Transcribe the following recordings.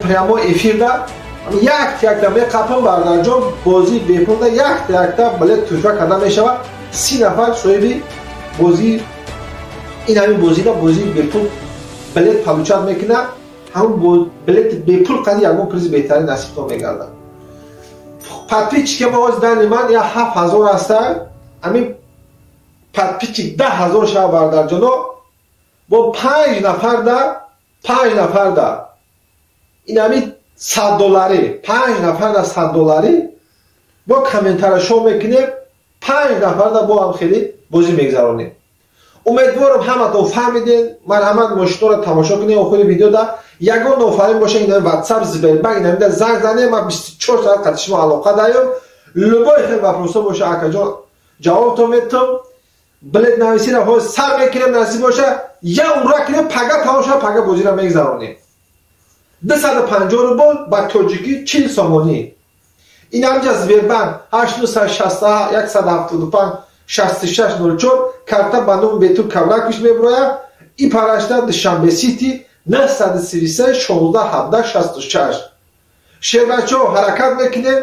Прямой эфирда якта-якта меқапам бародарҷон, бозии бепулда якта-якта билет туҳфа карда мешавад. 30 нафар соҳиби бозии ин ҳамин бозида бозии бепул билет получать мекунад. Ҳамон билети бепул қади ягон призи беҳтарин насибтон мегардад. Подписчики ма ҳозир дани ман я 7000 ҳаста. Ҳамин подписчик 10000 шава бародарҷоно, бо 5 нафарда 5 нафарда ин ҳамин 100 долларӣ 5 нафарда 100 долларӣ бо комментара шоу мекунем, 5 нафарда бо ҳам хеле бозӣ мегзаронем. Умедворам ҳаматон фаҳмидем. Марҳамат, мошинҳоро тамошо кунед. Охири видеода ягон нофаҳмӣ боша, ин WhatsApp, Сбербанк, ин ҳамида занг занед, ман 24 соат қати шумо алоқа даём. Любой хел вопросо боша, акаҷон, ҷавобтон метам. Билет нависиро ҳозир сар мекунем, насиб боша, я ура кунем, пага тамом шава, пага бозиро мегзаронем. 250 рубл ба тоҷикӣ 40 сомонӣ. Ин ҳамҷа Сбербанк 861 175 6604 карта ба номи Бетур Кавраквич меброяд. И парашта Душанбе Сити 933 16 17 66. Шербачо, ҳаракат мекунем.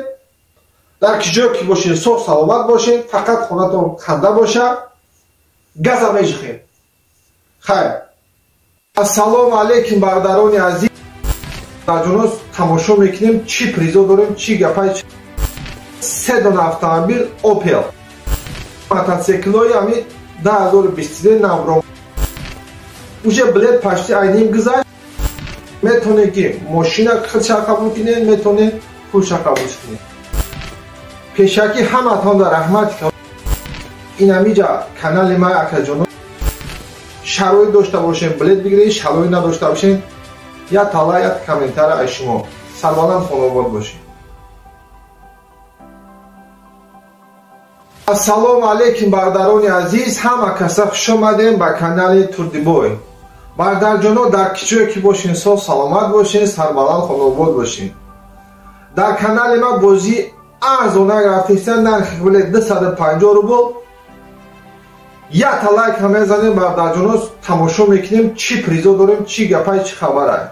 Дар ки ҷое ки бошед, соғ саломат бошед, фақат хонатон ханда боша. Газа межихем. Хайр. Ассалому алайкум, бародарони азиз. Ҷонос тамошо мекунем, чӣ призо дорем, чӣ гапай. Се дона автомобил Opel. Мотоциклҳои ҳамин 2023 навро. Уже билет почти айним гузашт. Метавонед ки мошина худша қабул кунед, метавонед пулша қабул кунед. Пешакӣ ҳаматон дар раҳмат. Ин ҳамиҷа канали ма акаҷоно, шароит дошта бошем, билет бигиред, шароит надошта бошем, я тала, я комментара аз шумо. Сарбаланд, хонобод бошед. Ассалому алайкум, бародарони азиз. Ҳама каса хуш омадем ба канали Турдибой. Бародарҷоно, дар ки ҷое ки бошен, соғ саломат бошен, сарбаланд, хонобод бошен. Дар канали ма бозии арзонак рафтеста, нархи билет 250 рубл. Якта лайк ҳам мезанем, бародарҷоно, тамошо мекунем, чӣ призо дорем, чӣ гапай, чӣ хабарай.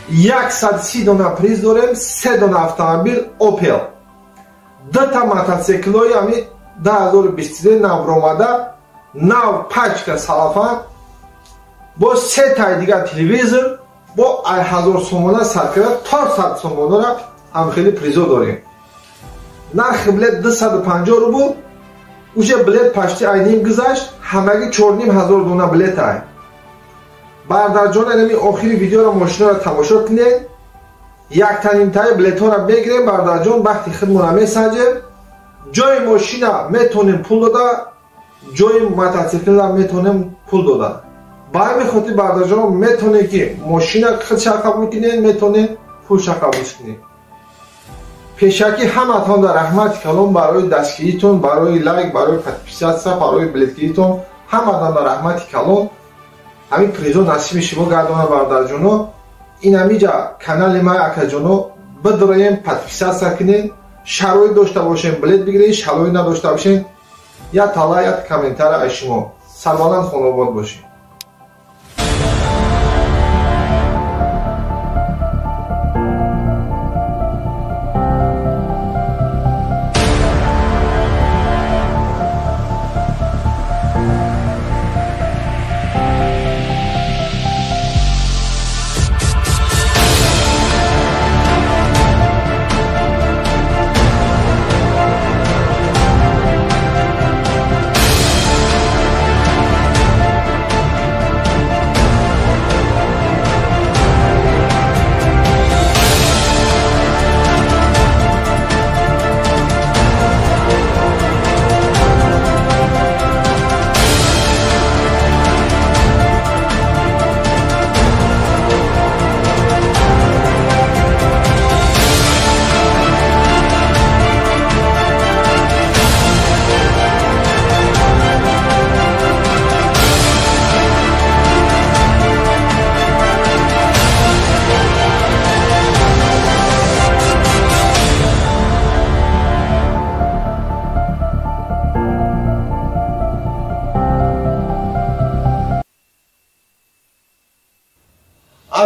130 дона приз дорем, 3 дона автомобил Opel, 2 мотоциклҳои ҳамин 2023 навромада, нав пачка салафан, бо се таи дигар телевизор, бо 1000 сомона сар карда то 100 сомонара ҳам хеле призо дорем. Нархи билет 250 рубл. Уже билет почти айним гузашт, ҳамагӣ 4500 дона билет ай. Бародарҷон, инами охири видеоро мошинаро тамошо кунед. Яктанимтаи билетҳоро мегирем, бародарҷон, бахти худмонро месанҷем. Ҷои мошина метавонем пул дода, ҷои мотоциклра метавонем пул дода. Ба ҳамин хотир, бародарҷон, метавонед ки мошина худша қабул кунед, метавонед пулша қабул кунед. Пешакӣ ҳаматон дар раҳмати калон барои дастгиритон, барои лайк, барои подписаться, барои билетгиритон, ҳаматон дар раҳмати калон. Ҳамин призо насиби шумо гардона, бародарҷоно. Ин ҳамиҷа канали ма акаҷоно, бидроем, подписаться кунед. Шароит дошта бошем, билет бигиред, шароит надошта бошем, я тала, я комментара аз шумо. Сарбаланд, хонобод бошед.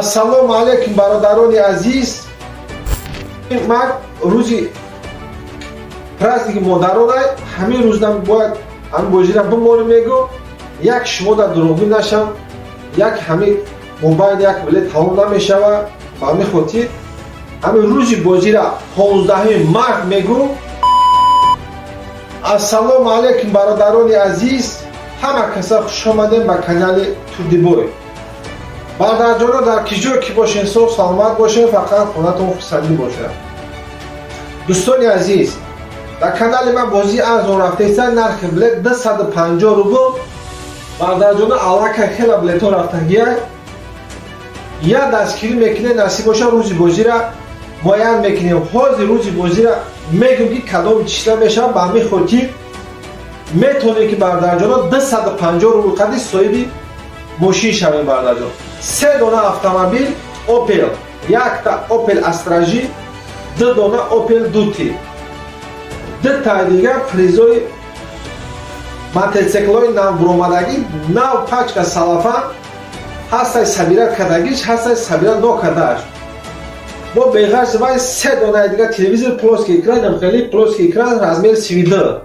Ассалому алайкум бародарони азиз. Ман рӯзи праздники модарона ҳамин рӯзам бояд ҳамин бозира бимонем мегӯ, як шумо дар дурӯғгӯ нашам, як ҳамин мобайл як билет тамом намешава. Ба ҳамин хотир ҳамин рӯзи бозира 15 март мегӯ. Ассалому алайкум бародарони азиз, ҳама каса хуш омадем ба канали Турдибой. Бародарҷоно, дар ки ҷое ки бошен, соғ саломат бошен, фақат хонатон хурсандӣ бошад. Дӯстони азиз, дар канали ман бозии арзон рафтаиста, нархи билет 250 рубл. Бародарҷоно, аллакай хела билетҳо рафтагия. Я дастгирӣ мекунем, насиб боша рӯзи бозира муайян мекунем. Ҳозир рӯзи бозира мегӯм ки кадом числа мешавад. Ба ҳамин хотир метавонем ки бародарҷоно 250 рубл қади соҳиби мошин шавем. Бародарҷон, се дона автомобил Opel, якта Opel Astra J, ду дона Opel Duty, дутаи дигар призои мотоциклҳои навбуромадагӣ, нав пачка салафан ҳастай, сабира кардагиш ҳастай, сабира нокардааш. Бо беғарз вай се донаи дигар телевизор плоский экран, хеле плоский экран размер 32.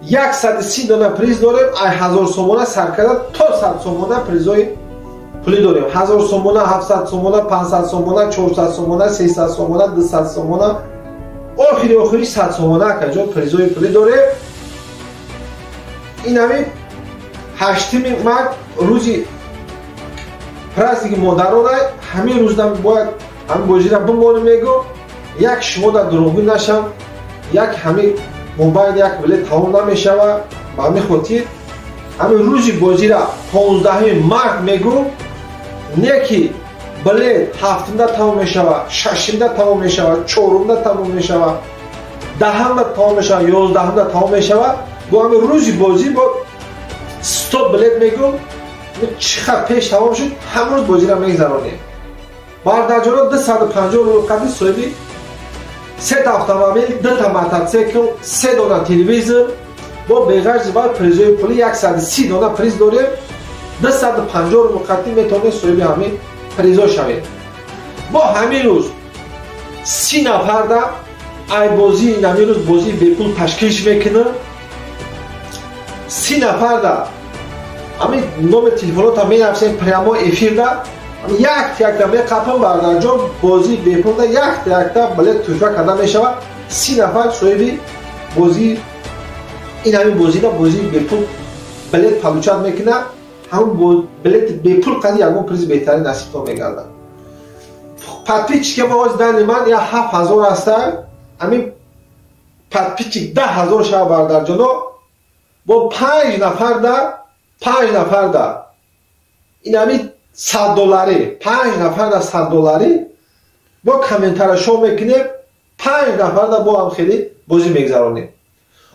130 дона приз дорем, ай 1000 сомона сар карда то 100 сомона призои пулӣ дорем. 1000 сомона, 700 сомона, 500 сомона, 400 сомона, 300 сомона, 200 сомона, охири охири 100 сомона акаҷон призои пулӣ дорем. Ин ҳамин 8 март рӯзи праздники модарона ҳамин рӯзам бояд ҳамин бозира бимонем мегӯ, як шумо дар дурӯғгӯ нашам, як ҳамин мобайл як билет тамом намешава. Ба ҳамин хотир ҳамин рӯзи бозира 15 март мегӯ, не ки билет 7-да тамом мешава, 6-да тамом мешава, 4-да тамом мешава, 10-да тамом мешава, 11-да тамом мешава. Бо ҳамин рӯзи бозӣ бо 100 билет мегӯ, чӣ қадр пеш тамом шуд, ҳамон рӯз бозира мегзаронем. Бародарҷоно, 250 рубл қади соҳиби сета автомобил, дута мотоцикл, се дона телевизор, бо беғарзи вай призои пулӣ 130 дона приз дорем. 250 рубл қади метавонед соҳиби ҳамин призо шавед. Бо ҳамин рӯз 30 нафарда ай бозии ҳамин рӯз бозии бепул ташкил мекунам. 30 нафарда ҳамин номер телефонота менависем прямо эфирда, якта якта меқапам. Бародарҷон, бозии бепулда якта якта билет туҳфа карда мешавад. 30 нафар соҳиби бозии ин ҳамин бозида бозии бепул билет получать мекунад. Ҳамон билети бепул қади ягон призи беҳтарин насибтон мегардад. Подписчики ма ҳозир дани ман я 7000 ҳаста, ҳамин подписчик 10 000 шава. Бародарҷоно, бо 5 нафарда, 5 нафарда ин ҳамин 100 долларӣ, 5 нафарда 100 долларӣ бо комментара шоу мекунем, 5 нафарда бо ҳам хеле бозӣ мегзаронем.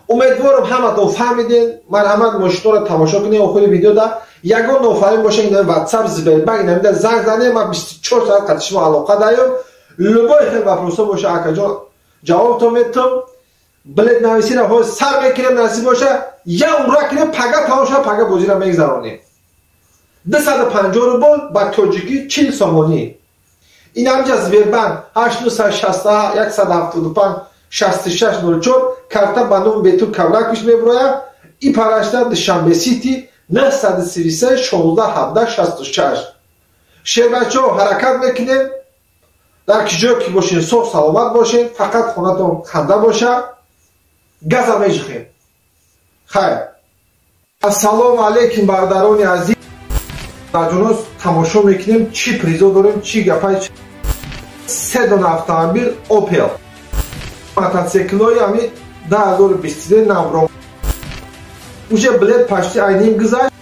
Умедворам ҳаматон фаҳмидем. Марҳамат, мошинҳоро тамошо кунем. Охири видеода ягон нофаҳмӣ боша, ин ватсап, Сбербанк инамида занг занем, ман 24 соат қати шумо алоқа даём. Любой хел вопросо боша, акаҷон, ҷавобтон метам. Билет нависира ҳозир сар мекунем, насиб боша я ура кунем, пага тамом шава, пага бозиро мегзаронем. 250 рубл, ба тоҷикӣ 40 сомонӣ. Ин ҳамҷа Сбербанк 8961 175 6604, карта ба номи Бетур Кавраквич мебурояд. И парашта Душанбе Сити 933 16 17 66. Шербачо, ҳаракат мекунем. Дар ки ҷое ки бошен, соғ саломат бошен, фақат хонатон ханда боша. Газа меҷихем. Хайр. Ассалому алайкум бародарони азиз. Ҷонос, тамошо мекунем, чӣ призо дорем, чӣ гапай. Се дона автомобил Opel, мотоциклҳои ҳамин 2023 навро, уже билет почти айним гузашт.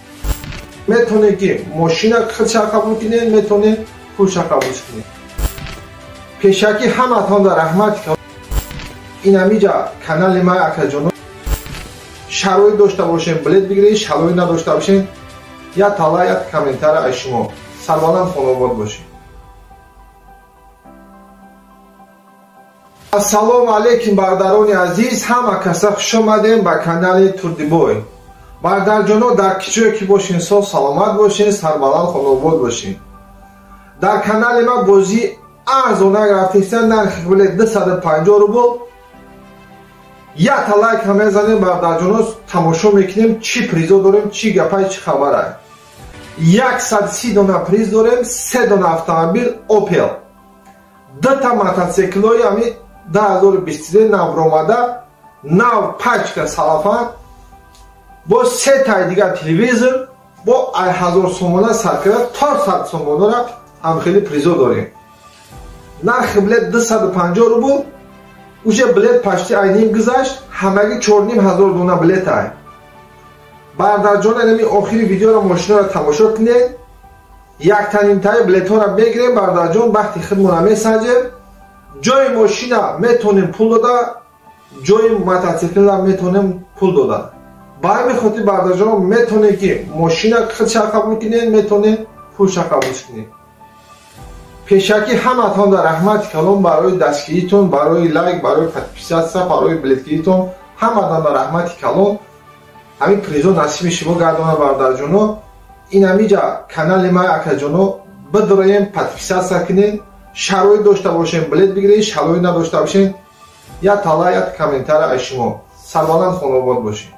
Метавонед ки мошина худша қабул кунед, метавонед пулша қабул кунед. Пешакӣ ҳаматон дар раҳмат. Ин ҳамиҷа канали ман, акаҷоно, шароит дошта бошем, билет бигиред, шароит надошта бошем, як тала, як комментара аз шумо. Сарбаланд, хонобод бошед. Ассалому алайкум бародарони азиз, ҳама каса хуш омадем ба канали Турдибой. Бародарҷоно, дар ки ҷое ки бошен, соғ саломат бошен, сарбаланд, хонобод бошен. Дар канали ма бозӣ арзонак рафтеста, нархи билет 250 рубл. Якта лайк ҳам мезанем бародарҷоно, тамошо мекунем чӣ призо дорем, чӣ гапай, чӣ хабарай. 130 дона приз дорем, 3 дона автомобил Opel, 2 мотоциклҳои ҳами 2023 навромада, нав пачка салафан, бо 3 таи дигар телевизор, бо 1000 сомона сар карда то 100 сомонара ҳам хеле призо дорем. Нархи билет 250 рубл. Уже билет почти айним гузашт, ҳамагӣ 4500 дона билет ай. Бародарҷон, инами охири видеоро мошинаро тамошо кунед. Яктанимтаи билетҳоро мегирем бародарҷон, бахти худмонро месанҷем. Ҷои мошина метонем пул дода, ҷои мотоциклра метонем пул дода. Ба ҳамин хотир бародарҷон, метонем ки мошина худша қабул кунем, метонем пулша қабул кунем. Пешакӣ ҳаматон дар раҳмати калон барои дастгиритон, барои лайк, барои подписаться, барои билетгиритон, ҳаматон дар раҳмати калон. Ҳамин призо насиби шумо гардона бародарҷоно. Ин ҳамиҷа канали ма акаҷоно бидроем, подписаться кунед, шароит дошта бошем билет бигиред, шароит надошта бошем як тала, як комментария аз шумо. Сарбаланд хонобод бошед.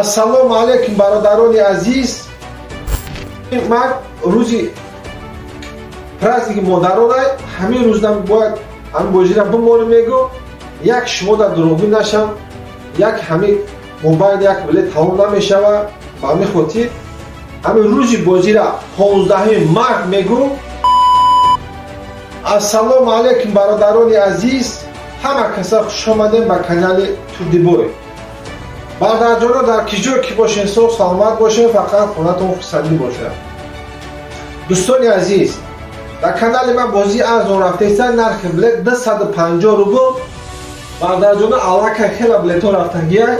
Ассалому алайкум бародарони азиз. Ман рӯзи праздники модарона ҳамин рӯзам бояд ҳамин бозира бимонем мегӯ, як шумо дар дурӯғгӯ нашам, як ҳамин мобайл як билет тамом намешава. Ба ҳамин хотир ҳамин рӯзи бозира 15 март мегӯ. Ассалому алайкум бародарони азиз, ҳама каса хуш омадем ба канали Турдибой. Бародарҷоно, дар ки ҷой ки бошен, соғ саломат бошен, фақат хонатон хурсандӣ бошад. Дӯстони азиз, дар канали ман бозӣ арзон рафтеста, нархи билет 250 рубл. Бародарҷоно, аллакай хела билетҳо рафтагия.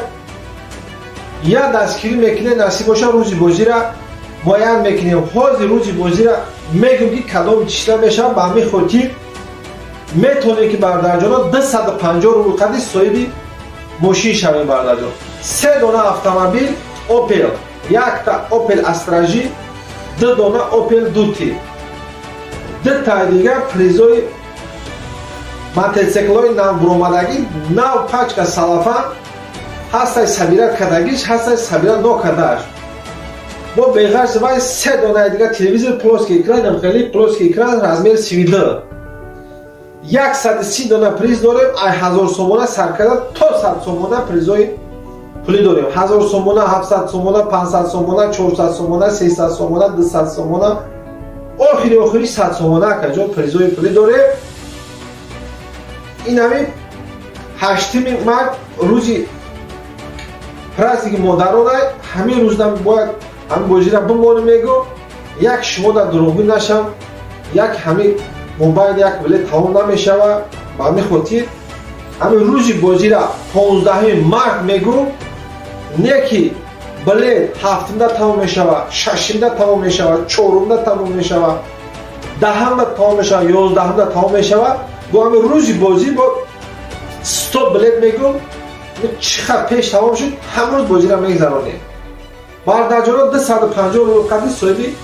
Я дастгирӣ мекунед, насиб боша рӯзи бозира муайян мекунем. Ҳозир рӯзи бозира мегӯм ки кадом числа мешавад. Ба ҳамин хотир метавонед ки бародарҷоно 250 рубл қади соҳиби мошин шавем бародарҷон. 3 дона автомобил Opel, якта Opel Astra J, 2 дона Opel Duty, 2 таи дигар призои мотоциклҳои навбуромадагӣ, нав пачка салафан, ҳастай сабира кардагиш, ҳастай сабира нокардааш. Бо беғарз вай 3 донаи дигар телевизор плоский экран, хеле плоский экран размер 32. 130 дона приз дорем, ай 1000 сомона сар карда то 100 сомона призои пулӣ дорем. 1000 сомона, 700 сомона, 500 сомона, 400 сомона, 300 сомона, 200 сомона, охири охири 100 сомона акаҷон призои пулӣ дорем. Ин ҳамин 8 март рӯзи праздники модарона, ҳамин рӯзам бояд ҳамин бозира бимонем мегӯ, як шумо дар дурӯғгӯ нашам, як ҳамин мобайл як билет тамом намешава. Ба ҳамин хотир ҳамин рӯзи бозира 15 март мегӯ, не ки билет 7-да тамом мешава, 6-да тамом мешава, 4-да тамом мешава, 10-да тамом мешава, 11-да тамом мешава. Бо ҳамин рӯзи бозӣ бо 100 билет мегӯ, чӣ қадр пеш тамом шуд, ҳамрӯз бозира мегзаронем. Бародарҷоно, 250 рубл қади соҳиби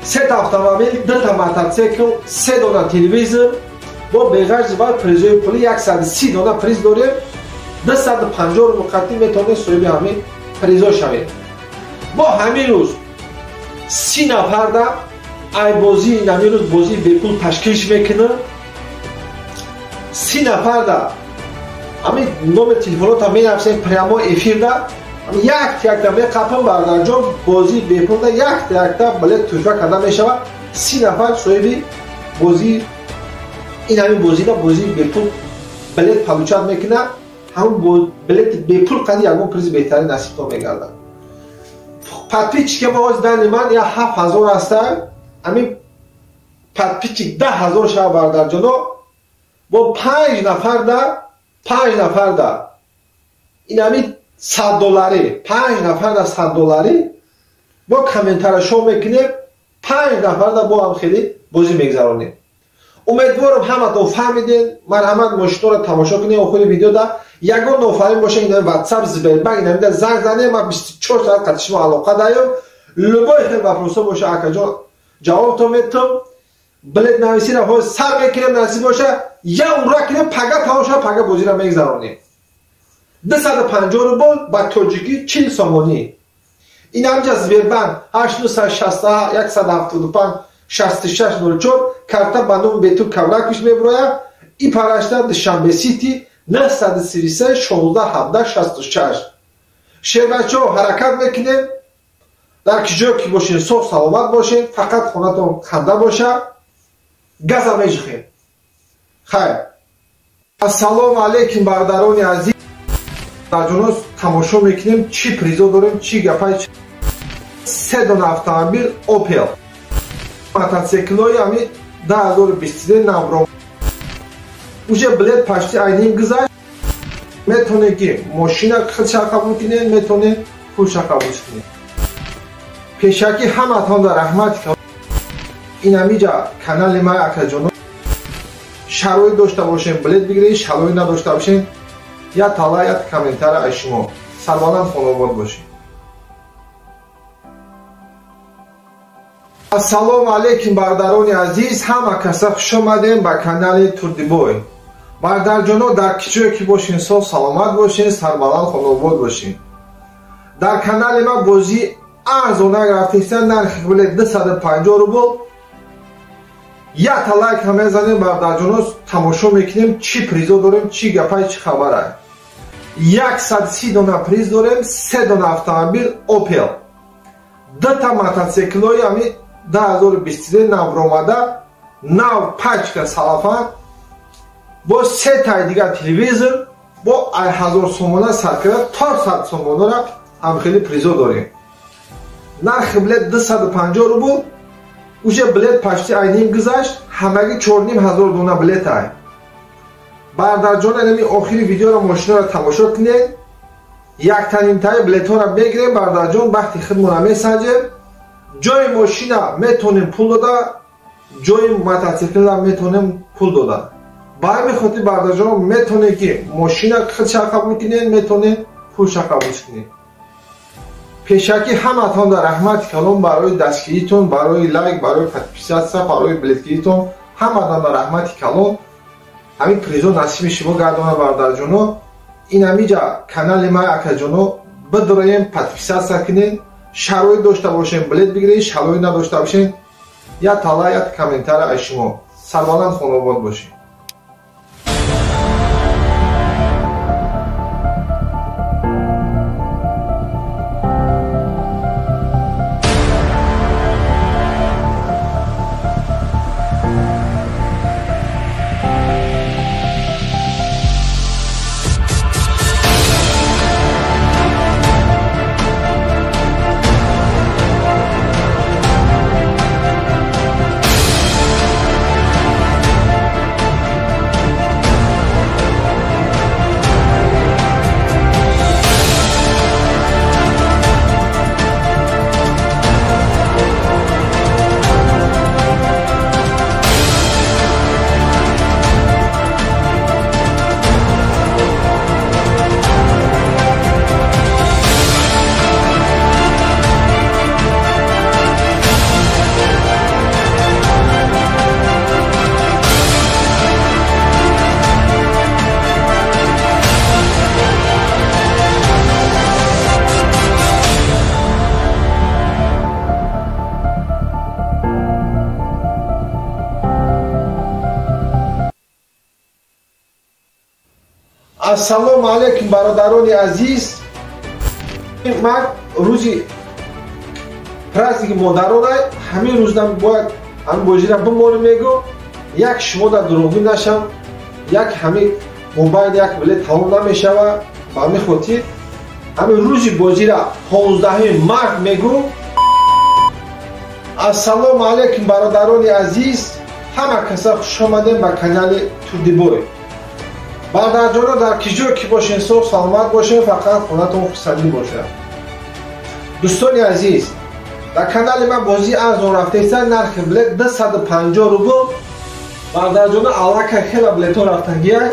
Сета автомобил, дута мотоцикл, се дона телевизор, бо беғарзи вай призои пули 130 дона приз дорем. 250 рубл қатъӣ метавонед соҳиби ҳамин призо шавед. Мо ҳамин рӯз 30 нафарда ай бозии ҳамин рӯз бозии бепул ташкил мекунем. 30 нафарда ҳамин номер телефонота менависем прямо эфирда, як-якта меқапам бардарҷон, бозии бепулда як-якта билет туҳфа карда мешавад. 30 нафар соҳиби бозии ин ҳамин бозида бозии бепул билет получат мекунад. Ҳамун билети бепул қади ягон призи беҳтарин насибтон мегардад. Подписчики мо ҳозир дани ман я 7000 ҳаста, ҳамин подписчик 10000 шава бардарҷоно, бо 5 нафарда, 5 нафарда ин ҳамин 100 доллари, 5 нафарда 100 доллари бо комментара шоу мекунем, 5 нафарда бо ҳам хеле бозӣ мегзаронем. Умедворам ҳаматон фаҳмиден. Марҳамат, мошинҳоро тамошо кунед охири видеода. Ягон нофаҳмӣ боша, ин WhatsApp, Сбербанк, ин ҳамида занг занед, ман 24 соат қати шумо алоқа даём. Любой хел вопросо боша, акаҷон, ҷавобтон метам. Билет нависиро ҳозир сар мекунем, насиб боша, я ура кунем, пага тамом шава, пага бозиро мегзаронем. 250 рубл ба тоҷикӣ 40 сомонӣ. Ин ҳамҷа Сбербанк 861 175 6604 карта ба номи Бетур Кавраквич меброяд. И парашта Душанбе Сити 933 16 17 66. Шербачо, ҳаракат мекунем. Дар ки ҷое ки бошед, соф саломат бошед, фақат хонатон ханда боша. Газа меҷихем. Хайр. Ассалому алайкум, бародарони азиз. Ҷонос тамошо мекунем, чӣ призо дорем, чӣ гапай. Се дона автомобил Opel. Мотоциклҳои ҳамин 2023 навро. Уже билет почти айним гузашт. Метавонед ки мошина худша қабул кунед, метавонед пулша қабул кунед. Пешакӣ ҳаматонда раҳмат. Ин ҳамиҷа канали ман акаҷоно, шароит дошта бошем, билет бигиред, шароит надошта бошем, я тала, я комментара аз шумо. Сарбаланд, хонобод бошед. Ассалому алайкум, бародарони азиз, ҳама каса хуш омадем ба канали Турдибой. Бародарҷоно, дар ки ҷое ки бошен, соф саломат бошен, сарбаланд, хонобод бошен. Дар канали ман бозии арзонак рафтеста, нархи билет 250 рубл. Якта лайк ҳам мезанем, бародарҷоно, тамошо мекунем, чӣ призо дорем, чӣ гапай, чӣ хабара. 130 дона приз дорем, се дона автомобил Opel, дута мотоциклҳои ҳамин 2023 навромада, нав пачка салафан, бо се таи дигар телевизор, бо 1000 сомона сар карда то 100 сомонара ҳам хеле призо дорем. Нархи билет 250 рубл. Уже билет почти айним гузашт, ҳамагӣ 4500 дона билет ай. Бародарҷон, ҳамин охири видеоро мошинаро тамошо кунед. Яктанимтаи билетҳоро мегирем, бародарҷон, вақти худмонро месанҷем. Ҷои мошина метавонем пул дода, ҷои мотоциклра метавонем пул дода. Ба ҳамин хотир, бародарҷон, метавонед ки мошина худша қабул кунед, метавонед пулша қабул кунед. Пешакӣ ҳаматонда раҳмати калон барои дастгиритон, барои лайк, барои подписаться, барои билетгиритон. Ҳаматонда раҳмати калон. Ҳамин призо насиби шумо гардона, бародарҷоно. Ин ҳамиҷа канали ман акаҷоно, бидроем, подписаться кунед. Шароит дошта бошем, билет бигиред, шароит надошта бошем, я тала, я комментара аз шумо. Сарбаланд, хонобод бошед. Ассалому алайкум бародарони азиз. Ман рӯзи праздники модарона ҳамин рӯздан бояд ҳамин бозира бимонем мегӯ, як шумо дар дурӯғгӯ нашам, як ҳамин мобайл як билет тамом намешава. Ба ҳамин хотир ҳамин рӯзи бозира 15 март мегӯ. Ассалому алайкум бародарони азиз, ҳама каса хуш омадем ба канали Турдибой. Бародарҷоно, дар ки ҷое ки бошен, соғ саломат бошен, фақат хонатон хурсандӣ бошад. Дӯстони азиз, дар канали ман бозии арзон рафтаиста, нархи билет 250 рубл. Бародарҷоно, аллакай хела билетҳо рафтагия.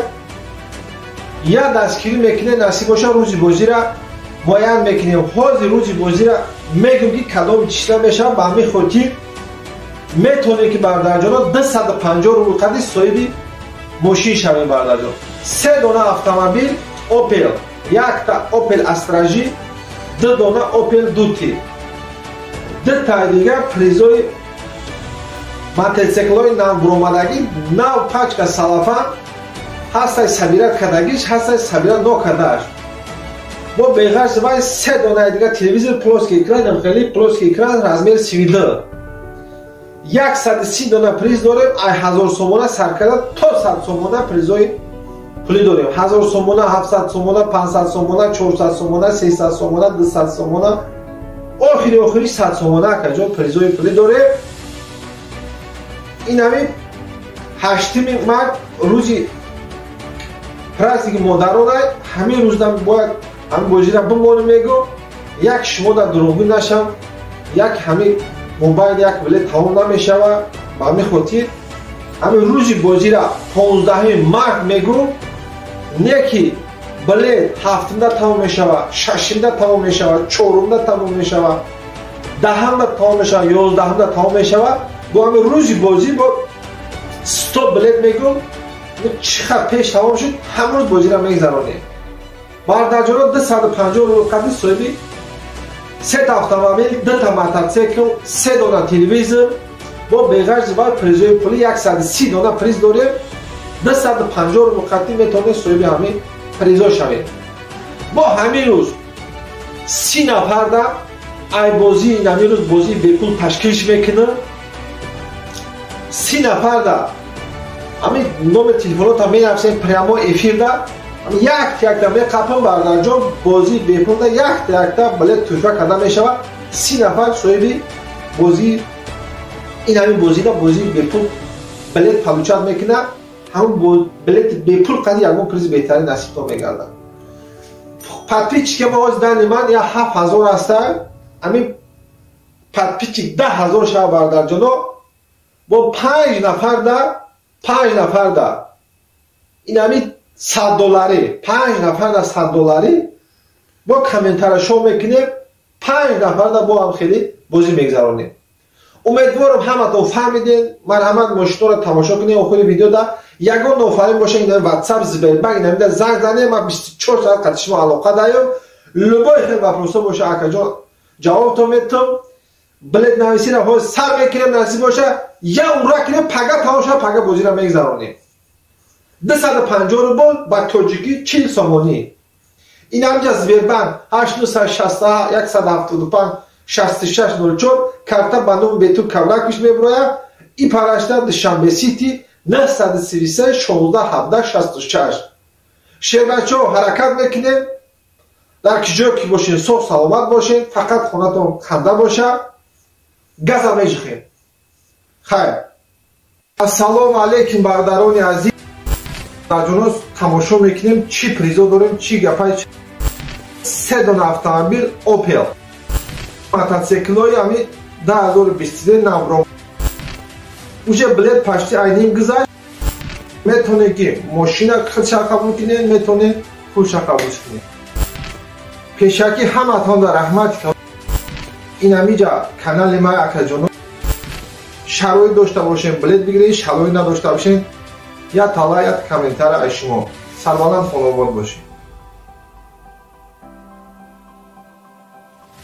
Я дастгирӣ мекунем, насиб боша рӯзи бозира муайян мекунем. Ҳозир рӯзи бозира мегӯм ки кадом числа мешавад. Ба ҳамин хотир метавонем ки бародарҷоно 250 рубл қади соҳиби мошин шавем. Бародарҷон, се дона автомобил Opel, якта Opel Astra J, ду дона Opel Duty, дутаи дигар призои мотоциклҳои навбуромадагӣ, нав пачка салафан ҳастай, сабират кардагиш ҳастай, сабират нокардааш. Бо беғарз вай се донаи дигар телевизор плоский экран, хеле плоский экран размер 32. 130 дона приз дорем. Ай 1000 сомона сар карда то 100 сомона призои пулӣ дорем. 1000 сомона, 700 сомона, 500 сомона, 400 сомона, 300 сомона, 200 сомона, охири охири 100 сомона акаҷон призои пулӣ дорем. Ин ҳамин 8 март рӯзи праздники модарона ҳамин рӯздан бояд ҳамин бозира бимонем мегӯ, як шумо дар дурӯғгӯ нашам, як ҳамин мобайл як билет тамом намешава. Ба ҳамин хотир ҳамин рӯзи бозира 15 март мегӯ, не ки билет 7-да тамом мешава, 6-да тамом мешава, 4-да тамом мешава, 10-да тамом мешава, 11-да тамом мешава. Бо ҳамин рӯзи бозӣ бо 100 билет мегӯ, чӣ қадр пеш тамом шуд, ҳамон рӯз бозира мегзаронем. Бародарҷоно, 250 рубл қади соҳиби сета автомобил, дута мотоцикл, се дона телевизор, бо беғарзи вай призои пулӣ 130 дона приз дорем. 250 рубл қади метавонед соҳиби ҳамин призо шавед. Мо ҳамин рӯз 30 нафарда ай бозии ҳамин рӯз бозии бепул ташкилш мекунем. 30 нафарда ҳамин номер телефонота менависем прямо эфирда, як-якта меқапам. Бародарҷон, бозии бепулда як-якта билет туҳфа карда мешавад. 30 нафар соҳиби бозии ин ҳамин бозида бозии бепул билет получать мекунад. Ҳамон билети бепул қади ягон призи беҳтарин насибтон мегардад. Подписчики мо ҳозир дани ман я 7000 ҳаста, ҳамин подписчик 10000 шава. Бародарҷоно, бо 5 нафарда, 5 нафарда ин ҳамин 100 долларӣ, 5 нафарда 100 долларӣ бо комментария шоу мекунем. 5 нафарда бо ҳам хеле бозӣ мегзаронем. Умедворам ҳаматон фаҳмидем. Марҳамат, мошинҳоро тамошо кунем. Охири видеода ягон нофаҳмӣ боша, ин WhatsApp, Сбербанк инамида занг занем, ман 24 соат қати шумо алоқа даём. Любой хел вопросо боша, акаҷон, ҷавобтон метам. Билет нависира ҳозир сар мекунем, насиб боша я ура кунем, пага тамом шава, пага бозиро мегзаронем. 250 рубл ба тоҷикӣ 40 сомонӣ. Ин ҳамҷа Сбербанк 8961 175 6604 карта ба номи Бетур Кавраквич мебирояд. И парашта Душанбе Сити 933 16 17 66. Шербачо, ҳаракат мекунем. Дар ки ҷое ки бошен, соғ саломат бошен, фақат хонатон ханда боша. Газа меҷихем. Хайр. Ассалому алайкум бародарони азиз. Бародарҷоно, тамошо мекунем чӣ призо дорем, чӣ гапай. Се дона автомобил Opel, мотоциклҳои ҳамин 2023 навро, уже билет почти айним гузашт. Метавонед ки мошина худша қабул кунед, метавонед пулша қабул кунед. Пешакӣ ҳаматонда раҳмат. Ин ҳамиҷа канали ман, акаҷоно, шароит дошта бошем, билет бигиред, шароит надошта бошем, я тала, я комментария аз шумо. Сарбаланд, хонобод бошед.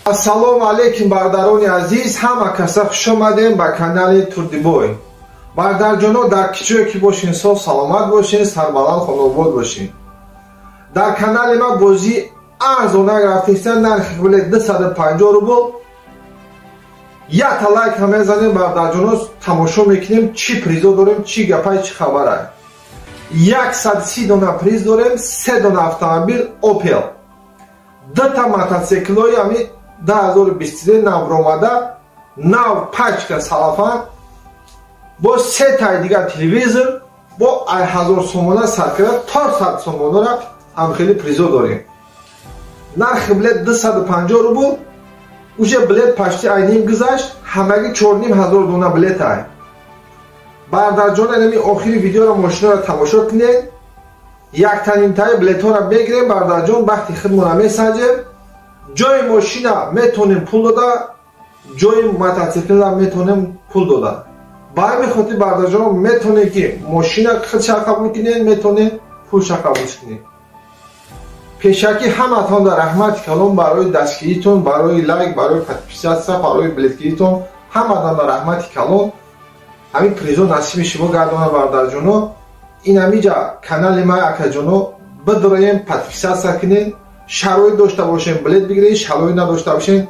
Ассалому алайкум бародарони азиз, ҳама каса хуш омадем ба канали Турдибой. Бародарҷоно, дар ки ҷое ки бошен, соф саломат бошен, сарбаланд, хонобод бошен. Дар канали ма бозӣ арзонак рафтеста, нархи билет 250 рубл. Якта лайк ҳам мезанем бародарҷоно, тамошо мекунем чӣ призо дорем, чӣ гапай, чӣ хабара. 130 дона приз дорем, 3 дона автомобил Opel, 2 мотоциклҳои ҳами 2023 навромада, нав пачка салафан, бо 3 таи дигар телевизор, бо 1000 сомона сар карда то 100 сомонара ҳам хеле призо дорем. Нархи билет 250 рубл, уже билет почти айним гузашт, ҳамагӣ 4500 дона билет ай. Бародарҷон, инами охири видеоро мошинаро тамошо кунед, яктанимтаи билетҳоро мегирем бародарҷон, бахти худмонро месанҷем. Ҷои мошина метонем пул дода, ҷои мотоциклра метонем пул дода. Ба ҳамин хотир бародарҷон метонем ки мошина худша қабул кунед, метонем пулша қабул кунед. Пешакӣ ҳаматон дар раҳмати калон барои дастгиритон, барои лайк, барои подписаться, барои билетгиритон, ҳаматон дар раҳмати калон. Ҳамин призо насиби шумо гардона бародарҷоно. Ин ҳамиҷа канали ма акаҷоно бидроем, подписаться кунед, шароит дошта бошем билет бигиред, шароит надошта бошем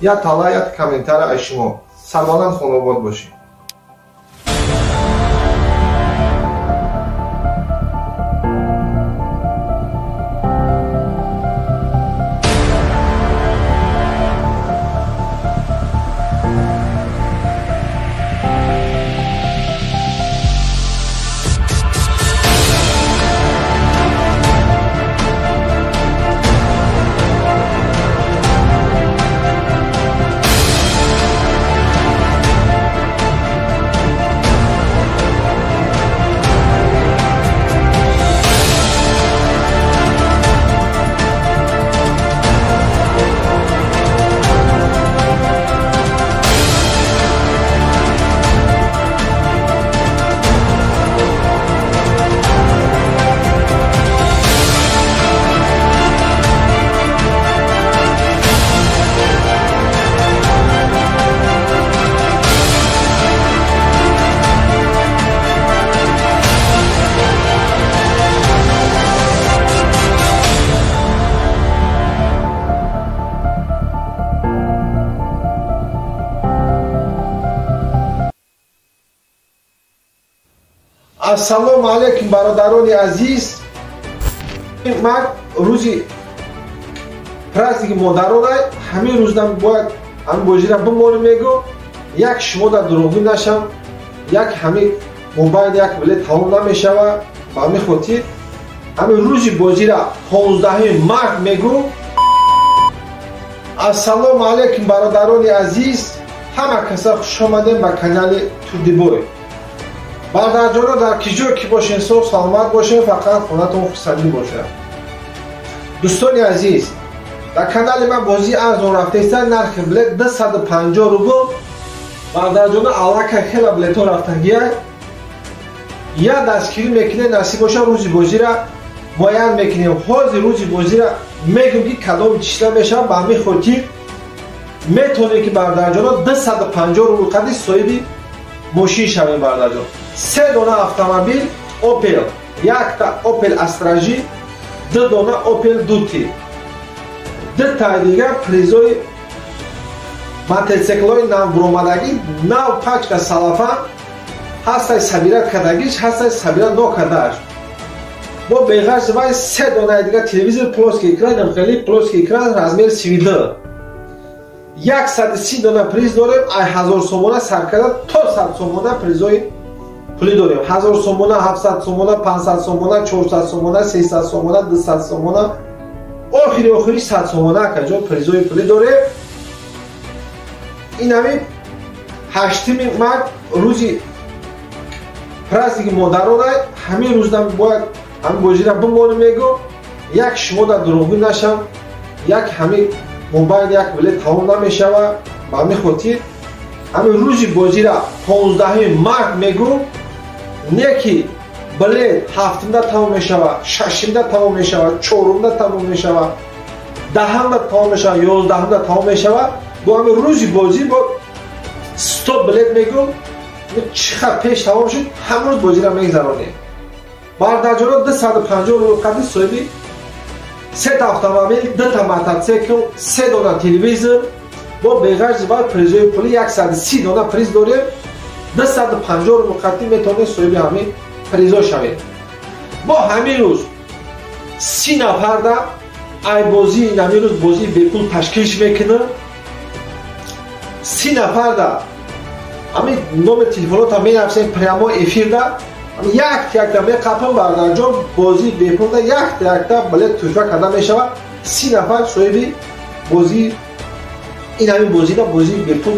як тала, як комментария аз шумо. Сарбаланд хонобод бошед. Ассалому алайкум бародарони азиз. Ман рӯзи праздники модарона ҳамин рӯздан бояд ҳамин бозира бимонем мегӯ, як шумо дар дурӯғгӯ нашам, як ҳамин мобайл як билет тамом намешава. Ба ҳамин хотир ҳамин рӯзи бозира 15 март мегӯ. Ассалому алайкум бародарони азиз, ҳама каса хуш омадем ба канали Турдибой. Бародарҷоно, дар ки ҷой ки бошен, соғ саломат бошен, фақат хонатон хурсандӣ бошад. Дӯстони азиз, дар канали ман бозӣ арзон рафтеста, нархи билет 250 рубл. Бародарҷоно, аллакай хела билетҳо рафтагия. Я дастгирӣ мекунед, насиб боша рӯзи бозира муайян мекунем. Ҳозир рӯзи бозира мегӯм ки кадом числа мешавад. Ба ҳамин хотир метавонед ки бародарҷоно 250 рубл қадри соҳиби мошин шавем бародарҷон. 3 дона автомобил Opel, якта Opel Astra J, 2 дона Opel Duty, 2 таи дигар призои мотоциклҳои навбуромадагӣ, нав пачка салафан, ҳастай сабират кардагиш, ҳастай сабират нокардааш. Бо беғарз вай 3 донаи дигар телевизор плоский экран, хеле плоский экран размер 32. 130 дона приз дорем, ай 1000 сомона сар карда то 100 сомона призои пулӣ дорем. 1000 сомона, 700 сомона, 500 сомона, 400 сомона, 300 сомона, 200 сомона, охири охири 100 сомона акаҷон призои пулӣ дорем. Ин ҳамин 8 март рӯзи праздники модарона, ҳамин рӯздан бояд ҳамин бозира бимонем мегӯ, як шумо дар дурӯғгӯ нашам, як ҳамин мобайл як билет тамом намешава. Ба ҳамин хотир ҳамин рӯзи бозира 15 март мегӯ, не ки билет 7-да тамом мешава, 6-да тамом мешава, 4-да тамом мешава, 10-да тамом мешава, 11-да тамом мешава. Бо ҳамин рӯзи бозӣ бо 100 билет мегӯ, чӣ қадр пеш тамом шуд, ҳамрӯз бозира мегзаронем. Бародарҷоно, 250 рубл қадри соҳиби Сета автомобил, дута мотоцикл, се дона телевизор, бо беғарзи вай призои пули 130 дона приз дорем. 250 рубл қатӣ метавонед соҳиби ҳамин призо шавед. Мо ҳамин рӯз 30 нафарда ай бозии ҳамин рӯз бозии бепул ташкил мекунем. 30 нафарда ҳамин номер телефонота менависем прямо эфирда, якта-якта меқапам бардарҷон, бозии бепулда якта-якта билет туҳфа карда мешавад. 30 нафар соҳиби бозии ин ҳамин бозида бозии бепул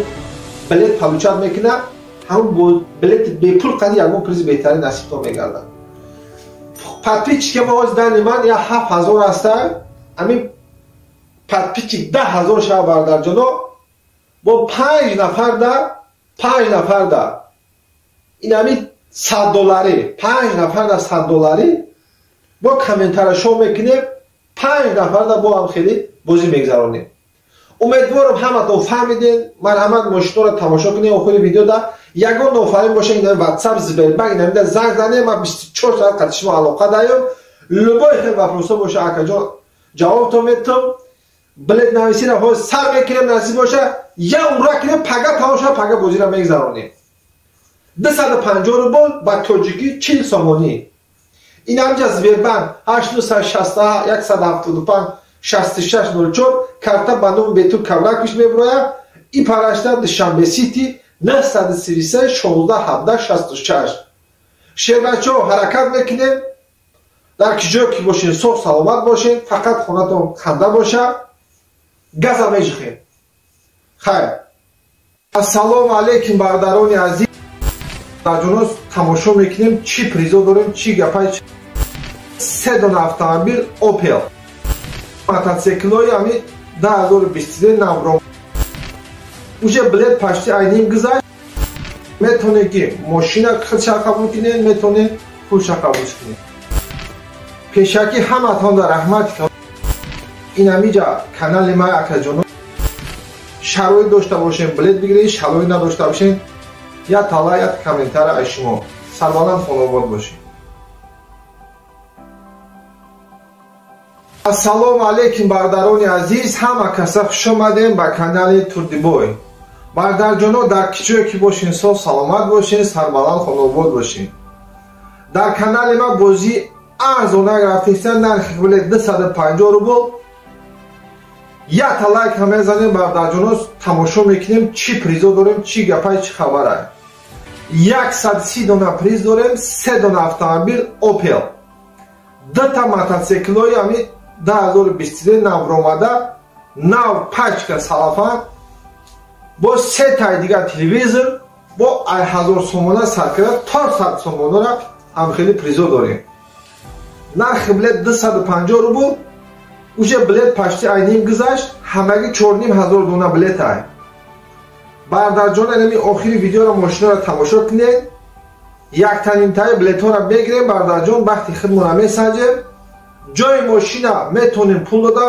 билет получать мекунад. Ҳамон билети бепул қади ягон призи беҳтарин насибтон мегардад. Подписчики мо ҳоз дани ман я 7000 аста, ҳамин подписчик 10000 шава бардарҷоно, бо 5 нафарда, 5 нафарда ин ҳамин 100 доллари, 5 нафарда 100 доллари бо комментара шоу мекунем, 5 нафарда бо ҳам хеле бозӣ мегзаронем. Умедворам ҳаматон фаҳмидем. Марҳамат, мошинҳоро тамошо кунед охири видеода. Ягон нофаҳмӣ боша, ин WhatsApp, Сбербанк, инамида занг занед, ман 24 соат қати шумо алоқа даём. Любой хел вопросо боша, акаҷон, ҷавобтон метам. Билет нависиро ҳоз сар мекунем, насиб боша, я ура кунем, пага тамом шава, пага бозиро мегзаронем. 250 рубл ба тоҷикӣ 40 сомонӣ. Ин ҳамҷа Сбербанк 861 175 6604 карта ба номи Бетур Кавракович мебурояд. И парашта Душанбе Сити 933 16 17 66. Шербачо, ҳаракат мекунем. Дар ки ҷое ки бошен, соғ саломат бошен, фақат хонатон ханда боша. Газа меҷихем. Хайр. Ассалому алайкум, бародарони азиз. Ҷонос тамошо мекунем, чӣ призо дорем, чӣ гапай. Се дона автомобил Opel, мотоциклҳои ҳамин 2023 навро. Уже билет почти айним гузашт. Метавонед ки мошина худша қабул кунед, метавонед пулша қабул кунед. Пешакӣ ҳаматонда раҳмат. Ин ҳамиҷа канали ман, акаҷоно, шароит дошта бошем, билет бигиред, шароит надошта бошем, я тала, я комментара аз шумо. Сарбаланд, хонобод бошед. Ассалому алайкум, бародарони азиз. Ҳама каса хуш омадем ба канали Турдибой. Бародарҷоно, дар ки ҷое ки бошен, соғ саломат бошен, сарбаланд, хонобод бошен. Дар канали ман бозӣ арзонак рафтеста, нархи билет 250 рубл. Якта лайк ҳам мезанем, бародарҷоно, тамошо мекунем, чӣ призо дорем, чӣ гапай, чӣ хабарай. 130 дона приз дорем, се дона автомобил Opel, дута мотоциклҳои ҳамин 2023 навромада, нав пачка салафан, бо се таи дигар телевизор, бо 1000 сомона сар карда то 100 сомонара ҳам хеле призо дорем. Нархи билет 250 рубл. Уже билет почти айним гузашт, ҳамагӣ 4500 дона билет ай. Бародарҷон, инами охири видеоро мошинаро тамошо кунед. Яктанимтаи билетҳоро мегирем, бародарҷон, вақти худмонро месанҷем. Ҷои мошина метавонем пул дода,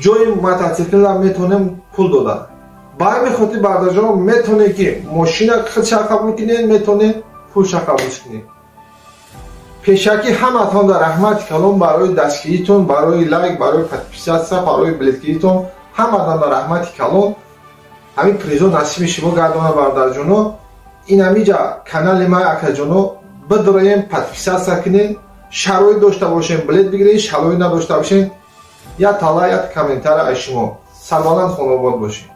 ҷои мотоциклра метавонем пул дода. Ба ҳамин хотир, бародарҷон, метавонед ки мошина худша қабул кунед, метавонед пулша қабул кунед. Пешакӣ ҳаматонда раҳмати калон барои дастгиритон, барои лайк, барои подписаться, барои билетгиритон. Ҳаматонда раҳмати калон. Ҳамин призо насиби шумо гардона, бародарҷоно. Ин ҳамиҷа канали ман, акаҷоно, бидроем, подписаться кунед. Шароит дошта бошем, билет бигиред, шароит надошта бошем, я тала, я комментара аз шумо. Сарбаланд, хонобод бошед.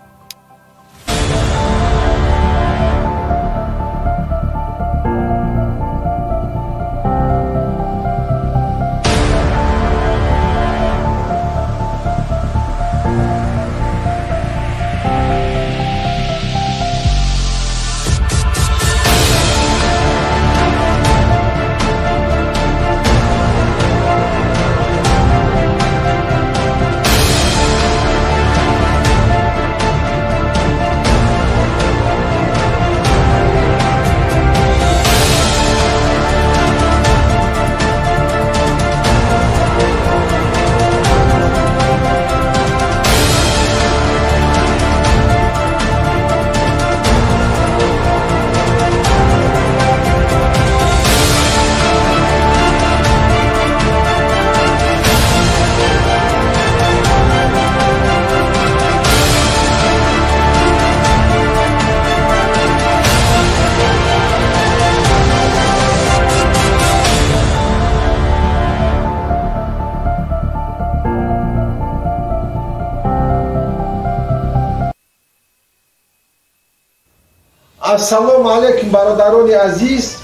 Ассалому алайкум бародарони азиз.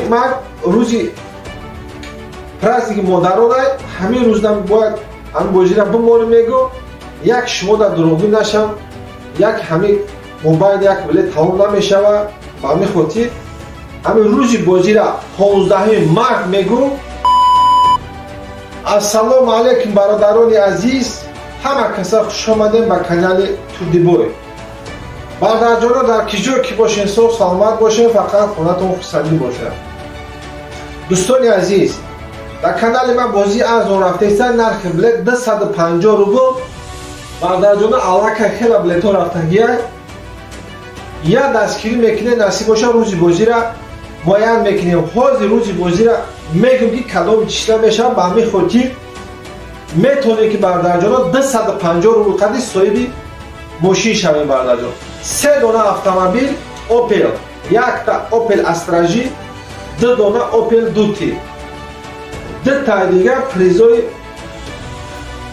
Ман рӯзи праздники модарона ҳамин рӯздан бояд ҳамин бозира бимонем мегӯ, як шумо дар дурӯғгӯ нашам, як ҳамин мобайл як билет тамом намешава. Ба ҳамин хотир ҳамин рӯзи бозира 15 март мегӯ. Ассалому алайкум бародарони азиз, ҳама каса хуш омадем ба канали Турдибой. Бародарҷоно, дар ки ҷой ки бошен, соғ саломат бошен, фақат хонатон хурсандӣ бошад. Дӯстони азиз, дар канали ман бозии арзон рафтаиста, нархи билет 250 рубл. Бародарҷоно, аллакай хела билетҳо рафтагия. Я дастгирӣ мекунем, насиб боша рӯзи бозира муайян мекунем. Ҳозир рӯзи бозира мегӯм ки кадом числа мешавад. Ба ҳамин хотир метавонем ки бародарҷоно 250 рубл қади соҳиби мошин шавем. Бародарҷон, се дона автомобил Opel, якта Opel Astra J, ду дона Opel Duty, дутаи дигар призои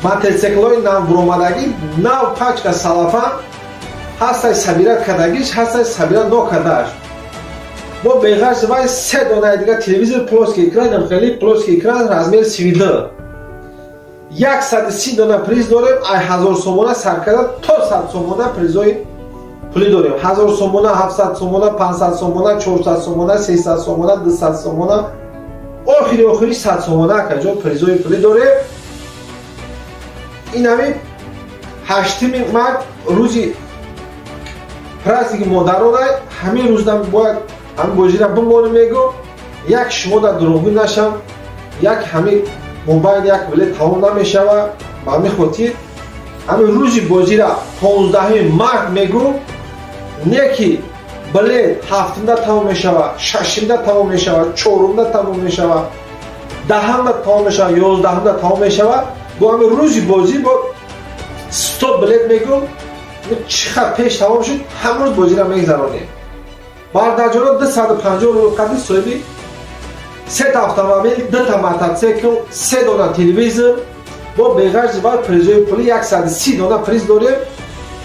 мотоциклҳои навбуромадагӣ, нав пачка салафан ҳастай, сабират кардагиш ҳастай, сабират нокардааш. Бо беғарз вай се донаи дигар телевизор плоский экран, хеле плоский экран размер 32. 130 дона приз дорем. Ай 1000 сомона сар карда то 100 сомона призои пулӣ дорем. 1000 сомона, 700 сомона, 500 сомона, 400 сомона, 300 сомона, 200 сомона, охири охири 100 сомона акаҷон призои пулӣ дорем. Ин ҳамин 8 март рӯзи праздники модарона ҳамин рӯздан бояд ҳамин бозира бимонем мегӯ, як шумо дар дурӯғгӯ нашам, як ҳамин мобайл як билет тамом намешава. Ба ҳамин хотир ҳамин рӯзи бозира 15 март мегӯ, не ки билет 7-да тамом мешава, 6-да тамом мешава, 4-да тамом мешава, 10-да тамом мешава, 11-да тамом мешава. Бо ҳамин рӯзи бозӣ бо 100 билет мегӯ, чӣ қадр пеш тамом шуд, ҳамон рӯз бозира мегзаронем. Бародарҷоно, 250 рубл қади соҳиби сета автомобил, дута мотоцикл, се дона телевизор, бо беғарзи вай призои пулӣ 130 дона приз дорем.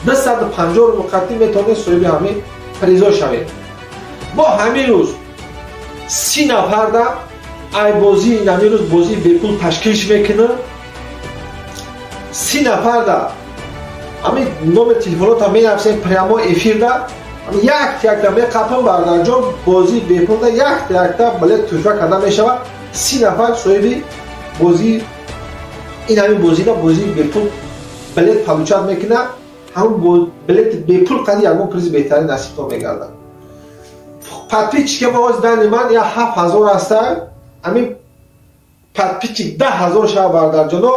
250 рубл қади метавонед соҳиби ҳамин призо шавед. Бо ҳамин рӯз 30 нафарда ай бозии ҳамин рӯз бозии бепул ташкилш мекунам. 30 нафарда ҳамин номер телефонота менависем прямо эфирда, якта якта меқапам. Бародарҷон, бозии бепулда якта якта билет туҳфа карда мешавад. 30 нафар соҳиби бозии ин ҳамин бозида бозии бепул билет получать мекунад. Ҳамон билети бепул қади ягон призи беҳтарин насибтон мегардад. Подписчики ма ҳозир дани ман я 7000 ҳаста, ҳамин подписчик 10 000 шава. Бародарҷоно,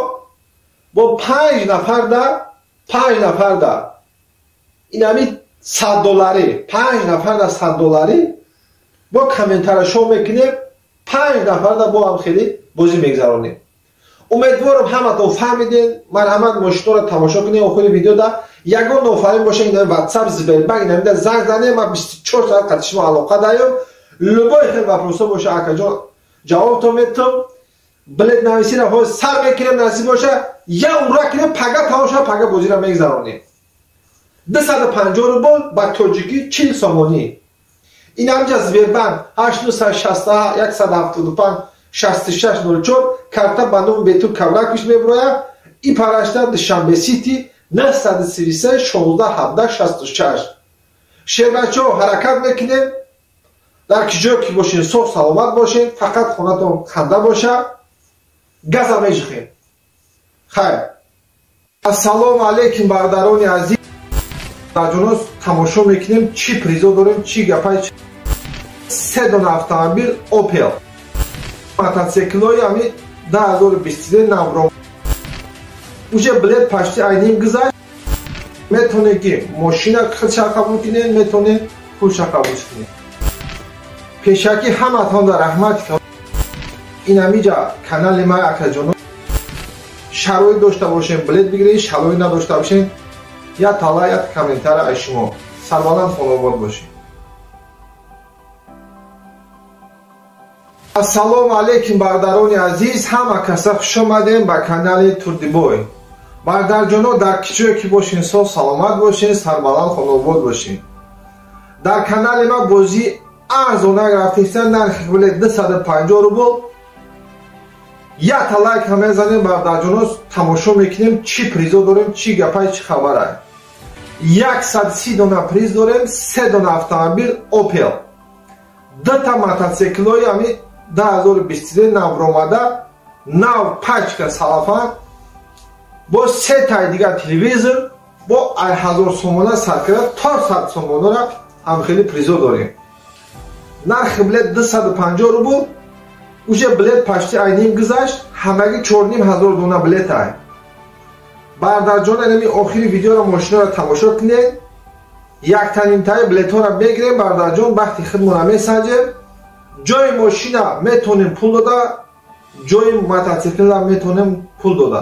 бо 5 нафарда, 5 нафарда ин ҳамин 100 долларӣ, 5 нафарда 100 долларӣ бо комментария шоу мекунем, 5 нафарда бо ҳам хеле бозӣ мегзаронем. Умедворам ҳаматон фаҳмидем. Марҳамат, мошинҳоро тамошо кунем. Охири видеода ягон нофаҳмӣ боша, ин ватсап, Сбербанк инамида занг занем, ман 24 соат қати шумо алоқа даём. Любой хел вопросо боша, акаҷон, ҷавобтон метам. Билет нависира ҳозир сар мекунем, насиб боша я ура кунем, пага тамом шава, пага бозиро мегзаронем. 250 рубл, ба тоҷикӣ 40 сомонӣ. Ин ҳамҷа Сбербанк 8961 175 6604, карта ба номи Бетур Кавракович мебурояд. И парашта Душанбе Сити 933 16 17 66. Шербачо, ҳаракат мекунем. Дар ки ҷое ки бошен, соғ саломат бошен, фақат хонатон ханда боша. Газа межихем. Хайр. Ассалому алайкум бародарони азиз. Ҷоно, тамошо мекунем, чӣ призо дорем, чӣ гапай. Се дона автомобил Opel, мотоциклҳои ҳамин 2023 навро, уже билет почти айним гузашт. Метавонед ки мошина худша қабул кунед, метавонед пулша қабул кунед. Пешакӣ ҳаматон дар раҳмат. Ин ҳамиҷа канали ман, акаҷоно, шароит дошта бошем, билет бигиред, шароит надошта бошем, я тала, я комментария аз шумо. Сарбаланд, хонобод бошед. Ассалому алайкум бародарони азиз, ҳама каса хуш омадем ба канали Турдибой. Бародарҷоно, дар ки ҷое ки бошен, соғ саломат бошен, сарбаланд, хонобод бошен. Дар канали ма бозӣ арзонак рафтеста, нархи билет 250 рубл. Якта лайк ҳам мезанем бародарҷоно, тамошо мекунем чӣ призо дорем, чӣ гапай, чӣ хабарай. 130 дона приз дорем, 3 дона автомобил Opel, 2 мотоциклҳои ҳами 2023 навромада, нав пачка салафан, бо 3 таи дигар телевизор, бо 1000 сомона сар карда то 100 сомонара ҳам хеле призо дорем. Нархи билет 250 рубл, уже билет пашти айним гузашт, ҳамагӣ 4500 дона билет ай. Бародарҷон, инами охири видеоро мошинаро тамошо кунед. Яктанимтаи билетҳоро мегирем бародарҷон, бахти худмонро месанҷем. Ҷои мошина метонем пул дода, ҷои мотоциклра метонем пул дода.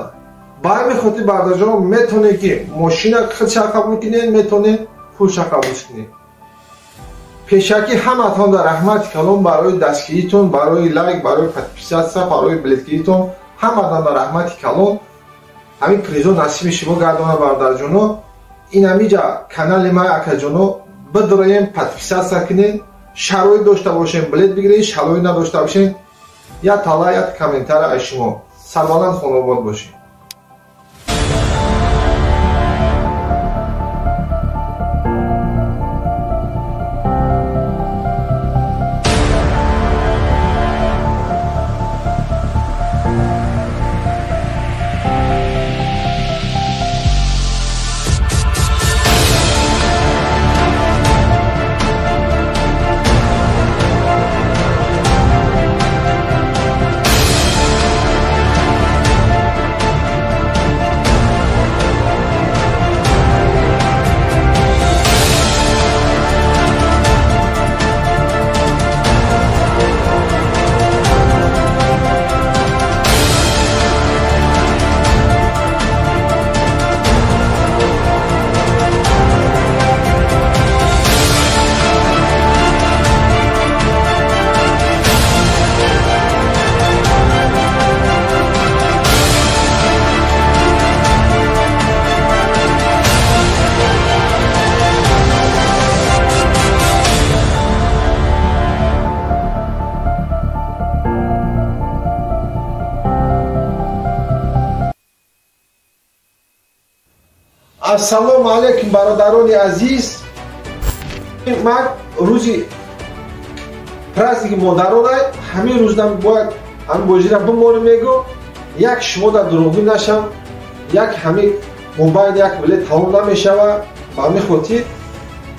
Ба ҳамин хотир бародарҷон метонем ки мошина худша қабул кунед, метонем пулша қабул кунед. Пешакӣ ҳаматон дар раҳмати калон барои дастгиритон, барои лайк, барои подписаться, барои билетгиритон, ҳаматон дар раҳмати калон. Ҳамин призо насиби шумо гардона бародарҷоно. Ин ҳамиҷа канали ма акаҷоно бидроем, подписаться кунед, шароит дошта бошем билет бигиред, шароит надошта бошем як тала, як комментара аз шумо. Сарбаланд хонобод бошед. Ассалому алайкум бародарони азиз. Ман рӯзи праздники модарона ҳамин рӯздан бояд ҳамин бозира бимонем мегӯ, як шумо дар дурӯғгӯ нашам, як ҳамин мобайл як билет тамом намешава. Ба ҳамин хотир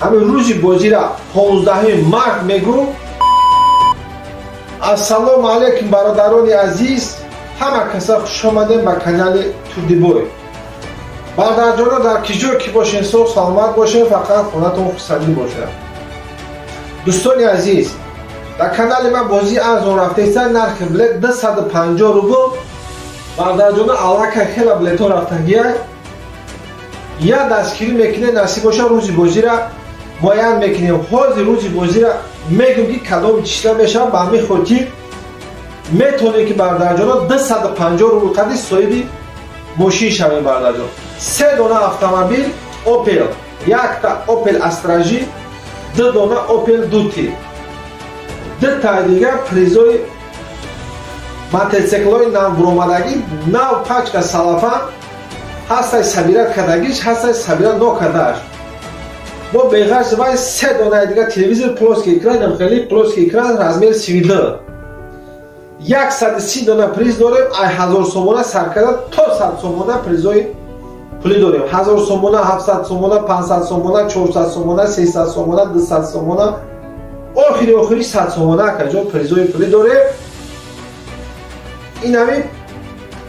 ҳамин рӯзи бозира 15 март мегӯ. Ассалому алайкум бародарони азиз, ҳама каса хуш омадем ба канали Турдибой. Бародарҷоно, дар ки ҷой ки бошен, соғ саломат бошен, фақат хонатон хурсандӣ бошад. Дӯстони азиз, дар канали ман бозии арзон рафтеста, нархи билет 250 рубл. Бародарҷоно, аллакай хела билетҳо рафтагия. Я дастгирӣ мекунед, насиб боша рӯзи бозира муайян мекунем. Ҳозир рӯзи бозира мегӯм ки кадом числа мешавад. Ба ҳамин хотир метавонед ки бародарҷоно 250 рубл қади соҳиби мошин шавем бародарҷон. 3 дона автомобил Opel, якта Opel Astra J, 2 дона Opel Duty, 2 та дигар призои мотоциклҳои навбуромадагӣ, нав пачка салафан, ҳастай сабира кардагиш, ҳастай сабира нокардааш. Бо беғарз вай 3 донаи дигар телевизор плоский экран, хеле плоский экран размер 32. 130 дона приз дорем, ай 1000 сомона сар карда то 100 сомона призои пулӣ дорем. 1000 сомона, 700 сомона, 500 сомона, 400 сомона, 300 сомона, 200 сомона, охири охири 100 сомона акаҷон призои пулӣ дорем. Ин ҳамин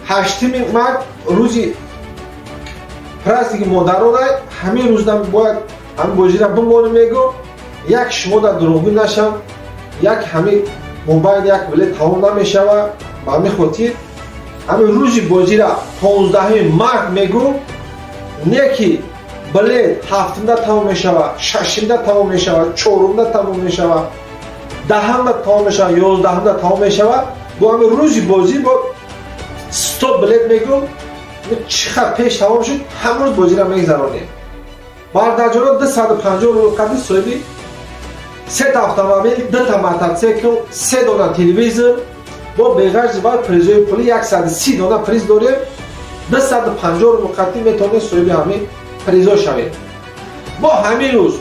8 март рӯзи праздники модарона, ҳамин рӯздан бояд ҳамин бозира бимонем мегӯ, як шумо дар дурӯғгӯ нашам, як ҳамин мобайл як билет тамом намешава. Ба ҳамин хотир ҳамин рӯзи бозира 15 март мегӯ, не ки билет 7-да тамом мешава, 6-да тамом мешава, 4-да тамом мешава, 10-да тамом мешава, 11-да тамом мешава. Бо ҳамин рӯзи бозӣ бо 100 билет мегӯ, чӣ қадр пеш тамом шуд, ҳамрӯз бозира мегзаронем. Бародарҷоно, 250 рубл қадри соҳиби Сета автомобил, дута мотоцикл, се дона телевизор, бо беғарзи вай призои пули 130 дона приз дорем. 250 рубл қатӣ метавонед соҳиби ҳамин призо шавед. Мо ҳамин рӯз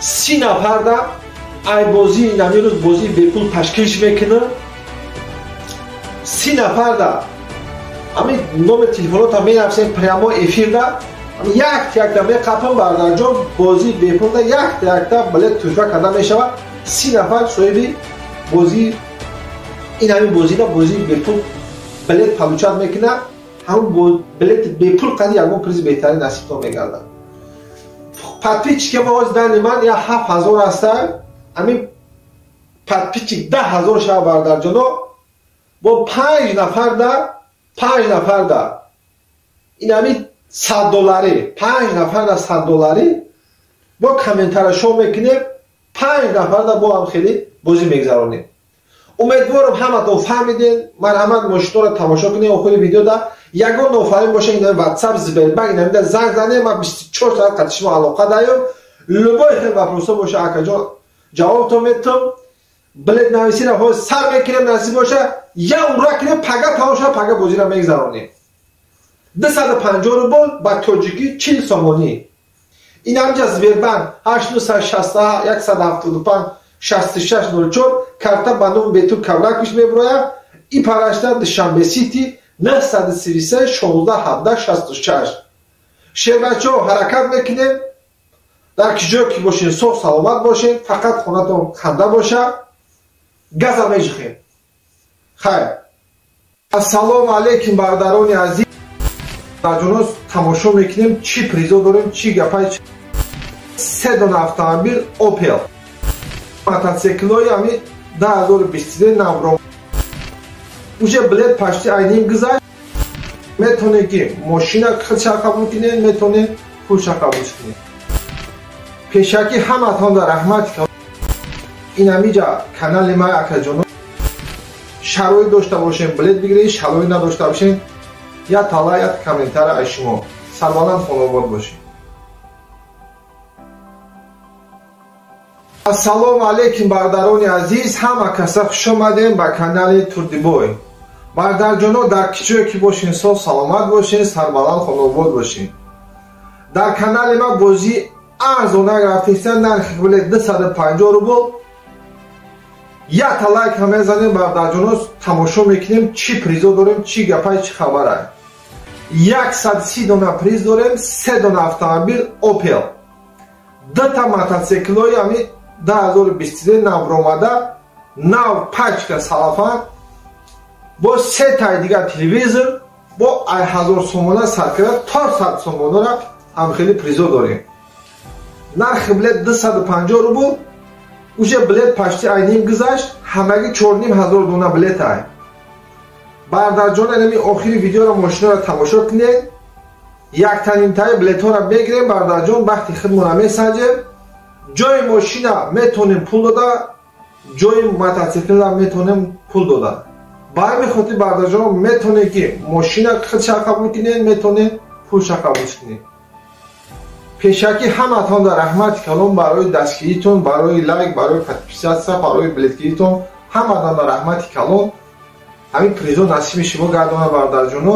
30 нафарда ай бозии ҳамин рӯз бозии бепул ташкил мекунем. 30 нафарда ҳамин номер телефонота менависем прямо эфирда, якта-якта меқапам бардарҷон, бозии бепулда якта-якта билет туҳфа карда мешавад. 30 нафар соҳиби бозии ин ҳамин бозида бозии бепул билет получать мекунад. Ҳамон билети бепул қади ягон призи беҳтарин насибтон мегардад. Подписчики мо ҳозир дани ман я 7000 ҳаста, ҳамин подписчик 10000 шава бардарҷоно, бо 5 нафарда, 5 нафарда ин ҳамин 100 доллари, 5 нафарда 100 доллари бо комментара шоу мекунем, 5 нафарда бо ҳам хеле бозӣ мегзаронем. Умедворам ҳаматон фаҳмидем. Марҳамат мошинҳоро тамошо кунед охири видеода. Ягон нофаҳмӣ боша ин WhatsApp, Сбербанк инамида занг занед, ман 24 соат қати шумо алоқа даём. Любой хел вопросо боша акаҷон ҷавобтон метам. Билет нависиро ҳозир сар мекунем, насиб боша я ура кунем, пага тамом шава, пага бозиро мегзаронем. 250 рубл ба тоҷикӣ 40 сомонӣ. Ин ҳамҷа Сбербанк 8961 175 6604 карта ба номи Бетур Кавраквич мебурояд. И парашта Душанбе Сити 933 16 17 66. Шербачаҳо ҳаракат мекунем. Дар ки ҷое ки бошед соғ саломат бошед, фақат хонатон ханда боша, газа меҷихем. Хайр. Ассалому алайкум бародарони азиз. Ҷоно тамошо мекунем чӣ призо дорем, чӣ гапай. Се дона автомобил Opel, мотоциклҳои ҳамин 2023 навро. Уже билет почти айним гузашт. Метавонед ки мошина худша қабул кунед, метавонед пулша қабул кунед. Пешакӣ ҳаматонда раҳмат. Ин ҳамиҷа канали ман акаҷоно, шароит дошта бошем билет бигиред, шароит надошта бошем я тала я комментара аз шумо. Сарбаланд хонобод бошед. Ассалому алайкум бародарони азиз, ҳама каса хуш омадем ба канали Турдибой. Бародарҷоно дар ки ҷое ки бошен соғ саломат бошен, сарбаланд хонобод бошен. Дар канали ман бозии арзонак рафтеста, нархи билет 250 рубл. Якта лайк ҳам мезанем бародарҷоно, тамошо мекунем чӣ призо дорем, чӣ гапай, чӣ хабарай. 130 дона приз дорем, се дона автомобил Opel, дута мотоциклҳои ҳамин 2023 навромада, нав пачка салафан, бо се таи дигар телевизор, бо 1000 сомона сар карда то 100 сомонара ҳам хеле призо дорем. Нархи билет 250 рубл. Уже билет почти айним гузашт, ҳамагӣ 4500 дона билет ай. Бародарҷон, инами охири видеоро мошинаро тамошо кунед. Яктанимтаи билетҳоро мегирем бародарҷон, вақти худмонро месанҷем. Ҷои мошина метавонем пул дода, ҷои мотоциклра метавонем пул дода. Ба ҳамин хотир бародарҷон метавонед ки мошина худша қабул кунед, метавонед пулша қабул кунед. Пешакӣ ҳаматонда раҳмати калон барои дастгиритон, барои лайк, барои подписаться, барои билетгиритон. Ҳаматонда раҳмати калон. Ҳамин призо насиби шумо гардона бародарҷоно.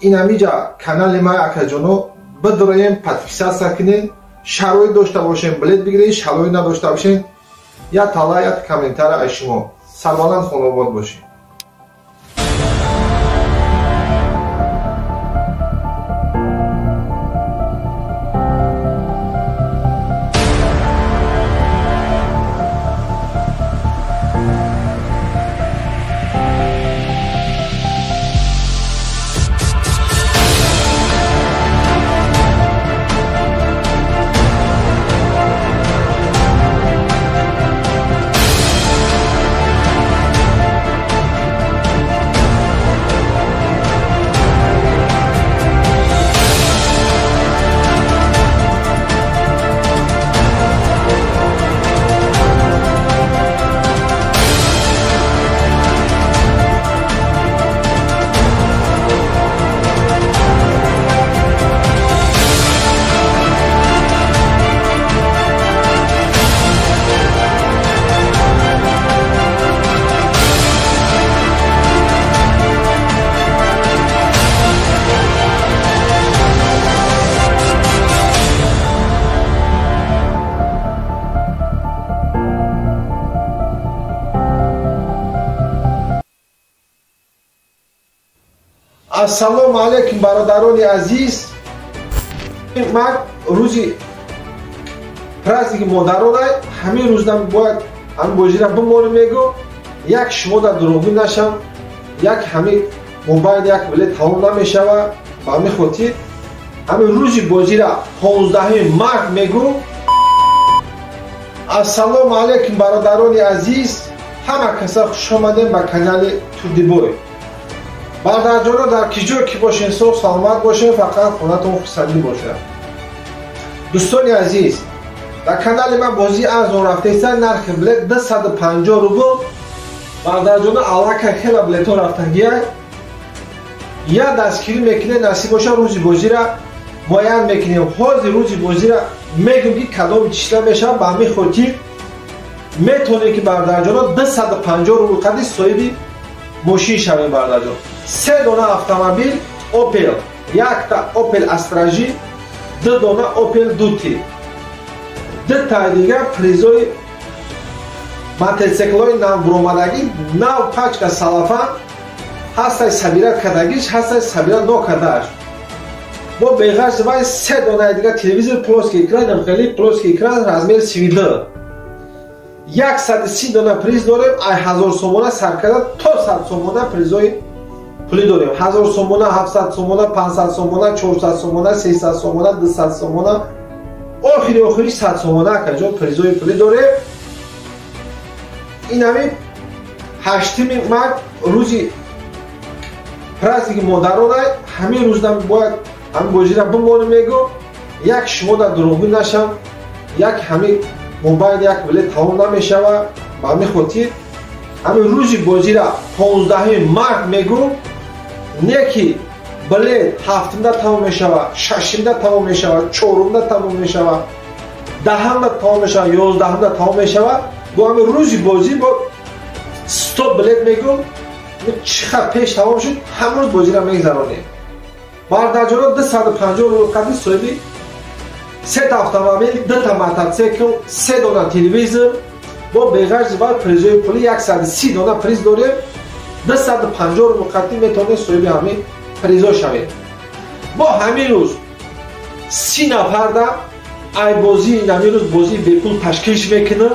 Ин ҳамиҷа канали ман акаҷоно бидроем, подписаться кунед. Шароит дошта бошем билет бигиред, шароит надошта бошем я тала я комментара аз шумо. Сарбаланд хонобод бошед. Ассалому алайкум бародарони азиз. Ман рӯзи праздники модарона ҳамин рӯзда бояд ҳамин бозира бимонем мегӯ, як шумо дар дурӯғгӯ нашам, як ҳамин мобайл як билет тамом намешава. Ба ҳамин хотир ҳамин рӯзи бозира 15 март мегӯ. Ассалому алайкум бародарони азиз, ҳама каса хуш омадем ба канали Турдибой. Бародарҷоно, дар ки ҷое ки бошен, соғ саломат бошен, фақат хонатон хурсандӣ бошад. Дӯстони азиз, дар канали ман бозии арзон рафтаиста, нархи билет 250 рубл. Бародарҷоно, аллакай хела билетҳо рафтагия. Я дастгирӣ мекунем, насиб боша рӯзи бозира муайян мекунем. Ҳозир рӯзи бозира мегӯм ки кадом числа мешавад. Ба ҳамин хотир метавонем ки бародарҷоно 250 рубл қадри соҳиби мошин шавем. Бародарҷон, се дона автомобил Opel, якта Opel Astra J, ду дона Opel Duty, дутаи дигар призои мотоциклҳои навбуромадагӣ, нав пачка салафан ҳастай, сабират кардагиш ҳастай, сабират нокардааш. Бо беғарз вай се донаи дигар телевизор плоский экран, хеле плоский экран размер 32. 130 дона приз дорем. Ай 1000 сомона сар карда то 100 сомона призои пулӣ дорем. 1000 сомона, 700 сомона, 500 сомона, 400 сомона, 300 сомона, 200 сомона, охири охири 100 сомона акаҷон призои пулӣ дорем. Ин ҳамин 8 март рӯзи праздники модарона ҳамин рӯзда бояд ҳамин бозира бимонем мегӯ, як шумо дар дурӯғгӯ нашам, як ҳамин мобайл як билет тамом намешава. Ба ҳамин хотир ҳамин рӯзи бозира 15 март мегӯ, не ки билет 7-да тамом мешава, 6-да тамом мешава, 4-да тамом мешава, 10-да тамом мешава, 11-да тамом мешава. Бо ҳамин рӯзи бозӣ бо 100 билет мегӯ, чӣ хел пеш тамом шуд, ҳамин рӯз бозира мегзаронем. Бародарҷоно, 250 рубл қадри соҳиби сета автомобил, дута мотоцикл, се дона телевизор, бо беғарзи вай призои пулӣ 130 дона приз дорем. 250 рубл қадри метавонед соҳиби ҳамин призо шавед. Бо ҳамин рӯз 30 нафарда ай бозии ҳамин рӯз бозии бепул ташкилш мекунад.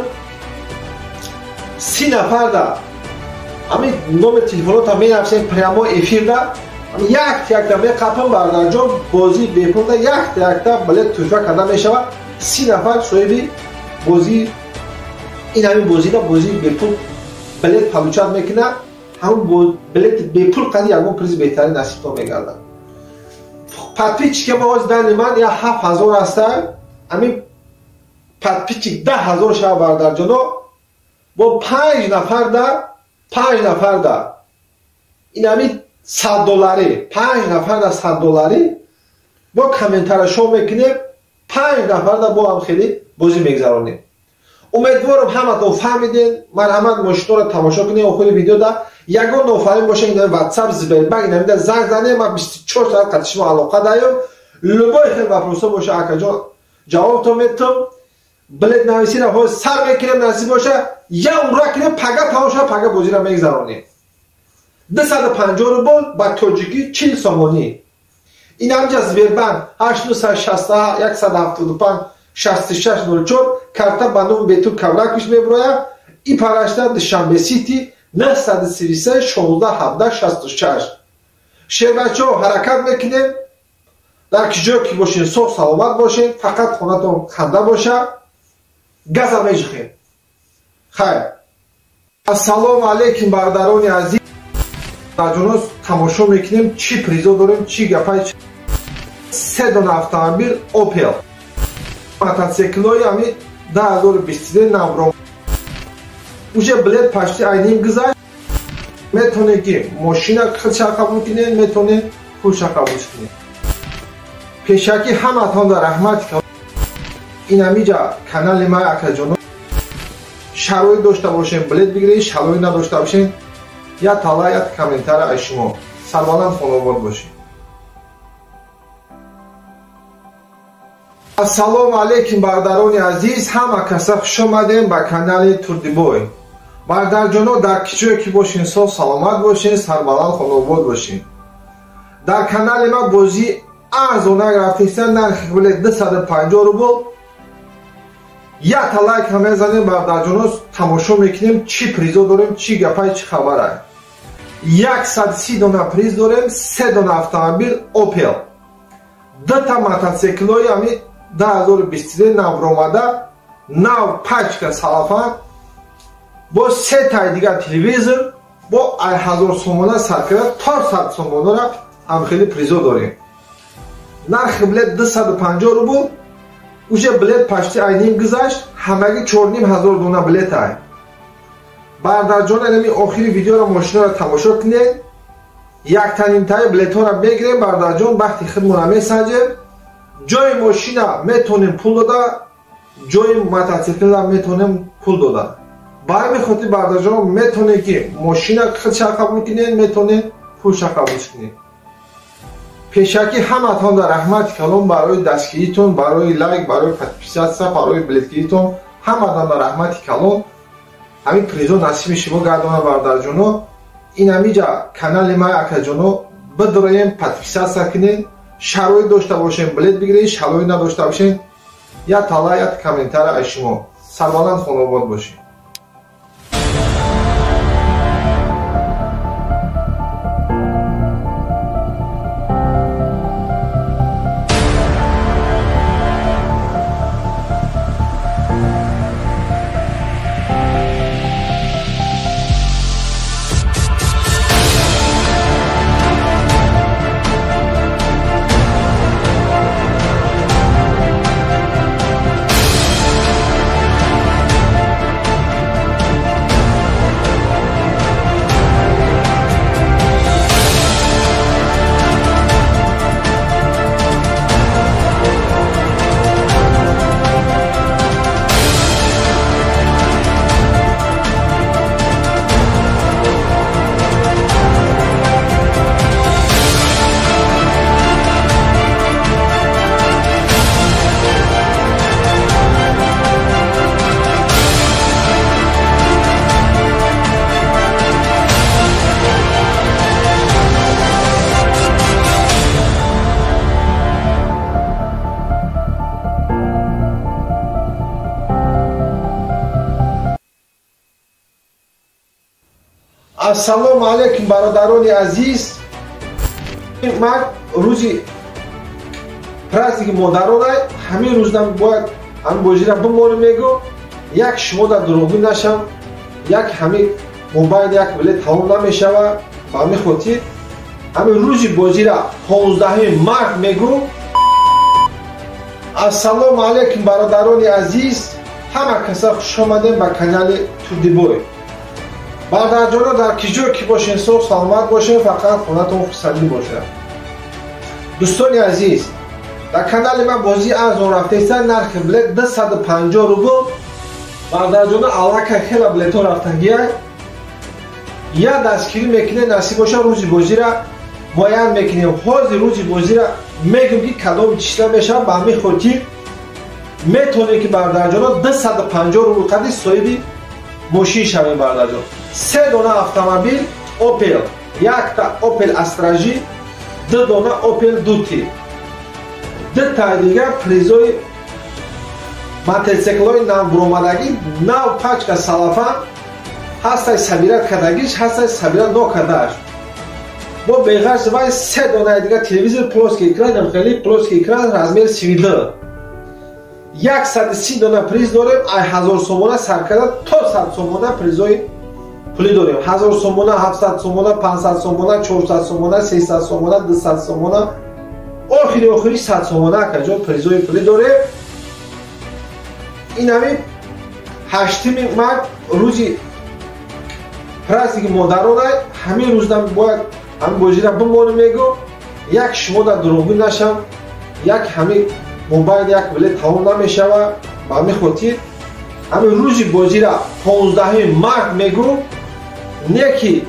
30 нафарда ҳамин номер телефонота менависем прямо эфирда, якта якта меқапам. Бародарҷон, бозии бепулда якта якта билет туҳфа карда мешавад. 30 нафар соҳиби бозии ин ҳамин бозида бозии бепул билет получать мекунад. Ҳамун билети бепул қади ягон призи беҳтарин насибтон мегардад. Подписчики ма ҳозир дани ман я 7000 ҳаста, ҳамин подписчик 10 000 шава. Бародарҷоно, бо 5 нафарда, 5 нафарда ин ҳамин 100 долларӣ, 5 нафарда 100 долларӣ бо комментария шоу мекунем, 5 нафарда бо ҳам хеле бозӣ мегзаронем. Умедворам ҳаматон фаҳмидем. Марҳамат, мошинҳоро тамошо кунем. Охири видеода ягон нофаҳмӣ боша, ин ватсап, Сбербанк, инамида занг занем, ман 24 соат қати шумо алоқа даём. Любой хел вопросо боша, акаҷон, ҷавобтон метам. Билет нависира ҳозир сар мекунем, насиб боша, я ура кунем, пага тамом шава, пага бозиро мегзаронем. 250 рубл, ба тоҷикӣ 40 сомонӣ. Ин ҳамҷа Сбербанк 861 175 6604, карта ба номи Бетур Кавракиш мебурояд. И парашта Душанбе Сити 933 16 17 66. Шербачаҳо, ҳаракат мекунем. Дар ки ҷое ки бошен, соғ саломат бошен, фақат хонатон ханда боша. Газа меҷихем. Хайр. Ассалому алайкум бародарони азиз. Ҷоно, тамошо мекунем, чӣ призо дорем, чӣ гапай. Се дона автомобил Opel, мотоциклҳои ҳамин 2023 навро, уже билет почти айним гузашт. Метавонед ки мошина худша қабул кунед, метавонед пулша қабул кунед. Пешакӣ ҳаматон дар раҳмат. Ин ҳамиҷа канали ман, акаҷоно, шароит дошта бошем, билет бигиред, шароит надошта бошем, як тала, як комментария аз шумо. Сарбаланд, хонобод бошед. Ассалому алайкум бародарони азиз, ҳама каса хуш омадем ба канали Турдибой. Бародарҷоно, дар ки ҷое ки бошен, соғ саломат бошен, сарбаланд, хонобод бошен. Дар канали ма бозӣ арзона рафтеста, нархи билет 250 рубл. Якта лайк ҳам мезанем бародарҷоно, тамошо мекунем чӣ призо дорем, чӣ гапай, чӣ хабарай. 130 дона приз дорем, 3 дона автомобил Opel, 2 та мотоциклҳои ҳами 2023 навромада, нав пачка салафан, бо 3 таи дигар телевизор, бо 1000 сомона сар карда то 100 сомонара ҳамхели призо дорем. Нархи билет 250 рубл. Уже билет почти ай ним гузашт, ҳамагӣ 4500 дона билет ай. Бародарҷон, инами охири видеоро, мошинаро тамошо кунед. Яктанимтаи билетҳоро мегирем, бародарҷон, бахти худмонро месанҷем. Ҷои мошина метонем пул дода, ҷои мотоциклра метонем пул дода. Ба ҳамин хотир, бародарҷон, метонем ки мошина худша қабул кунед, метонем пулша қабул кунед. Пешакӣ ҳаматон дар раҳмати калон барои дастгиритон, барои лайк, барои подписаться, барои билетгиритон. Ҳаматон дар раҳмати калон. Ҳамин призо насиби шумо гардона, бародарҷоно. Ин ҳамиҷа канали май, акаҷоно, бидроем, подписаться кунед. Шароит дошта бошем, билет бигиред, шароит надошта бошем, як тала, як комментарий аз шумо. Сарбаланд, хонобод бошед. Ассалому алайкум, бародарони азиз. Ман рӯзи праздники модарона, ҳамин рӯзам бояд ҳамин бозира бимонем, мегӯ, як шумо дар дурӯғгӯ нашам, як ҳамин мобайл як билет тамом намешава. Ба ҳамин хотир ҳамин рӯзи бозира 15 март мегӯ. Ассалому алайкум, бародарони азиз. Ҳама каса хушомадем ба канали Турдибой. Бародарҷоно, дар ки ҷое ки бошен, соғ саломат бошен, фақат хонатон хурсандӣ бошад. Дӯстони азиз, дар канали ман бозии арзон рафтеста, нархи билет 250 рубл. Бародарҷоно, аллакай хела билетҳо рафтагия. Я дастгирӣ мекунем, насиб боша, рӯзи бозира муайян мекунем. Ҳозир рӯзи бозира мегӯм ки кадоми числа мешавад. Ба ҳамин хотир метавонем ки, бародарҷоно, 250 рубл қади соҳиби мошин шавем. Бародарҷон, се дона автомобил Opel, якта Opel Astra J, ду дона Opel Duty, дутаи дигар призои мотоциклҳои навбуромадагӣ, нав пачка салафан ҳастай, собирать кардагиш ҳастай, собирать нокардааш. Бо беғарз вай се донаи дигар телевизор плоский экран, хеле плоский экран, размер 32. 130 дона приз дорем. Ай 1000 сомона сар карда то 100 сомона призои пулӣ дорем: 1000 сомона, 700 сомона, 500 сомона, 400 сомона, 300 сомона, 200 сомона, охири охири 100 сомона, акаҷон, призои пулӣ дорем. Ин ҳамин 8 март рӯзи праздники модарона, ҳамин рӯзам бояд ҳамин бозира бимонем, мегӯ, як шумо дар дурӯғгӯ нашам, як ҳамин мобайл як билет тамом намешава. Ба ҳамин хотир ҳамин рӯзи бозира 15 март мегӯ. Не ки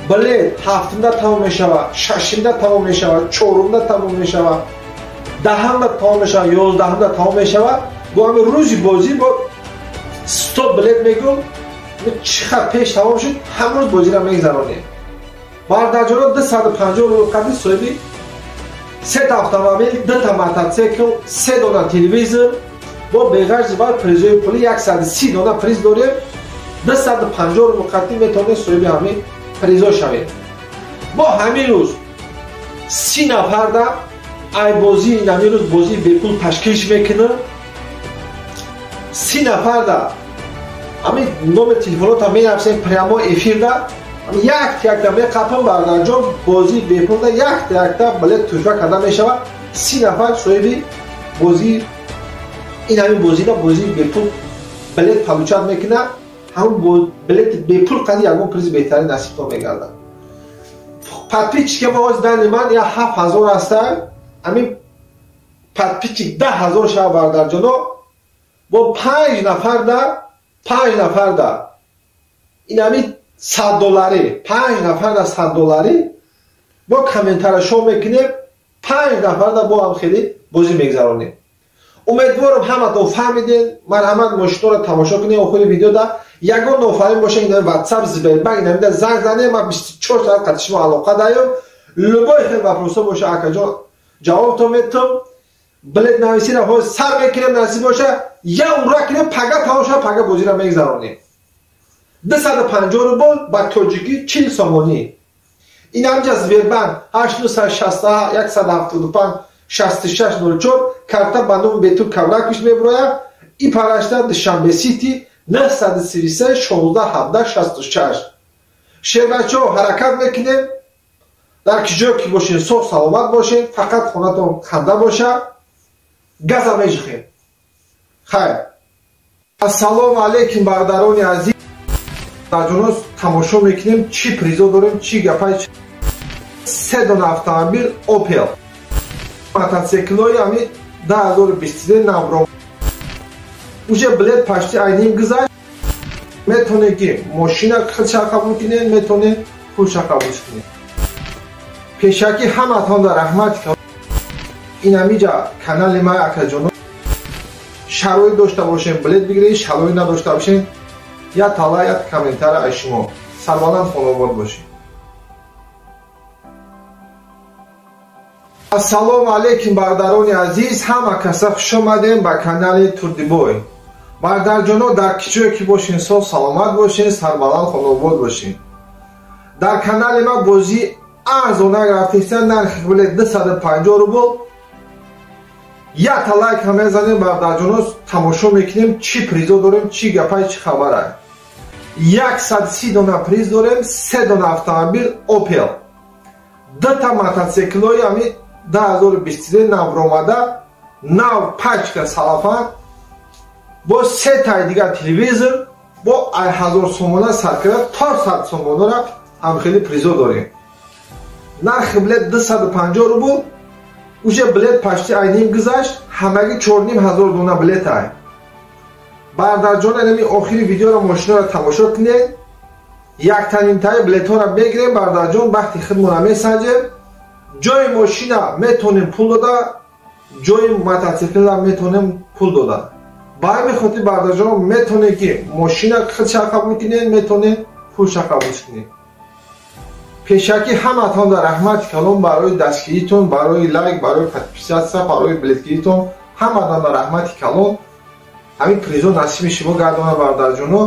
билет ҳафтумда тамом мешава, шашумда тамом мешава, чорумда тамом мешава, 10-умда тамом мешава, 11-умда тамом мешава. Бо ҳамин рӯзи бозӣ бо 100 билет мегӯм, чӣ қадр пеш тамом шуд, ҳамрӯз бозиро мегзаронем. Бародарҷоно, 250 рубл қадри соҳиби Сета автомобил, дута мотоцикл, се дона телевизор, бо беғарзи бар призои пули 130 дона приз дорем. 250 рубл қатъӣ метавонед соҳиби ҳамин призо шавед. Бо ҳамин рӯз 30 нафарда ай бозии ҳамин рӯз бозии бепул ташкилш мекунад. 30 нафарда ҳамин номер телефонота менависем прямо эфирда, якта-якта меқапам бардарҷон, бозии бепулда якта-якта билет туҳфа карда мешавад. 30 нафар соҳиби бозии ин ҳамин бозида бозии бепул билет получать мекунад. Ҳамон билети бепул қади ягон призи беҳтарин насибтон мегардад. Подписчики мо ҳозир дани ман я 7000 ҳаста, ҳамин подписчик 10000 шава бардарҷоно, бо 5 нафарда 5 нафарда ин ҳамин 100 доллари 5 нафарда 100 доллари бо комментара шоу мекунем, 5 нафарда бо ҳам хеле бозӣ мегзаронем. Умедворам ҳаматон фаҳмиден. Марҳамат мошинҳоро тамошо кунед охири видеода. Ягон нофаҳмӣ боша ин WhatsApp, Сбербанк инамида занг занед, ман 24 соат қати шумо алоқа даём. Любой хел вопросо боша акаҷон ҷавобтон метам. Билет нависиро ҳозир сар мекунем, насиб боша я ура кунем, пага тамом шава, пага бозиро мегзаронем. 250 рубл ба тоҷикӣ 40 сомонӣ. Ин ҳамҷа Сбербанк 861 175 6604 карта ба номи Бетур Кавракиш мебурояд. И парашта Душанбе Сити 933 16 17 66. Шербачо ҳаракат мекунем. Дар ки ҷое ки бошед соғ саломат бошед, фақат хонатон ханда боша. Газа меҷихем. Хайр. Ассалому алайкум бародарони азиз. Ҷонос тамошо мекунем чӣ призо дорем, чӣ гапай. Се дона автомобил Opel. Мотоциклҳои ҳамин 2023 навро. Уже билет пашти айним гузашт. Метавонед ки мошина худша қабул кунед, метавонед пулша қабул кунед. Пешакӣ ҳаматон дар раҳмат. Ин ҳамиҷа канали ман акаҷоно. Шароит дошта бошем билет бигиред, шароит надошта бошем я тала я комментара аз шумо. Сарбаланд хонобод бошед. Ассалому алайкум бародарони азиз, ҳама каса хуш омадем ба канали Турдибой. Бародарҷоно дар ки ҷое ки бошед соғ саломат бошед, сарбаланд хонобод бошед. Дар канали ма бозии арзона рафтеста, нархи билет 250 рубл. Якта лайк ҳам мезанем бародарҷоно, тамошо мекунем чӣ призо дорем, чӣ гапай, чӣ хабарай. 130 дона приз дорем, се дона автомобил Opel, дута мотоциклҳои ҳамин 2023 навромада, нав пачка салафан, бо се таи дигар телевизор, бо 1000 сомона сар карда то 100 сомонара ҳам хеле призо дорем. Нархи билет 250 рубл. Уже билет пашти айним гузашт, ҳамагӣ 4500 дона билет ай. Бародарҷон инами охири видеоро мошинаро тамошо кунед. Яктанимтаи билетҳоро мегирем бародарҷон, вақти худмонро месанҷем. Ҷои мошина метавонем пул дода, ҷои мотоциклра метавонем пул дода. Ба ҳамин хотир бародарҷон метавонед ки мошина худша қабул кунед, метавонед пулша қабул кунед. Пешакӣ ҳаматон дар раҳмати калон барои дастгиритон, барои лайк, барои подписаться, барои билетгиритон ҳаматон дар раҳмати калон. Ҳамин призо насиби шумо гардона бародарҷоно.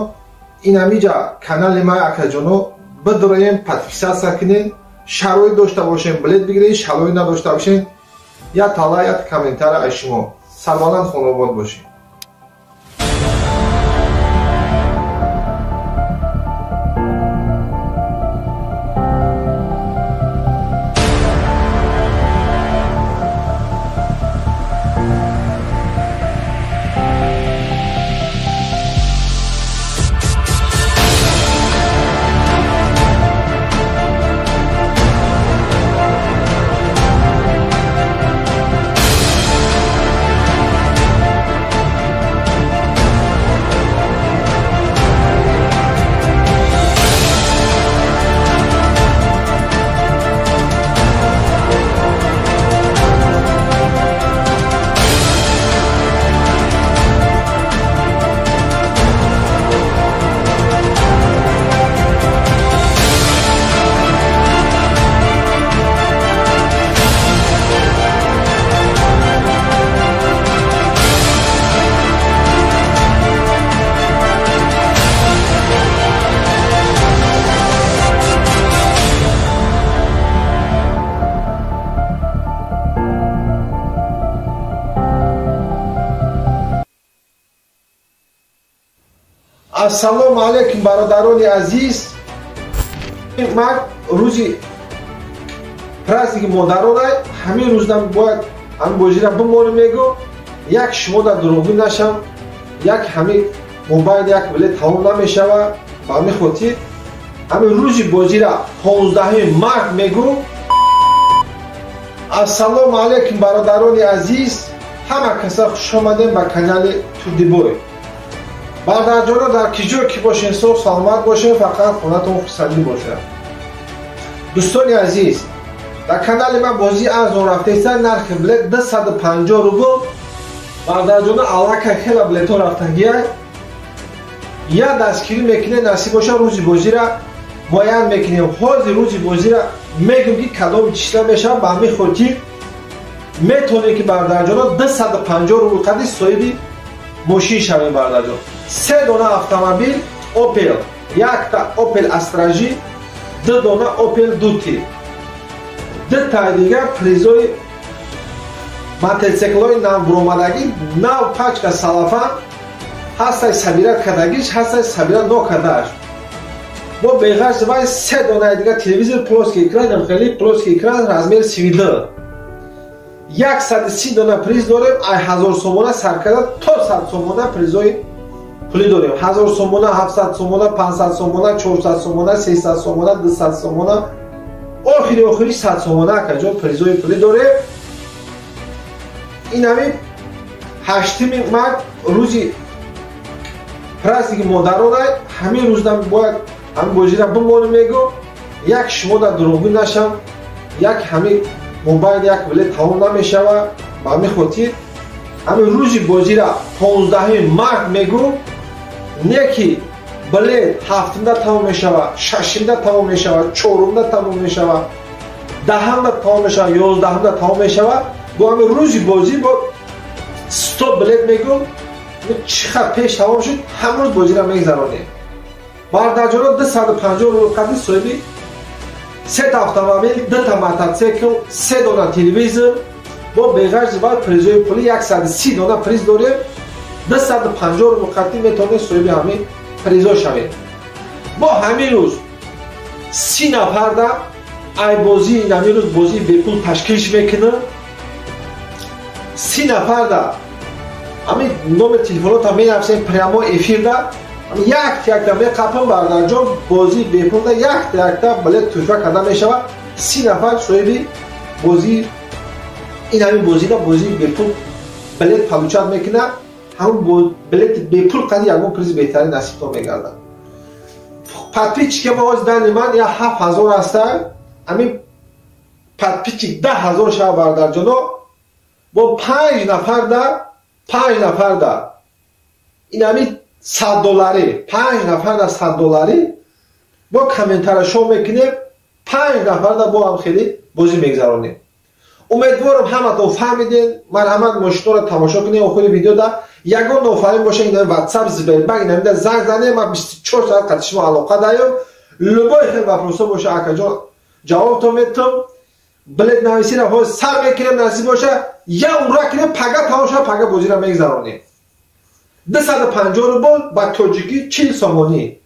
Ин ҳамиҷа канали ман акаҷоно бидроем, подписаться кунед. Шароит дошта бошем билет бигиред, шароит надошта бошем я тала я комментара аз шумо. Сарбаланд хонобод бошед. Ассалому алайкум бародарони азиз. Ман рӯзи праздники модарона ҳамин рӯзда бояд ҳамин бозира бимонем мегӯ, як шумо дар дурӯғгӯ нашам, як ҳамин мобайл як билет тамом намешава. Ба ҳамин хотир ҳамин рӯзи бозира 15 март мегӯ. Ассалому алайкум бародарони азиз, ҳама каса хуш омадем ба канали Турдибой. Бародарҷоно, дар ки ҷое ки бошен, соғ саломат бошен, фақат хонатон хурсандӣ бошад. Дӯстони азиз, дар канали ман бозии арзон рафтеста, нархи билет 250 рубл. Бародарҷоно, аллакай хела билетҳо рафтагия. Я дастгирӣ мекунем, насиб боша рӯзи бозира муайян мекунем. Ҳозир рӯзи бозира мегӯм ки кадоми числа мешавад. Ба ҳамин хотир метавонем ки бародарҷоно 250 рубл қади соҳиби мошин шавем. Бародарҷон, се дона автомобил Opel, якта Opel Astra J, ду дона Opel Duty, дутаи дигар призои мотоциклҳои навбуромадагӣ, нав пачка салафан ҳастай, сабират кардагиш ҳастай, сабират нокардааш. Бо беғарз вай се донаи дигар телевизор плоский экран, хеле плоский экран размер 32. 130 дона приз дорем. Ай 1000 сомона сар карда то 100 сомона призои пулӣ дорем. 1000 сомона, 700 сомона, 500 сомона, 400 сомона, 300 сомона, 200 сомона, охири охири 100 сомона акаҷон призои пулӣ дорем. Ин ҳамин 8 март рӯзи праздники модарона ҳамин рӯзда бояд ҳамин бозира бимонем мегӯ, як шумо дар дурӯғгӯ нашам, як ҳамин мобайл як билет тамом намешава. Ба ҳамин хотир ҳамин рӯзи бозира 15 март мегӯ, не ки билет 7-да тамом мешава, 6-да тамом мешава, 4-да тамом мешава, 10-да тамом мешава, 11-да тамом мешава. Бо ҳамин рӯзи бозӣ бо 100 билет мегӯ, чӣ хел пеш тамом шуд, ҳамин рӯз бозира мегзаронем. Бародарҷоно, 250 рубл қади соҳиби сета автомобил, дута мотоцикл, се дона телевизор, бо беғарзи вай призои пулӣ 130 дона приз дорем. 250 рубл қади метавонед соҳиби ҳамин призо шавед. Бо ҳамин рӯз 30 нафарда ай бозии ҳамин рӯз бозии бепул ташкилш мекунам. 30 нафарда ҳамин номер телефонота менависем прямо эфирда, якта якта меқапам. Бародарҷон, бозии бепулда якта якта билет туҳфа карда мешавад. 30 нафар соҳиби бозии ин ҳамин бозида бозии бепул билет получать мекунад. Ҳамон билети бепул қади ягон призи беҳтарин насибтон мегардад. Подписчики ма ҳозир дани ман я 7000 ҳаста, ҳамин подписчик 10000 шава. Бародарҷоно, бо 5 нафарда, 5 нафарда ин ҳамин 100 долларӣ, 5 нафарда 100 долларӣ бо комментария шоу мекунем. 5 нафарда бо ҳам хеле бозӣ мегзаронем. Умедворам ҳаматон фаҳмидем. Марҳамат, мошинҳоро тамошо кунем. Охири видеода ягон нофаҳмӣ боша, ин WhatsApp, Сбербанк, инамида занг занем, ман 24 соат қати шумо алоқа даём. Любой хел вопросо боша, акаҷон, ҷавобтон метам. Билет нависира ҳозир сар мекунем, насиб боша я ура кунем, пага тамом шава, пага бозиро мегзаронем. 250 рубл ба тоҷикӣ 40 сомонӣ.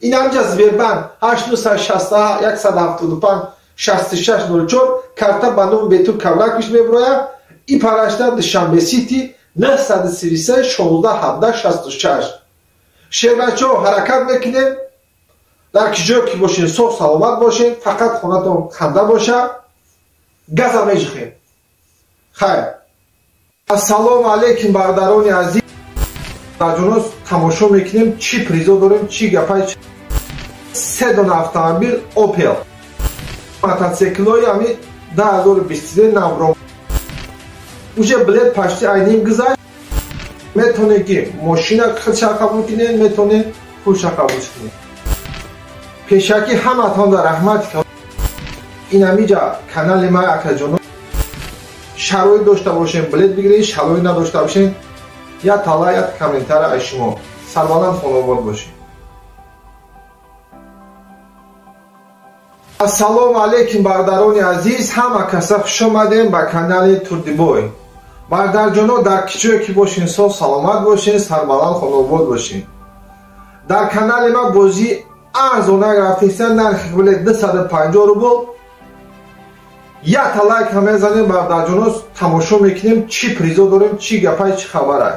Ин ҳамҷа Сбербанк 8961 175 6604, карта ба номи Бетур Кавраквич мебурояд. И парашта Душанбе Сити 933 16 17 66. Шербачо, ҳаракат мекунем. Дар ки ҷое ки бошен, соғ саломат бошен, фақат хонатон ханда боша. Газа меҷихем. Хайр. Ассалому алайкум бародарони азиз. Бародарҷоно, тамошо мекунем чӣ призо дорем, чӣ гапай. Се дона автомобил Opel, мотоциклҳои ҳамин 2023 навро, уже билет почти айним гузашт. Метавонед ки мошина худша қабул кунед, метавонед пулша қабул кунед. Пешакӣ ҳаматон дар раҳмат. Ин ҳамиҷа канали ман, акаҷоно, шароит дошта бошем билет бигиред, шароит надошта бошем я тала, я комментария аз шумо. Сарбаланд, хонобод бошед. Ассалому алайкум бародарони азиз, ҳама каса хуш омадем ба канали Турдибой. Бародарҷоно, дар ки ҷое ки бошен, соғ саломат бошен, сарбаланд, хонобод бошен. Дар канали ма бозӣ арзона рафтеста, нархи билет 250 рубл. Якта лайк ҳам мезанем бародарҷоно, тамошо мекунем чӣ призо дорем, чӣ гапай, чӣ хабарай.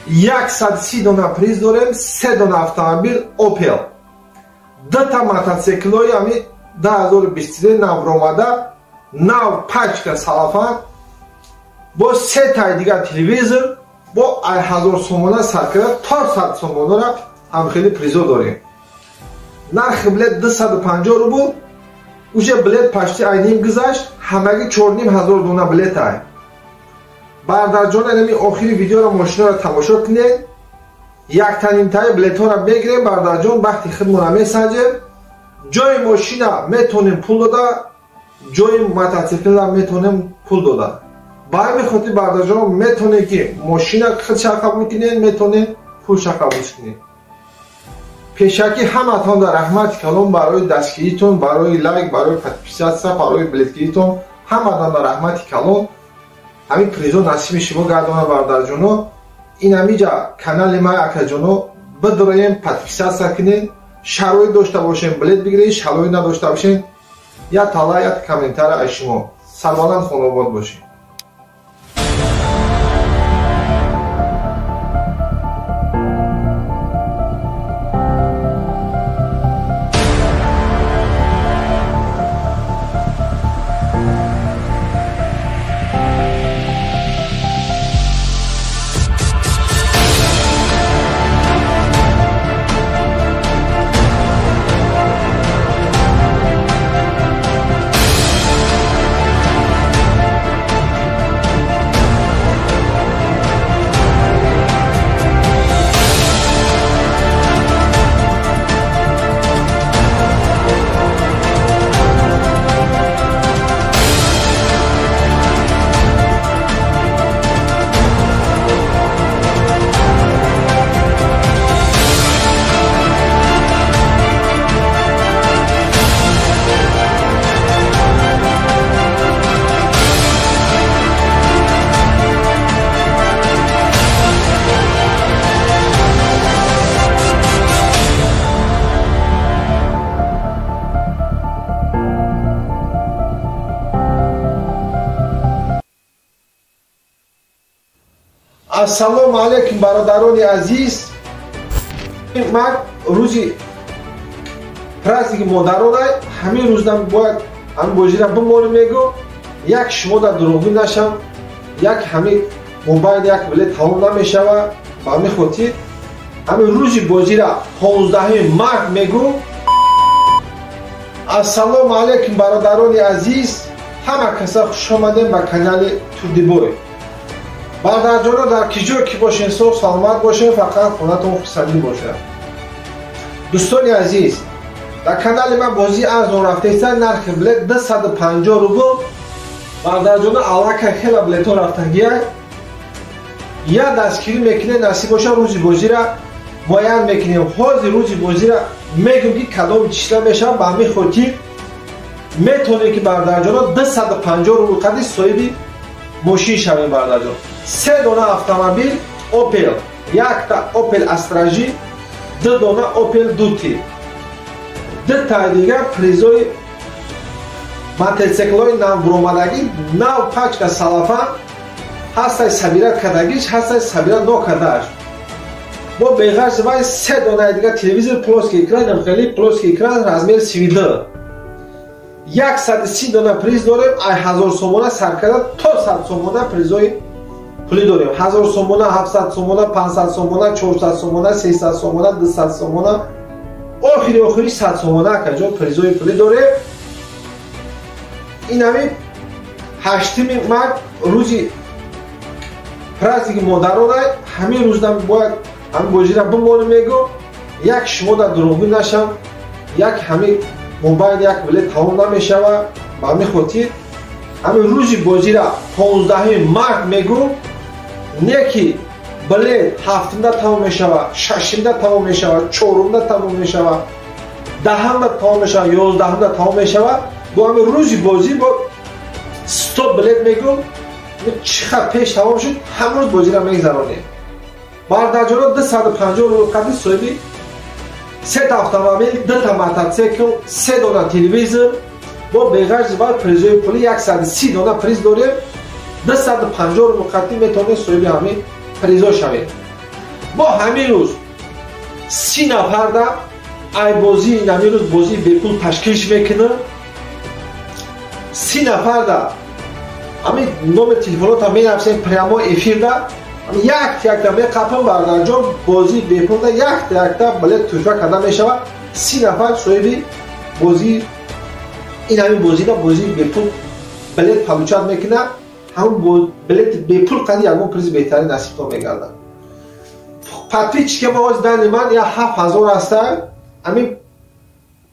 130 дона приз дорем, 3 дона автомобил Opel, 2 та мотоциклҳои ҳами 2023 навромада, нав пачка салафан, бо се таи дигар телевизор, бо 1000 сомона сар карда то 100 сомонара ҳам хеле призо дорем. Нархи билет 250 рубл. Уже билет почти ай ним гузашт, ҳамагӣ 4500 дона билет ай. Бародарҷон, инами охири видеоро, мошинаро тамошо кунед. Яктанимтаи билетҳоро мегирем бародарҷон, бахти худмонро месанҷем. Ҷои мошина метонем пул дода, ҷои мотоциклра метонем пул дода. Ба ҳамин хотир бародарҷон, метонем ки мошина худша қабул кунем, метонем пулша қабул кунем. Пешакӣ ҳаматон дар раҳмати калон барои дастгиритон, барои лайк, барои подписаться, барои билетгиритон, ҳаматон дар раҳмати калон. Ҳамин призо насиби шумо гардона бародарҷоно. Ин ҳамиҷа канали ма акаҷоно бидроем, подписаться кунед. Шароит дошта бошем, билет бигиред, шароит надошта бошем, як тала, як комментария аз шумо. Сарбаланд, хонобод бошед. Ассалому алайкум, бародарони азиз. Ман рӯзи праздники модарона, ҳамин рӯзам бояд ҳамин бозира бимонем, мегӯ як шумо дар дурӯғгӯ нашам, як ҳамин мобайл як билет тамом намешава. Ба ҳамин хотир ҳамин рӯзи бозира 15 март мегӯ. Ассалому алайкум, бародарони азиз, ҳама каса хушомадем ба канали Турдибой. Бародарҷоно, дар ки ҷое ки бошен, соғ саломат бошен, фақат хонатон хурсандӣ бошад. Дӯстони азиз, дар канали ман бозии арзон рафтеста, нархи билет 250 рубл. Бародарҷоно, аллакай хела билетҳо рафтагия. Як дастгирӣ мекунем, насиб боша рӯзи бозира муайян мекунем. Ҳозир рӯзи бозира мегӯм ки кадоми числа мешавад. Ба ҳамин хотир метавонем ки бародарҷоно 250 рубл қадри соҳиби мошин шавем. Бародарҷон, се дона автомобил Opel, якта Opel Astra J, ду дона Opel Duty, ду таи дигар призои мотоциклҳои навбуромадагӣ, нав пачка салафан ҳастай, собирать кардагиш ҳастай, собирать нокардааш. Бо беғарз вай се донаи дигар телевизор плоский экран, хеле плоский экран, размер 32. 130 дона приз дорем, ай 1000 сомона сар карда то 100 сомона призои пулӣ дорем. 1000 сомона, 700 сомона, 500 сомона, 400 сомона, 300 сомона, 200 сомона, охири охири 100 сомона акаҷон призои пулӣ дорем. Ин ҳамин 8 март рӯзи праздники модарона, ҳамин рӯзам бояд ҳамин бозира бимонем, мегӯ як шумо дар дурӯғгӯ нашам, як ҳамин мобайл як билет тамом намешава. Ба ҳамин хотир ҳамин рӯзи бозира 15 март мегӯ, не ки билет ҳафтумда тамом мешава, шашумда тамом мешава, чорумда тамом мешава, даҳамда тамом мешава, 11-умда тамом мешава. Бо ҳамин рӯзи бозӣ бо 100 билет мегӯ, чӣ қадр пеш тамом шуд, ҳамрӯз бозира мегзаронем. Бародарҷоно, 250 рубл қадри соҳиби Сета автомобил, дута мотоцикл, се дона телевизор, бо беғарзи баъд призои пули 130 дона приз дорем. 250 рубл қатъӣ метавонед соҳиби ҳамин призо шавед. Бо ҳамин рӯз 30 нафарда ай бозии ҳамин рӯз бозии бепул ташкилш мекунам. 30 нафарда ҳамин номер телефонота менависем прямо эфирда, якта-якта меқапам бардарҷон, бозии бепулда якта-якта билет туҳфа карда мешавад. 30 нафар соҳиби бозии ин ҳамин бозида бозии бепул билет получать мекунад. Ҳамон билети бепул қади ягон призи беҳтарин насибтон мегардад. Подписчики мо ҳозир дани ман я 7000 ҳастанд. Ҳамин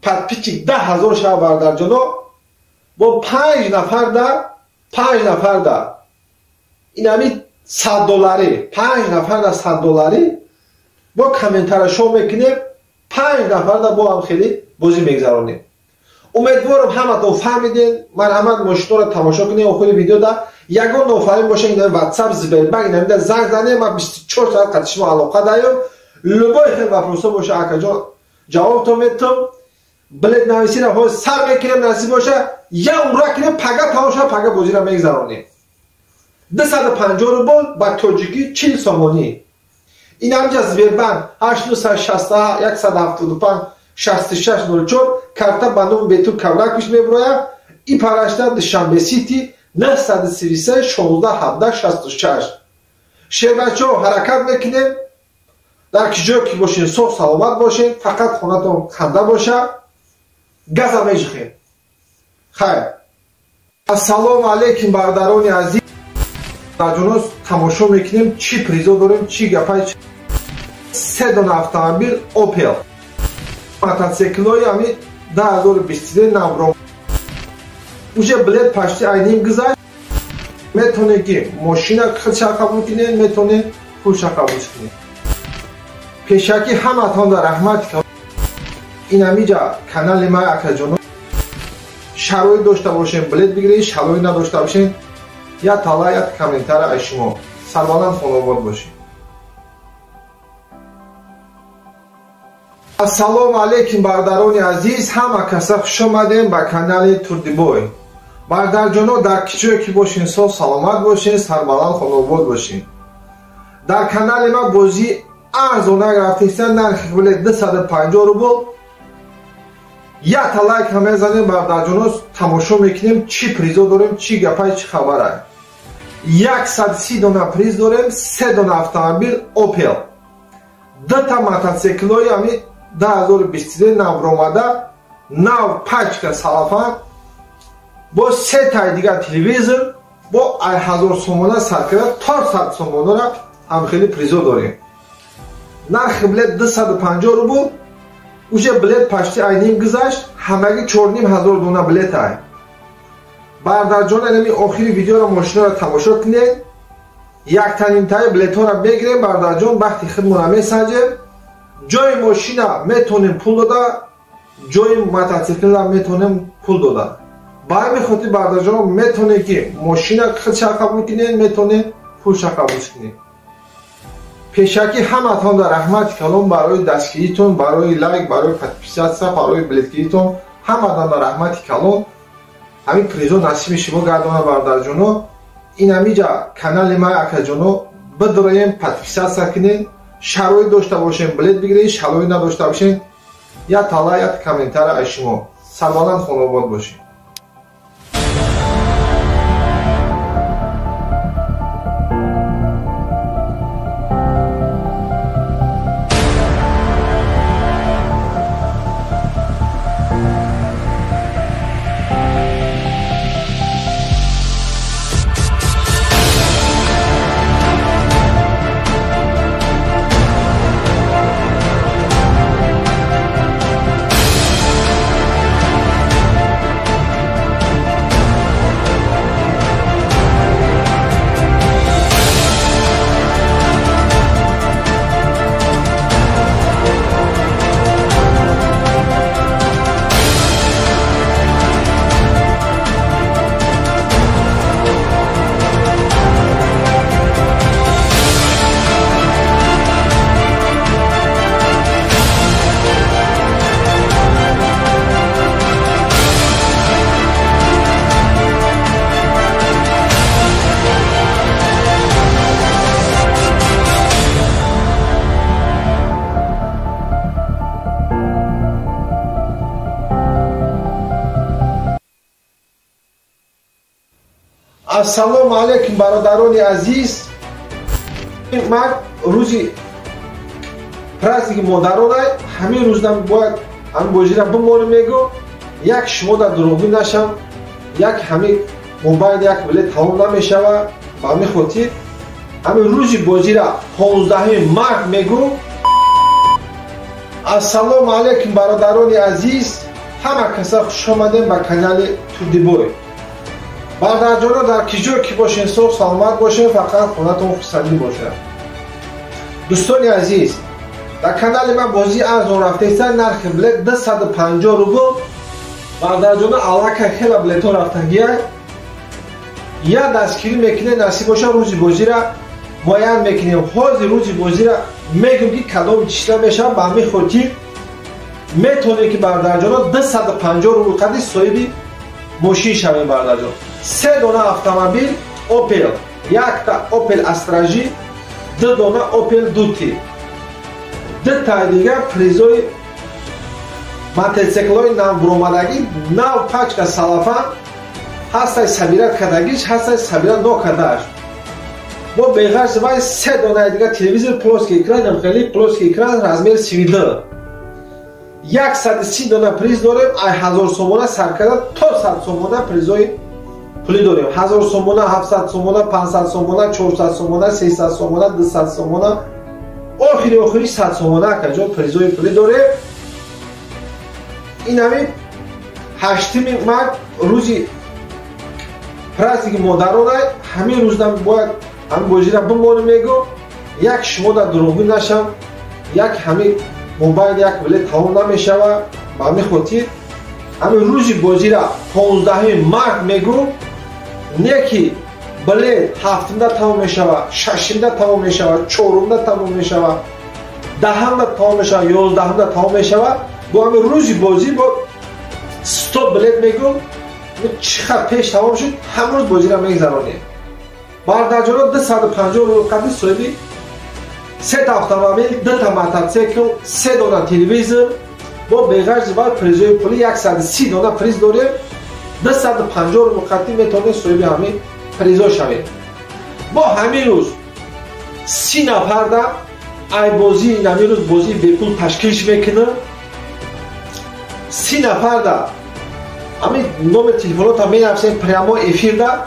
подписчик 10000 шава бардарҷоно, бо 5 нафарда 5 нафарда ин ҳамин 100 долларӣ, 5 нафарда 100 долларӣ бо комментария шоу мекунем, 5 нафарда бо ҳам хеле бозӣ мегзаронем. Умедворам ҳаматон фаҳмиден. Марҳамат мошинҳоро тамошо кунед охири видеода. Ягон нофаҳмӣ боша ин WhatsApp, Сбербанк инамида занг занед, ман 24 соат қати шумо алоқа даём. Любой хел вопросо боша акаҷон ҷавобтон метам. Билет нависиро ҳозир сар мекунем, насиб боша я ура кунем, пага тамом шава, пага бозиро мегзаронем. 250 рубл ба тоҷикӣ 40 сомонӣ. Ин ҳамҷа Сбербанк 861 175 6604 карта ба номи Бетур Кавракович мебурояд. И парашта Душанбе Сити 933 16 17 66. Шербачо ҳаракат мекунем. Дар ки ҷое ки бошен соғ саломат бошен, фақат хонатон ханда боша. Газа межихем. Хайр. Ассалому алайкум бародарони азиз. Ҷонос тамошо мекунем чӣ призо дорем, чӣ гапай. Се дона автомобил Opel. Мотоциклҳои ҳамин 2023 навро. Уже билет почти айним гузашт. Метавонед ки мошина худша қабул кунед, метавонед пулша қабул кунед. Пешакӣ ҳаматон дар раҳмат. Ин ҳамиҷа канали ман акаҷоно, шароит дошта бошем билет бигиред, шароит надошта бошем я тала я комментария аз шумо. Сарбаланд хонобод бошед. Ассалому алайкум бародарони азиз, ҳама каса хуш омадем ба канали Турдибой. Бародарҷоно, дар ки ҷое ки бошен соғ саломат бошен, сарбаланд хонобод бошен. Дар канали ман бозии арзонак рафтеста, нархи билет 250 рубл. Якта лайк ҳам мезанем бародарҷоно, тамошо мекунем чӣ призо дорем, чӣ гапай, чӣ хабарай. 130 дона приз дорем, се дона автомобил Opel, дута мотоциклҳои ҳамин 2023 навромада, нав пачка салафан, бо се таи дигар телевизор, бо 1000 сомона сар карда то 100 сомонара ҳам хеле призо дорем. Нархи билет 250 рубл. Уже билет почти айним гузашт, ҳамагӣ 4500 дона билет ай. Бародарҷон, инами охири видеоро мошинаро тамошо кунед. Яктанимтаи билетҳоро мегирем бародарҷон, вақти худмонро месанҷем. Ҷои мошина метавонем пул дода, ҷои мотоциклра метавонем пул дода. Ба ҳамин хотир бародарҷон метавонед ки мошина худша қабул кунед, метавонед пулша қабул кунед. Пешакӣ ҳаматон дар раҳмати калон барои дастгиритон, барои лайк, барои подписаться, барои билетгиритон, ҳаматон дар раҳмати калон. Ҳамин призо насиби шумо гардона бародарҷоно. Ин ҳамиҷа канали ман акаҷоно бидроем, подписаться кунед. Шароит дошта бошем билет бигиред, шароит надошта бошем я тала я комментария аз шумо. Сарбаланд хонобод бошед. Ассалому алайкум бародарони азиз. Ман рӯзи праздники модарона ҳамин рӯзам бояд ҳамин бозира бимонем мегӯ, як шумо дар дурӯғгӯ нашам, як ҳамин мобайл як билет тамом намешава. Ба ҳамин хотир ҳамин рӯзи бозира 15 март мегӯ. Ассалому алайкум бародарони азиз, ҳама каса хуш омадем ба канали Турдибой. Бародарҷоно, дар ки ҷой ки бошен, соғ саломат бошен, фақат хонатон хурсандӣ бошад. Дӯстони азиз, дар канали ман бозии арзон рафтеста, нархи билет 250 рубл. Бародарҷоно, аллакай хела билетҳо рафтагия. Я дастгирӣ мекунем, насиб боша рӯзи бозира муайян мекунем. Ҳозир рӯзи бозира мегӯм ки кадом числа мешавад. Ба ҳамин хотир метавонем ки бародарҷоно 250 рубл қади соҳиби мошин шавем. Бародарҷон, се дона автомобил Opel, якта Opel Astra J, ду дона Opel Duty, дутаи дигар призои мотоциклҳои навбуромадагӣ, нав пачка салафан ҳастай, сабират кардагиш ҳастай, сабират нокардааш. Бо беғарз вай се донаи дигар телевизор плоский экран, хеле плоский экран размер 32. 130 дона приз дорем, ай 1000 сомона сар карда то 100 сомона призои пулӣ дорем. 1000 сомона, 700 сомона, 500 сомона, 400 сомона, 300 сомона, 200 сомона, охири охири 100 сомона акаҷон призои пулӣ дорем. Ин ҳамин 8 март рӯзи праздники модарона ҳамин рӯзам бояд ҳамин бозира бимонем мегӯ, як шумо дар дурӯғгӯ нашам, як ҳамин мобайл як билет тамом намешава. Ба ҳамин хотир ҳамин рӯзи бозира 15 март мегӯ, не ки билет 7-да тамом мешава, 6-да тамом мешава, 4-да тамом мешава, 10-да тамом мешава, 11-да тамом мешава. Бо ҳамин рӯзи бозӣ бо 100 билет мегӯ, чӣ қадр пеш тамом шуд, ҳамин рӯз бозира мегзаронем. Бародарҷоно, 250 рубл қади соҳиби сета автомобил, дута мотоцикл, се дона телевизор, бо беғарзи вай призои пулӣ 130 дона приз дорем. 250 рубл қади метавонед соҳиби ҳамин призо шавед. Бо ҳамин рӯз 30 нафарда ай бозии ҳамин рӯз бозии бепул ташкилш мекунам. 30 нафарда ҳамин номер телефонота менависем прямо эфирда,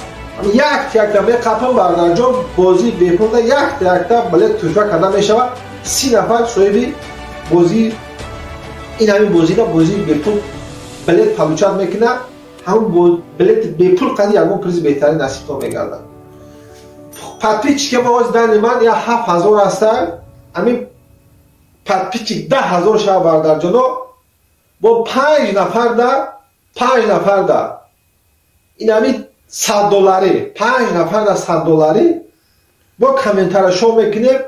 якта-якта меқапам. Бародарҷон, бозии бепулда якта-якта билет туҳфа карда мешавад. 30 нафар соҳиби бозии ин ҳамин бозида бозии бепул билет получать мекунад. Ҳамон билети бепул қади ягон призи беҳтарин насибтон мегардад. Подписчики ма ҳозир дани ман я 7000 ҳаста, ҳамин подписчик 10000 шава. Бародарҷоно, бо 5 нафарда, 5 нафарда ин ҳамин 100 долларӣ, 5 нафарда 100 долларӣ бо комментария шоу мекунем,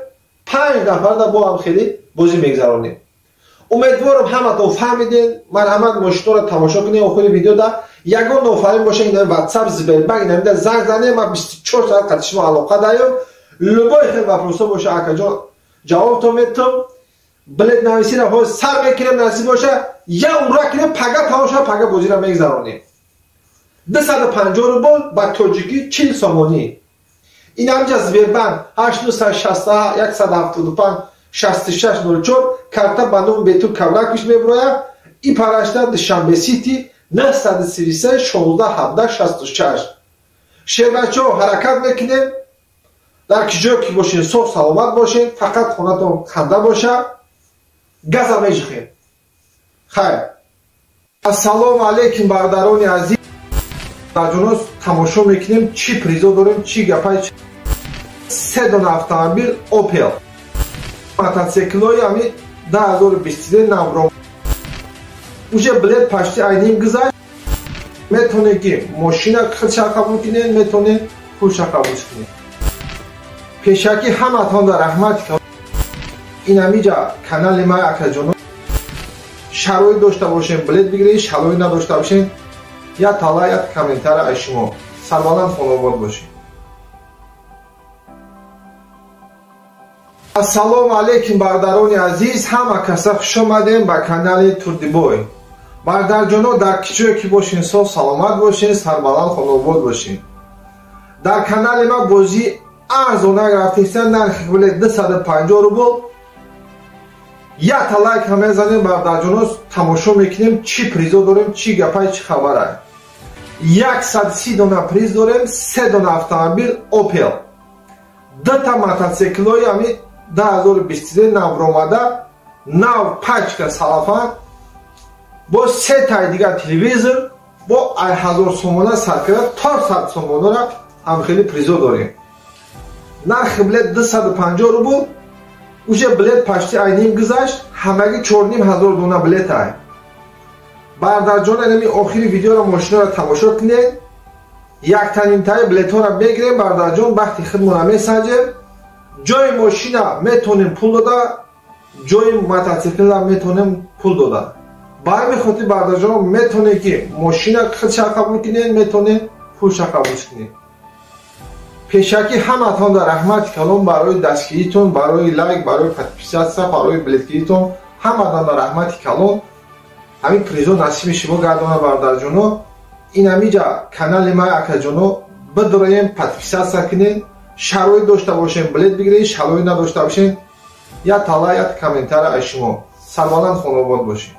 5 нафарда бо ҳам хеле бозӣ мегзаронем. Умедворам ҳаматон фаҳмидем. Марҳамат, мошинҳоро тамошо кунем. Охири видеода ягон нофаҳмӣ боша, ин WhatsApp, Сбербанк, инамида занг занем, ман 24 соат қати шумо алоқа даём. Любой хел вопросо боша, акаҷон, ҷавобтон метам. Билет нависира ҳозир сар мекунем, насиб боша я ура кунем, пага тамом шава, пага бозиро мегзаронем. 250 рубл ба тоҷикӣ 40 сомонӣ. Ин ҳамҷа Сбербанк 8961 175 6604 карта ба номи Бетур Кавракович мебурояд. И парашта Душанбе Сити 933 16 17 66. Шербачо, ҳаракат мекунем. Дар ки ҷое ки бошен, соғ саломат бошен, фақат хонатон ханда боша. Газа межихем. Хайр. Ассалому алайкум бародарони азиз. Бародарҷоно, тамошо мекунем чӣ призо дорем, чӣ гапай. Се дона автомобил Opel, мотоциклҳои ҳамин 2023 навро, уже билет почти айним гузашт. Метавонед ки мошина худша қабул кунед, метавонед пулша қабул кунед. Пешакӣ ҳаматон дар раҳмат. Ин ҳамиҷа канали ман, акаҷоно, шароит дошта бошем билет бигиред, шароит надошта бошем я тала, я комментария аз шумо. Сарбаланд, хонобод бошед. Ассалому алайкум бародарони азиз, ҳама каса хуш омадем ба канали Турдибой. Бародарҷоно, дар ки ҷое ки бошен, соғ саломат бошен, сарбаланд, хонобод бошен. Дар канали ма бозӣ арзона рафтеста, нархи билет 250 рубл. Якта лайк ҳам мезанем бародарҷоно, тамошо мекунем чӣ призо дорем, чӣ гапай, чӣ хабарай. 130 дона приз дорем, 3 дона автомобил Opel, 2 та мотоциклҳои ҳами 2023 навромада, нав пачка салафан, бо се таи дигар телевизор, бо 1000 сомона сар карда то 100 сомонара ҳам хеле призо дорем. Нархи билет 250 рубл. Уже билет почти ай ним гузашт, ҳамагӣ 4500 дона билет ай. Бародарҷон, инами охири видеоро, мошинаро тамошо кунед. Яктанимтаи билетҳоро мегирем бародарҷон, бахти худмонро месанҷем. Ҷои мошина метонем пул дода, ҷои мотоциклра метонем пул дода. Ба ҳамин хотир бародарҷон, метонем ки мошина худша қабул кунед, метонем пулша қабул кунед. Пешакӣ ҳаматон дар раҳмати калон барои дастгиритон, барои лайк, барои подписаться, барои билетгиритон, ҳаматон дар раҳмати калон. Ҳамин призо насиби шумо гардона бародарҷоно. Ин ҳамиҷа канали ма акаҷоно бидороем, подписаться кунед. Шароит дошта бошем, билет бигиред, шароит надошта бошем, як тала, як комментария аз шумо. Сарбаланд, хонобод бошед.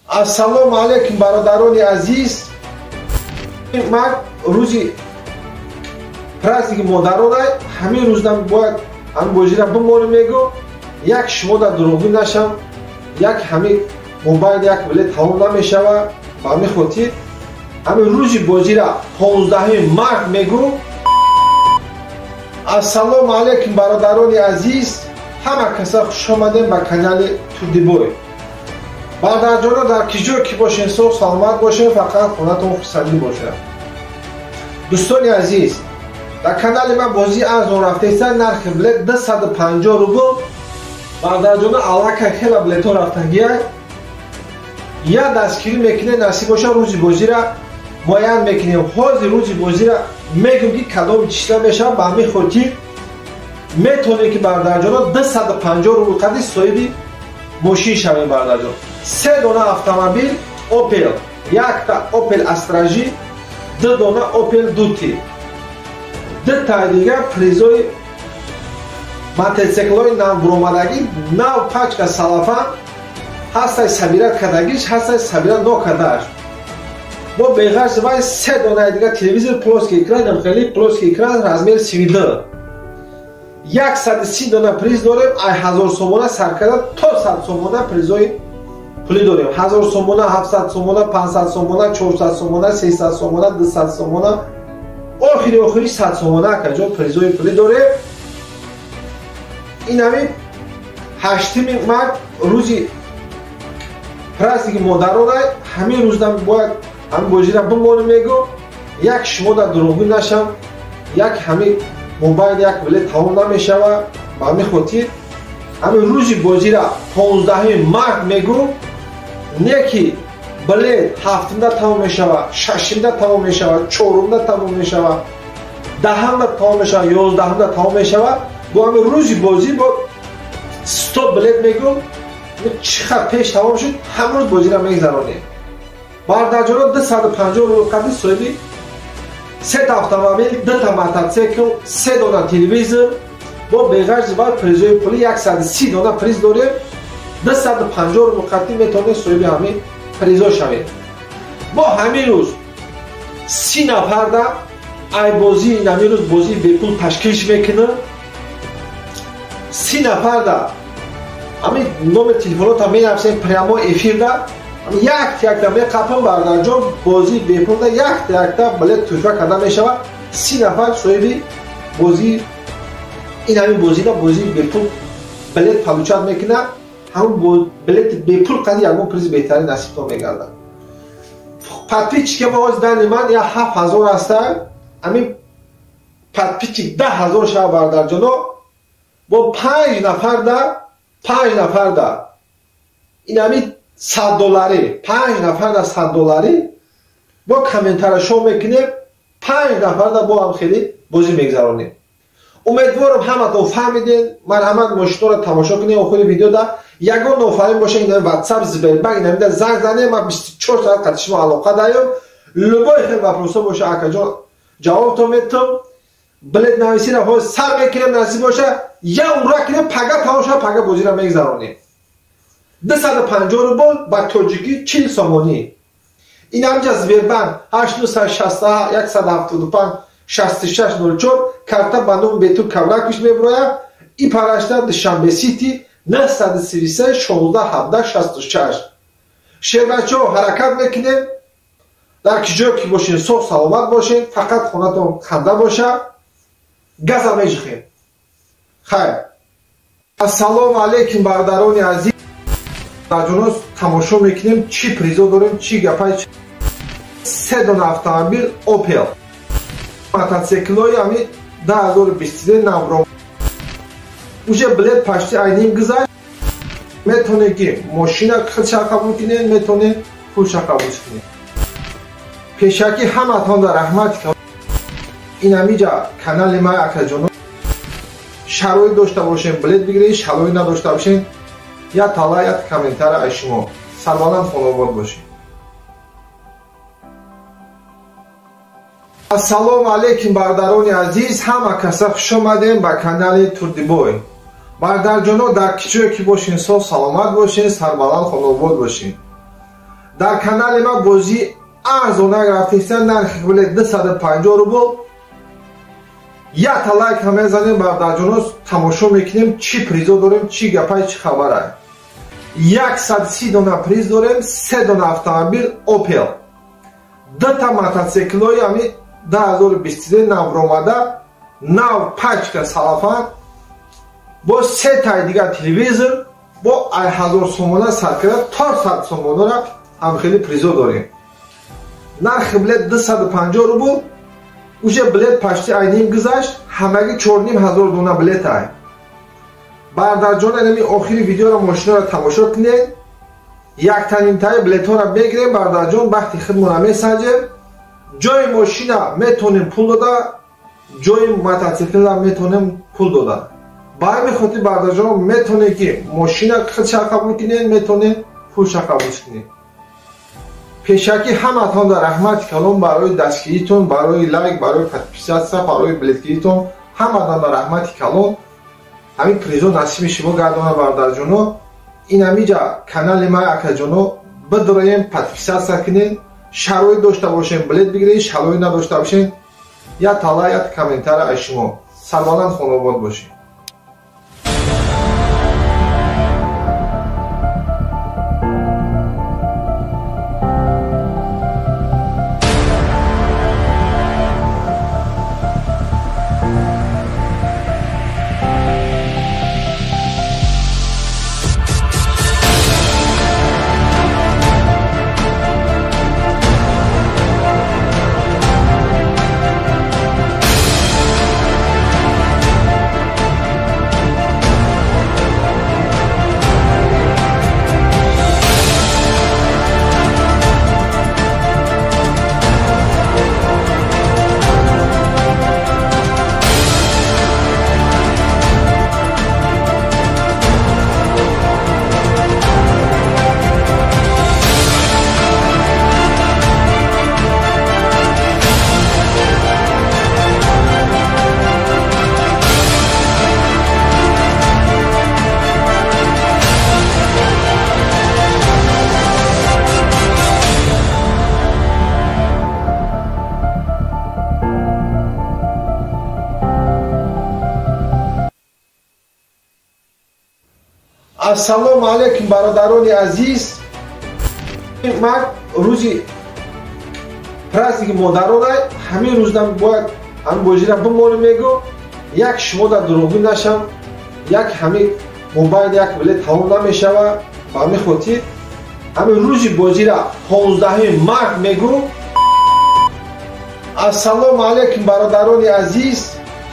Ассалому алайкум бародарони азиз. Ман рӯзи праздники модарона, ҳамин рӯзам бояд ҳамин бозира бимонем мегӯ, як шумо дар дурӯғӣ нашам, як ҳамин мобайл як билет тамом намешава. Ба ҳамин хотир ҳамин рӯзи бозира 15 март мегӯ. Ассалому алайкум бародарони азиз, ҳама каса хуш омадем ба канали Турдибой. Бародарҷоно, дар ки ҷое ки бошен, соғ саломат бошен, фақат хонатон хурсандӣ бошад. Дӯстони азиз, дар канали ман бозии арзон рафтеста, нархи билет 250 рубл. Бародарҷоно, аллакай хела билетҳо рафтагия. Я дастгирӣ мекунед, насиб боша рӯзи бозира муайян мекунем. Ҳозир рӯзи бозира мегӯм ки кадоми числа мешавад. Ба ҳамин хотир метавонед ки бародарҷоно 250 рубл қади соҳиби мошин шавем бародарҷон. 3 дона автомобил Opel, якта Opel Astra J, 2 дона Opel Duty, 2 таи дигар призои мотоциклҳои навбуромадагӣ, нав пачка салафан, ҳастай сабира кардагиш, ҳастай сабира нокардааш. Бо беғарз вай 3 донаи дигар телевизор плоский экран, хеле плоский экран размер 32. 130 дона приз дорем, ай 1000 сомона сар карда то 100 сомона призои пулӣ дорем. 1000 сомона, 700 сомона, 500 сомона, 400 сомона, 300 сомона, 200 сомона, охири охири 100 сомона акаҷон призои пулӣ дорем. Ин ҳамин 8 март рӯзи праздники модарона, ҳамин рӯзам бояд ҳамин бозира бимонем мегӯ, як шумо дар дурӯғӣ нашам, як ҳамин мобайл як билет тамом намешава. Ба ҳамин хотир ҳамин рӯзи бозира 15 март мегӯ, не ки билет 7-да тамом мешава, 6-да тамом мешава, 4-да тамом мешава, 10-да тамом мешава, 11-да тамом мешава. Бо ҳамин рӯзи бозӣ бо 100 билет мегӯ, чӣ қадр пеш тамом шуд, ҳамрӯз бозира мегзаронем. Бародарҷоно, 250 рубл қади соҳиби Сета автомобил, дута мотоцикл, се дона телевизор, бо беғарзи баъд призои пули 130 дона приз дорем. 250 рубл қатъӣ метавонед соҳиби ҳамин призо шавед. Бо ҳамин рӯз 30 нафарда ай бозии ҳамин рӯз бозии бепул ташкилш мекунад. 30 нафарда ҳамин номер телефонота менависем прямо эфирда, якта-якта меқапам бардарҷон, бозии бепулда якта-якта билет туҳфа карда мешавад. 30 нафар соҳиби бозии ин ҳамин бозида бозии бепул билет получать мекунад. Ҳамон билети бепул қади ягон призи беҳтарин насибтон мегардад. Подписчики мо ҳозир дани ман я 7000 ҳастанд. Ҳамин подписчик 10000 шава бардарҷоно, бо 5 нафарда 5 нафарда ин ҳамин 100 долларӣ, 5 нафарда 100 долларӣ бо комментария шоу мекунем, 5 нафарда бо ҳам хеле бозӣ мегзаронем. Умедворам ҳаматон фаҳмиден. Марҳамат мошиноро тамошо кунед охири видеода. Ягон нофаҳмӣ боша ин WhatsApp, Сбербанк инамида занг занед, ман 24 соат қати шумо алоқа даём. Любой хел вопросо боша акаҷон ҷавобтон метам. Билет нависиро ҳозир сар мекунем, насиб боша я ура кунем, пага тамом шава, пага бозиро мегзаронем. 250 рубл ба тоҷикӣ 40 сомонӣ. Ин ҳамҷа Сбербанк 8961 175 6604 карта ба номи Бетур Кавракиш мебурояд. И парашта Душанбе Сити 933 16 17 66. Шербачаҳо ҳаракат мекунем. Дар ки ҷое ки бошед соғ саломат бошед, фақат хонатон ханда боша. Газа межихем. Хайр. Ассалому алайкум бародарони азиз. Ҷоно тамошо мекунем чӣ призо дорем, чӣ гапай. Се дона автомобил Opel, мотоциклҳои ҳамин 2023 навро. Уже билет почти айним гузашт. Метавонед ки мошина худша қабул кунед, метавонед пулша қабул кунед. Пешакӣ ҳаматон да раҳмат. Ин ҳамиҷа канали ман акаҷоно, шароит дошта бошем билет бигиред, шароит надошта бошем я тала я комментария аз шумо. Сарбаланд хонобод бошед. Ассалому алайкум бародарони азиз, ҳама каса хуш омадем ба канали Турдибой. Бародарҷоно дар ки ҷое ки бошед соғ саломат бошед, сарбаланд хонобод бошед. Дар канали ман бозии арзонак рафтеста, нархи билет 250 рубл. Якта лайк ҳам мезанем бародарҷоно, тамошо мекунем чӣ призо дорем, чӣ гапай, чӣ хабарай. 130 дона приз дорем, се дона автомобил Opel, дута мотоциклҳои ҳамин 2023 навромада, нав пачка салафан, бо се таи дигар телевизор, бо 1000 сомона сар карда то 100 сомонара ҳам хеле призо дорем. Нархи билет 250 рубл. Уже билет почти айним гузашт, ҳамагӣ 4500 дона билет ай. Бародарҷон инами охири видеоро мошиноро тамошо кунед. Яктанимтаи билетҳоро мегирем бародарҷон, бахти худмонро месанҷем. Ҷои мошина метавонем пул дода, ҷои мотоциклра метавонем пул дода. Ба ҳамин хотир бародарҷон метавонед ки мошина худша қабул кунед, метавонед пулша қабул кунед. Пешакӣ ҳаматон да раҳмати калон барои дастгиритон, барои лайк, барои подписаться, барои билетгиритон. Ҳаматон да раҳмати калон. Ҳамин призо насиби шумо гардона бародарҷоно. Ин ҳамиҷа канали ман акаҷоно бидроем, подписаться кунед. Шароит дошта бошем билет бигиред, шароит надошта бошем я тала я комментария аз шумо. Сарбаланд хонобод бошед. Ассалому алайкум бародарони азиз. Ман рӯзи праздники модарона ҳамин рӯзам бояд ҳамин бозира бимонем мегӯ, як шумо дар дурӯғгӯ нашам, як ҳамин мобайл як билет тамом намешава. Ба ҳамин хотир ҳамин рӯзи бозира 15 март мегӯ. Ассалому алайкум бародарони азиз,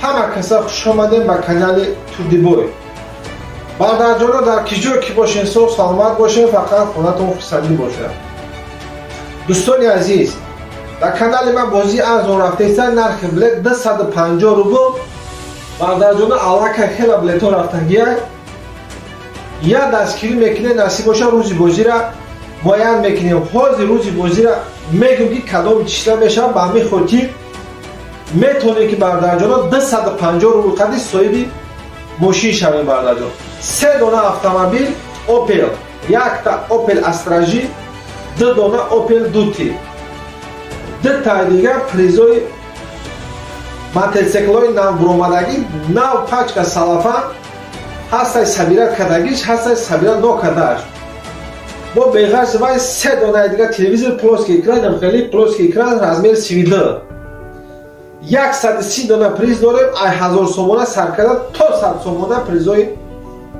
ҳама каса хуш омадем ба канали Турдибой. Бародарҷоно, дар ки ҷое ки бошен, соғ саломат бошен, фақат хонатон хурсандӣ бошад. Дӯстони азиз, дар канали ман бозии арзон рафтаиста, нархи билет 250 рубл. Бародарҷоно, аллакай хела билетҳо рафтагия. Я дастгирӣ мекунем, насиб боша рӯзи бозира муайян мекунем. Ҳозир рӯзи бозира мегӯм ки кадоми числа мешавад. Ба ҳамин хотир метавонем ки бародарҷоно 250 рубл қади соҳиби мошин шавем. Бародарҷон, се дона автомобил Opel, якта Opel Astra J, ду дона Opel Duty, дутаи дигар призои мотоциклҳои навбуромадагӣ, нав пачка салафан ҳастай, сабират кардагиш ҳастай, сабират нокардааш. Бо беғарз вай се донаи дигар телевизор плоский экран, хеле плоский экран размер 32. 130 дона приз дорем. Ай 1000 сомона сар карда то 100 сомона призои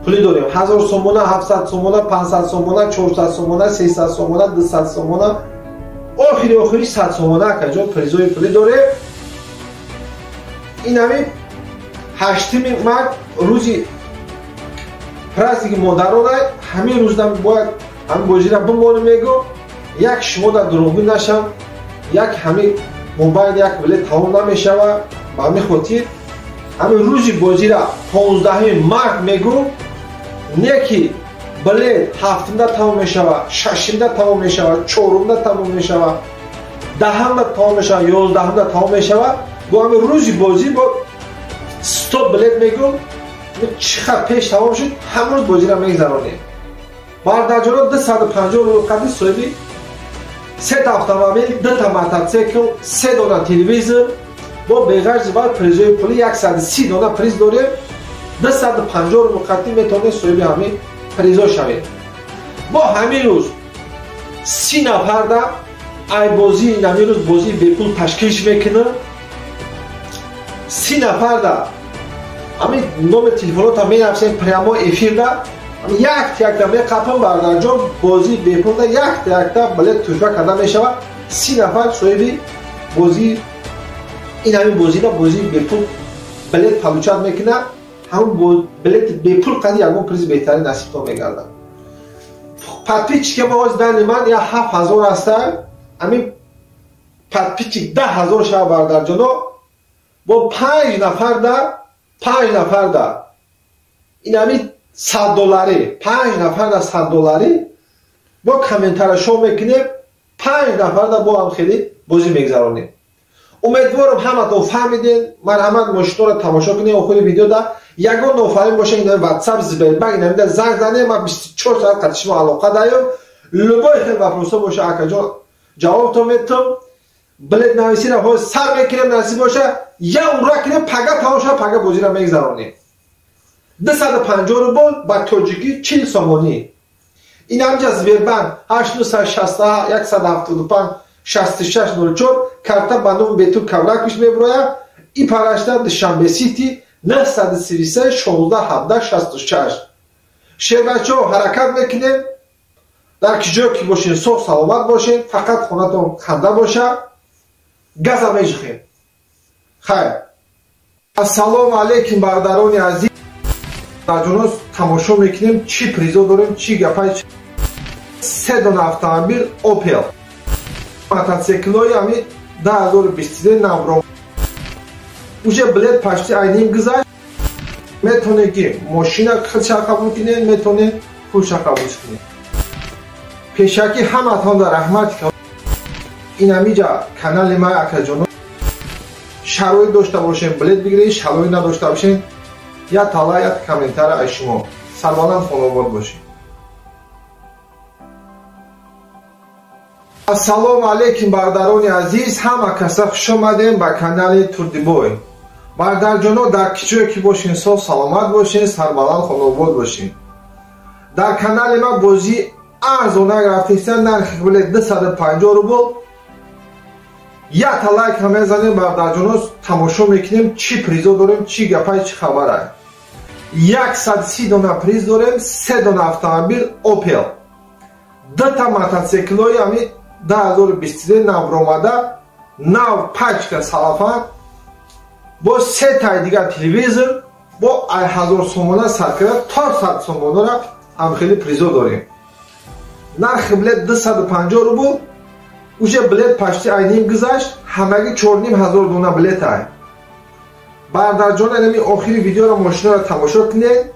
пулӣ дорем. 1000 сомона, 700 сомона, 500 сомона, 400 сомона, 300 сомона, 200 сомона, охири охири 100 сомона акаҷон призои пулӣ дорем. Ин ҳамин 8 март рӯзи праздники модарона ҳамин рӯзам бояд ҳамин бозира бимонем мегӯ, як шумо дар дурӯғгӯ нашам, як ҳамин мобайл як билет тамом намешава. Ба ҳамин хотир ҳамин рӯзи бозира 15 март мегӯ, не ки билет 7-да тамом мешава, 6-да тамом мешава, 4-да тамом мешава, 10-да тамом мешава, 11-да тамом мешава. Бо ҳамин рӯзи бозӣ бо 100 билет мегӯ, чӣ қадр пеш тамом шуд, ҳамон рӯз бозира мегзаронем. Бародарҷоно, 250 рубл қади соҳиби сета автомобил, дута мотоцикл, се дона телевизор, бо беғарзи вай призои пулӣ 130 дона приз дорем. 250 рубл қади метавонед соҳиби ҳамин призо шавед. Бо ҳамин рӯз 30 нафарда ай бозии ҳамин рӯз бозии бепул ташкилш мекунам. 30 нафарда ҳамин номер телефонота менависем прямо эфирда, якта якта меқапам. Бародарҷон, бозии бепулда якта якта билет туҳфа карда мешавад. 30 нафар соҳиби бозии ин ҳамин бозида бозии бепул билет получать мекунад. Ҳамон билети бепул қади ягон призи беҳтарин насибтон мегардад. Подписчики ма ҳозир дани ман я 7000 ҳаста, ҳамин подписчик 10 000 шава. Бародарҷоно, бо 5 нафарда, 5 нафарда ин ҳамин 100 долларӣ, 5 нафарда 100 долларӣ бо комментария шоу мекунем, 5 нафарда бо ҳам хеле бозӣ мегзаронем. Умедворам, ҳаматон фаҳмидем. Марҳамат, мошинҳоро тамошо кунем. Охири видеода ягон нофаҳмӣ боша, ин ватсап, Сбербанк, инамида занг занем. Ман 24 соат қати шумо алоқа даём. Любой хел вопросо боша, акаҷон, ҷавобтон метам. Билет нависира ҳозир сар мекунем, насиб боша, я ура кунем, пага тамом шава, пага бозиро мегзаронем. 250 рубл, ба тоҷикӣ 40 сомонӣ. Ин ҳамҷа Сбербанк 861 175 66 04, карта ба номи Бетур Кавраквич мебурояд. И парашта Душанбе Сити 933 16 17 66. Шербачаҳо, ҳаракат мекунем. Дар ки ҷое ки бошен, соғ саломат бошен, фақат хонатон ханда боша. Газа межихем. Хайр. Ассалому алайкум бародарони азиз. Ҷоно, тамошо мекунем, чӣ призо дорем, чӣ гапай. Се дона автомобил Opel, мотоциклҳои ҳамин 2023 навро, уже билет почти айним гузашт. Метавонед ки мошина худша қабул кунед, метавонед пулша қабул кунед. Пешакӣ ҳаматон дар раҳмат. Ин ҳамиҷа канали ман, акаҷоно, шароит дошта бошем, билет бигиред, шароит надошта бошем, як тала, як комментария аз шумо. Сарбаланд, хонобод бошед. Ассалому алайкум бародарони азиз, ҳама каса хуш омадем ба канали Турдибой. Бародарҷоно, дар ки ҷое ки бошен, соғ саломат бошен, сарбаланд, хонобод бошен. Дар канали ма бозӣ арзонак рафтеста, нархи билет 250 рубл. Якта лайк ҳам мезанем бародарҷоно, тамошо мекунем чӣ призо дорем, чӣ гапай, чӣ хабарай. 130 дона приз дорем, 3 дона автомобил Opel, 2 та мотоциклҳои ҳами 2023 навромада, нав пачка салафан, бо се таи дигар телевизор, бо 1000 сомона сар карда то 100 сомонара ҳам хеле призо дорем. Нархи билет 250 рубл. Уже билет почти ай ним гузашт, ҳамагӣ 4500 дона билет ай. Бародарҷон, инами охири видеоро, мошинаро тамошо кунед.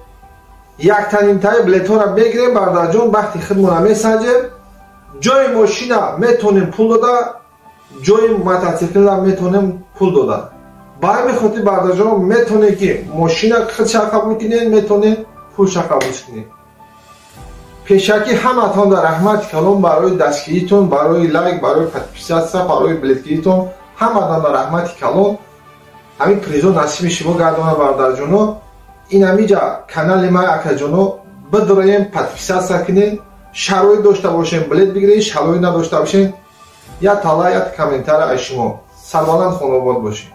Яктанимтаи билетҳоро мегирем бародарҷон, бахти худмонро месанҷем. Ҷои мошина метонем пул дода, ҷои мотоциклра метонем пул дода. Ба ҳамин хотир бародарҷон, метонем ки мошина худша қабул кунед, метонем пулша қабул кунед. Пешакӣ ҳаматон дар раҳмати калон барои дастгиритон, барои лайк, барои подписаться, барои билетгиритон, ҳаматон дар раҳмати калон. Ҳамин призо насиби шумо гардона бародарҷоно. Ин ҳамиҷа канали ма акаҷоно бидроем, подписаться кунед. Шароит дошта бошем, билет бигиред, шароит надошта бошем, як тала, як комментария аз шумо. Сарбаланд, хонобод бошед.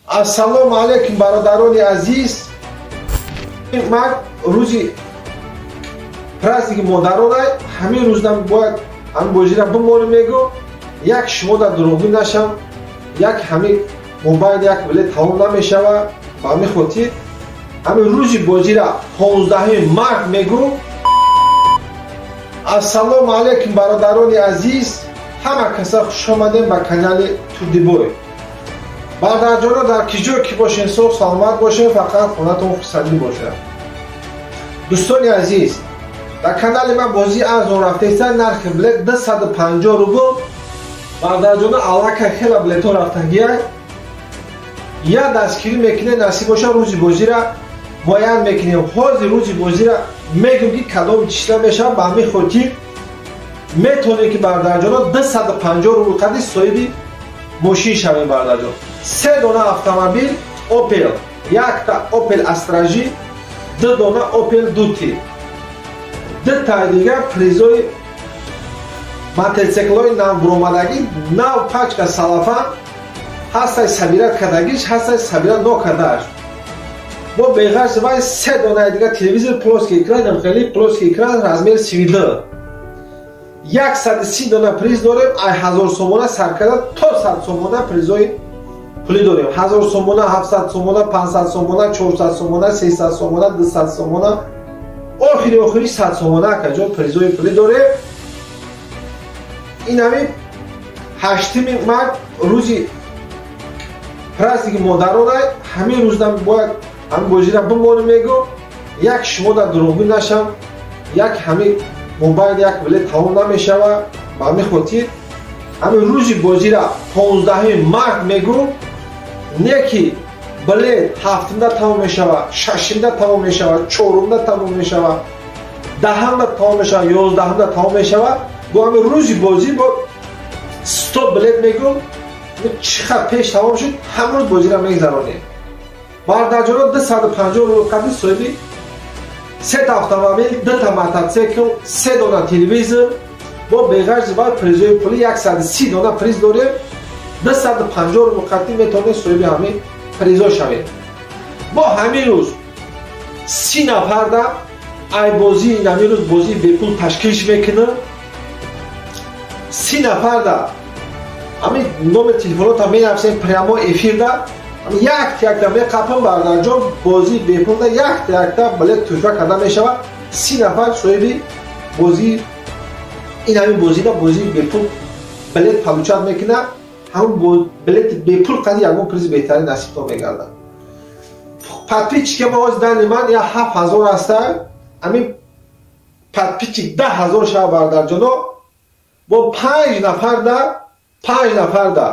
Ассалому алайкум бародарони азиз. Ман рӯзи праздники модарона, ҳамин рӯзам бояд ҳамин бозира бимонем мегӯ, як шумо дар дурӯғгӯ нашам, як ҳамин мобайл як билет тамом намешава. Ба ҳамин хотир ҳамин рӯзи бозира 15 март мегӯ. Ассалому алайкум бародарони азиз, ҳама каса хуш омадем ба канали Турдибой. Бародарҷоно, дар ки ҷое ки бошен, соғ саломат бошен, фақат хонатон хурсандӣ бошад. Дӯстони азиз, дар канали ман бозии арзон рафтеста, нархи билет 250 рубл. Бародарҷоно, аллакай хела билетҳо рафтагия. Я дастгирӣ мекунед, насиб боша рӯзи бозира муайян мекунем. Ҳозир рӯзи бозира мегӯм ки кадом числа мешавад. Ба ҳамин хотир метавонед ки бародарҷоно 250 рубл қади соҳиби мошин шавем бародарҷон. 3 дона автомобил Opel, якта Opel Astra J, 2 дона Opel Duty, 2 таи дигар призои мотоциклҳои навбуромадагӣ, нав пачка салафан, ҳастай сабира кардагиш, ҳастай сабира нокардааш. Бо беғарзи вай 3 донаи дигар телевизор плоский экран, хеле плоский экран размер 32. 130 дона приз дорем, ай 1000 сомона сар карда то 100 сомона призои пулӣ дорем. 1000 сомона, 700 сомона, 500 сомона, 400 сомона, 300 сомона, 200 сомона, охири охири 100 сомона акаҷон призои пулӣ дорем. Ин ҳамин 8 март рӯзи праздники модарона, ҳамин рӯзам бояд ҳамин бозира бимонем мегӯ, як шумо дар дурӯғгӯ нашам, як ҳамин мобайл як билет тамом намешава. Ба ҳамин хотир ҳамин рӯзи бозира 15 март мегӯ, не ки билет 7-да тамом мешава, 6-да тамом мешава, 4-да тамом мешава, 10-да тамом мешава, 11-да тамом мешава. Бо ҳамин рӯзи бозӣ бо 100 билет мегӯ, чӣ қадр пеш тамом шуд, ҳамрӯз бозира мегзаронем. Бародарҷоно, 250 рубл қади соҳиби Сета автомобил, дута мотоцикл, се дона телевизор, бо беғарзи баъд призои пули 130 дона приз дорем. 250 рубл қатъӣ метавонед соҳиби ҳамин призо шавед. Бо ҳамин рӯз 30 нафарда ай бозии ҳамин рӯз бозии бепул ташкилш мекунад. 30 нафарда ҳамин номер телефонота менависем прямо эфирда, якта-якта меқапам бардарҷон, бозии бепулда якта-якта билет туҳфа карда мешавад. 30 нафар соҳиби бозии ин ҳамин бозида бозии бепул билет получать мекунад. Ҳамон билети бепул қади ягон призи беҳтарин насибтон мегардад. Подписчики мо ҳозир дани ман я 7000 ҳаста, ҳамин подписчик 10000 шава бардарҷоно, бо 5 нафарда 5 нафарда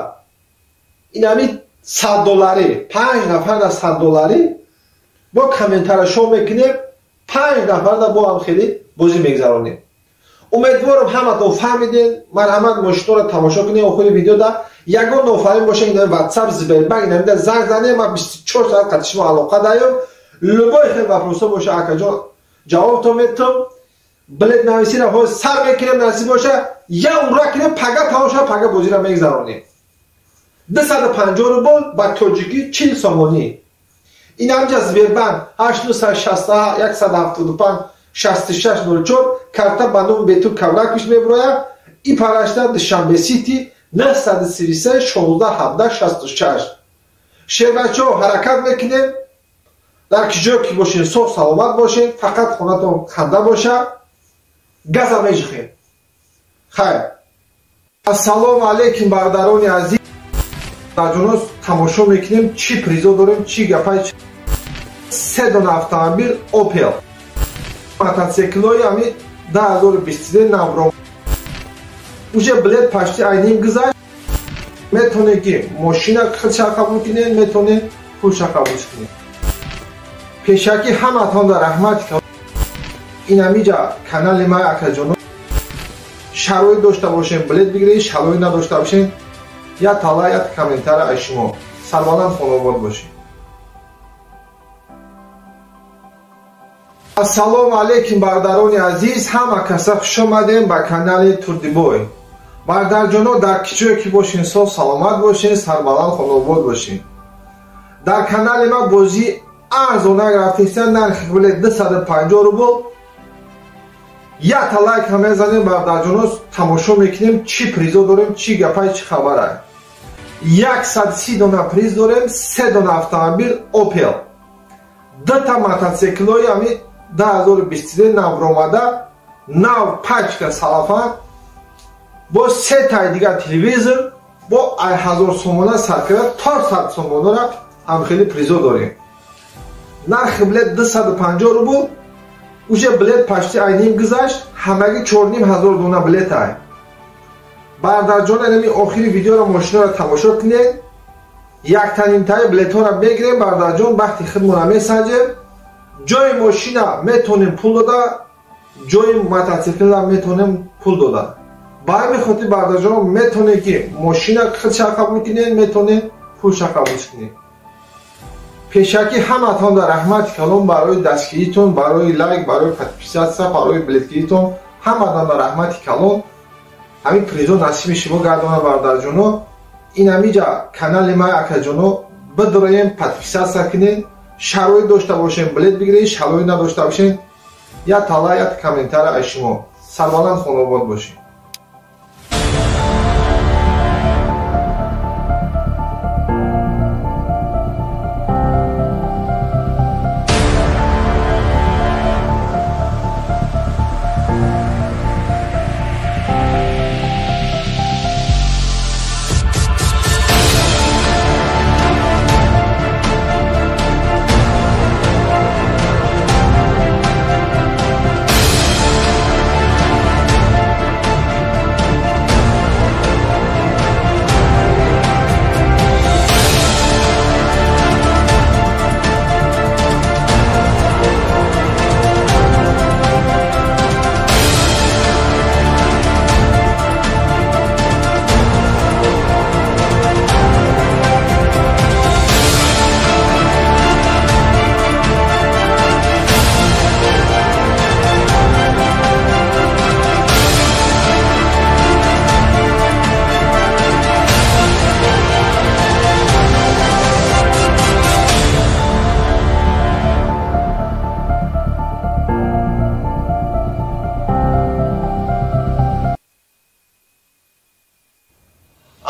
ин ҳамин 100 доллари 5 нафарда 100 доллари бо комментария шоу мекунем, 5 нафарда бо ҳам хеле бозӣ мегзаронем. Умедворам ҳаматон фаҳмидем. Марҳамат мошинҳоро тамошо кунем. Охири видеода ягон нофаҳмӣ боша, ин WhatsApp, Сбербанк, инамида занг занем, ман 24 соат қати шумо алоқа даём. Любой хел вопросо боша, акаҷон, ҷавобтон метам. Билет нависиро ҳозир сар мекунем, насиб боша, я ура кунем, пага тамом шава, пага бозиро мегзаронем. 250 рубл ба тоҷикӣ 40 сомонӣ. Ин ҳамҷа Сбербанк 861 175 6604 карта ба номи Бетур Кавраквич мебурояд. И парашта Душанбе Сити 933 16 17 66. Шербачо ҳаракат мекунем. Дар ки ҷое ки бошен соғ саломат бошен, фақат хонатон ханда боша, газа меҷихем. Хайр. Ассалому алайкум бародарони азиз. Ҷоно тамошо мекунем, чӣ призо дорем, чӣ гапай. Се дона автомобил Opel, мотоциклҳои ҳамин 2023 навро. Уже билет почти айним гузашт. Метавонед ки мошина худша қабул кунед, метавонед пулша қабул кунед. Пешакӣ ҳаматон дар раҳмат. Ин ҳамиҷа канали ман акаҷоно, шароит дошта бошем билет бигиред, шароит надошта бошем я тала, я комментария аз шумо. Сарбаланд хонобод бошед. Ассалому алайкум бародарони азиз, ҳама каса хуш омадем ба канали Турдибой. Бародарҷоно, дар ки ҷое ки бошен соғ саломат бошен, сарбаланд хонобод бошен. Дар канали ман бозии арзонак рафтеста, нархи билет 250 рубл. Якта лайк ҳам мезанем бародарҷоно, тамошо мекунем, чӣ призо дорем, чӣ гапай, чӣ хабарай. 130 дона приз дорем, се дона автомобил Opel, дута мотоциклҳои ҳамин 2023 навромада, нав пачка салафан, бо се таи дигар телевизор, бо 1000 сомона сар карда то 100 сомонара ҳам хеле призо дорем. Нархи билет 250 рубл. Уже билет почти айним гузашт, ҳамагӣ 4500 дона билет ай. Бародарҷон, инами охири видеоро мошинаро тамошо кунед. Яктанимтаи билетҳоро мегирем бародарҷон, бахти худмонро месанҷем. Ҷои мошина метавонем пул дода, ҷои мотоциклра метавонем пул дода. Ба ҳамин хотир бародарҷон метавонед ки мошина худша қабул кунед, метавонед пулша қабул кунед. Пешакӣ ҳаматон дар раҳмати калон барои дастгиритон, барои лайк, барои подписаться, барои билетгиритон, ҳаматон дар раҳмати калон. Ҳамин призо насиби шумо гардона бародарҷоно. Ин ҳамиҷа канали ман акаҷоно, бидроем, подписаться кунед. Шароит дошта бошем билет бигиред, шароит надошта бошем я тала, я комментария аз шумо. Сарбаланд хонобод бошед.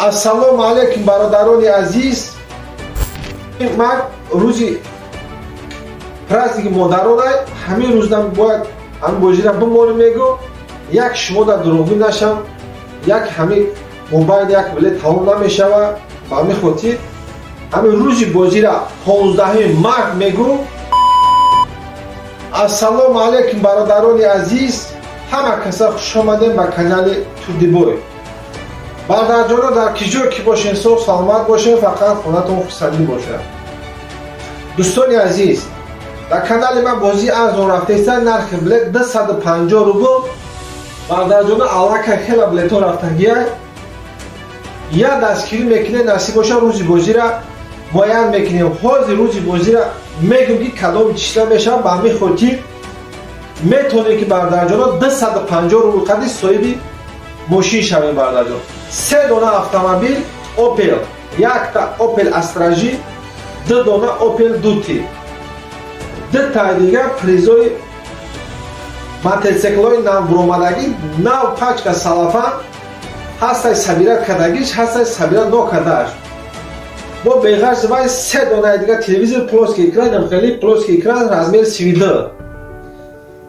Ассалому алайкум бародарони азиз. Ман рӯзи праздники модарона ҳамин рӯзам бояд ҳамин бозира бимонем мегӯ, як шумо дар дурӯғгӯ нашам, як ҳамин мобайл як билет тамом намешава. Ба ҳамин хотир ҳамин рӯзи бозира 15 март мегӯ. Ассалому алайкум бародарони азиз, ҳама каса хуш омадем ба канали Турдибой. Бародарҷоно, дар ки ҷое ки бошен, соғ саломат бошен, фақат хонатон хурсандӣ бошад. Дӯстони азиз, дар канали ман бозии арзон рафтаиста, нархи билет 250 рубл. Бародарҷоно, аллакай хела билетҳо рафтагия. Я дастгирӣ мекунем, насиб боша рӯзи бозира муайян мекунем. Ҳозир рӯзи бозира мегӯм ки кадоми числа мешавад. Ба ҳамин хотир метавонем ки бародарҷоно 250 рубл қадри соҳиби мошин шавем. Бародарҷон, се дона автомобил Opel, якта Opel Astra J, ду дона Opel Duty, дутаи дигар призои мотоциклҳои навбуромадагӣ, нав пачка салафан ҳастай, сабира кардагиш ҳастай, сабира нокардааш. Бо беғарз вай се донаи дигар телевизор плоский экран, хеле плоский экран размер 32.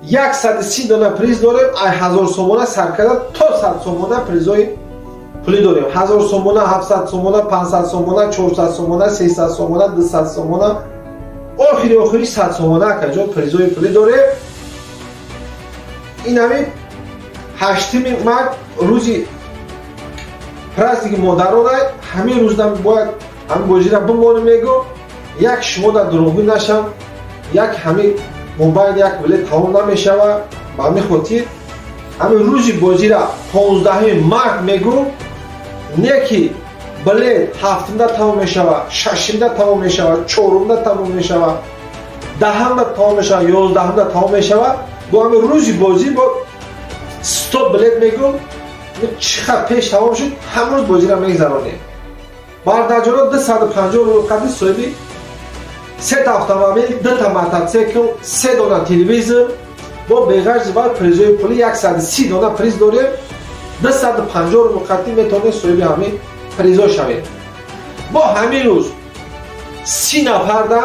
130 дона приз дорем. Ай 1000 сомона сар карда то 100 сомона призои пулӣ дорем. 1000 сомона, 700 сомона, 500 сомона, 400 сомона, 300 сомона, 200 сомона, охири охири 100 сомона акаҷон призои пулӣ дорем. Ин ҳамин 8 март рӯзи праздники модарона ҳамин рӯзам бояд ҳамин бозира бимонем мегӯ, як шумо дар дурӯғгӯ нашам, як ҳамин мобайл як билет тамом намешава. Ба ҳамин хотир ҳамин рӯзи бозира 15 март мегӯ, не ки билет 7-да тамом мешава, 6-да тамом мешава, 4-да тамом мешава, 10-да тамом мешава, 11-да тамом мешава. Бо ҳамин рӯзи бозӣ бо 100 билет мегӯ, чӣ қадр пеш тамом шуд, ҳамрӯз бозира мегзаронем. Бародарҷоно, 250 рубл қадри соҳиби сета автомобил, дута мотоцикл, се дона телевизор, бо беғарзи вай призои пулӣ 130 дона приз дорем. 250 рубл қадри метавонем соҳиби ҳамин призо шавем. Бо ҳамин рӯз 30 нафарда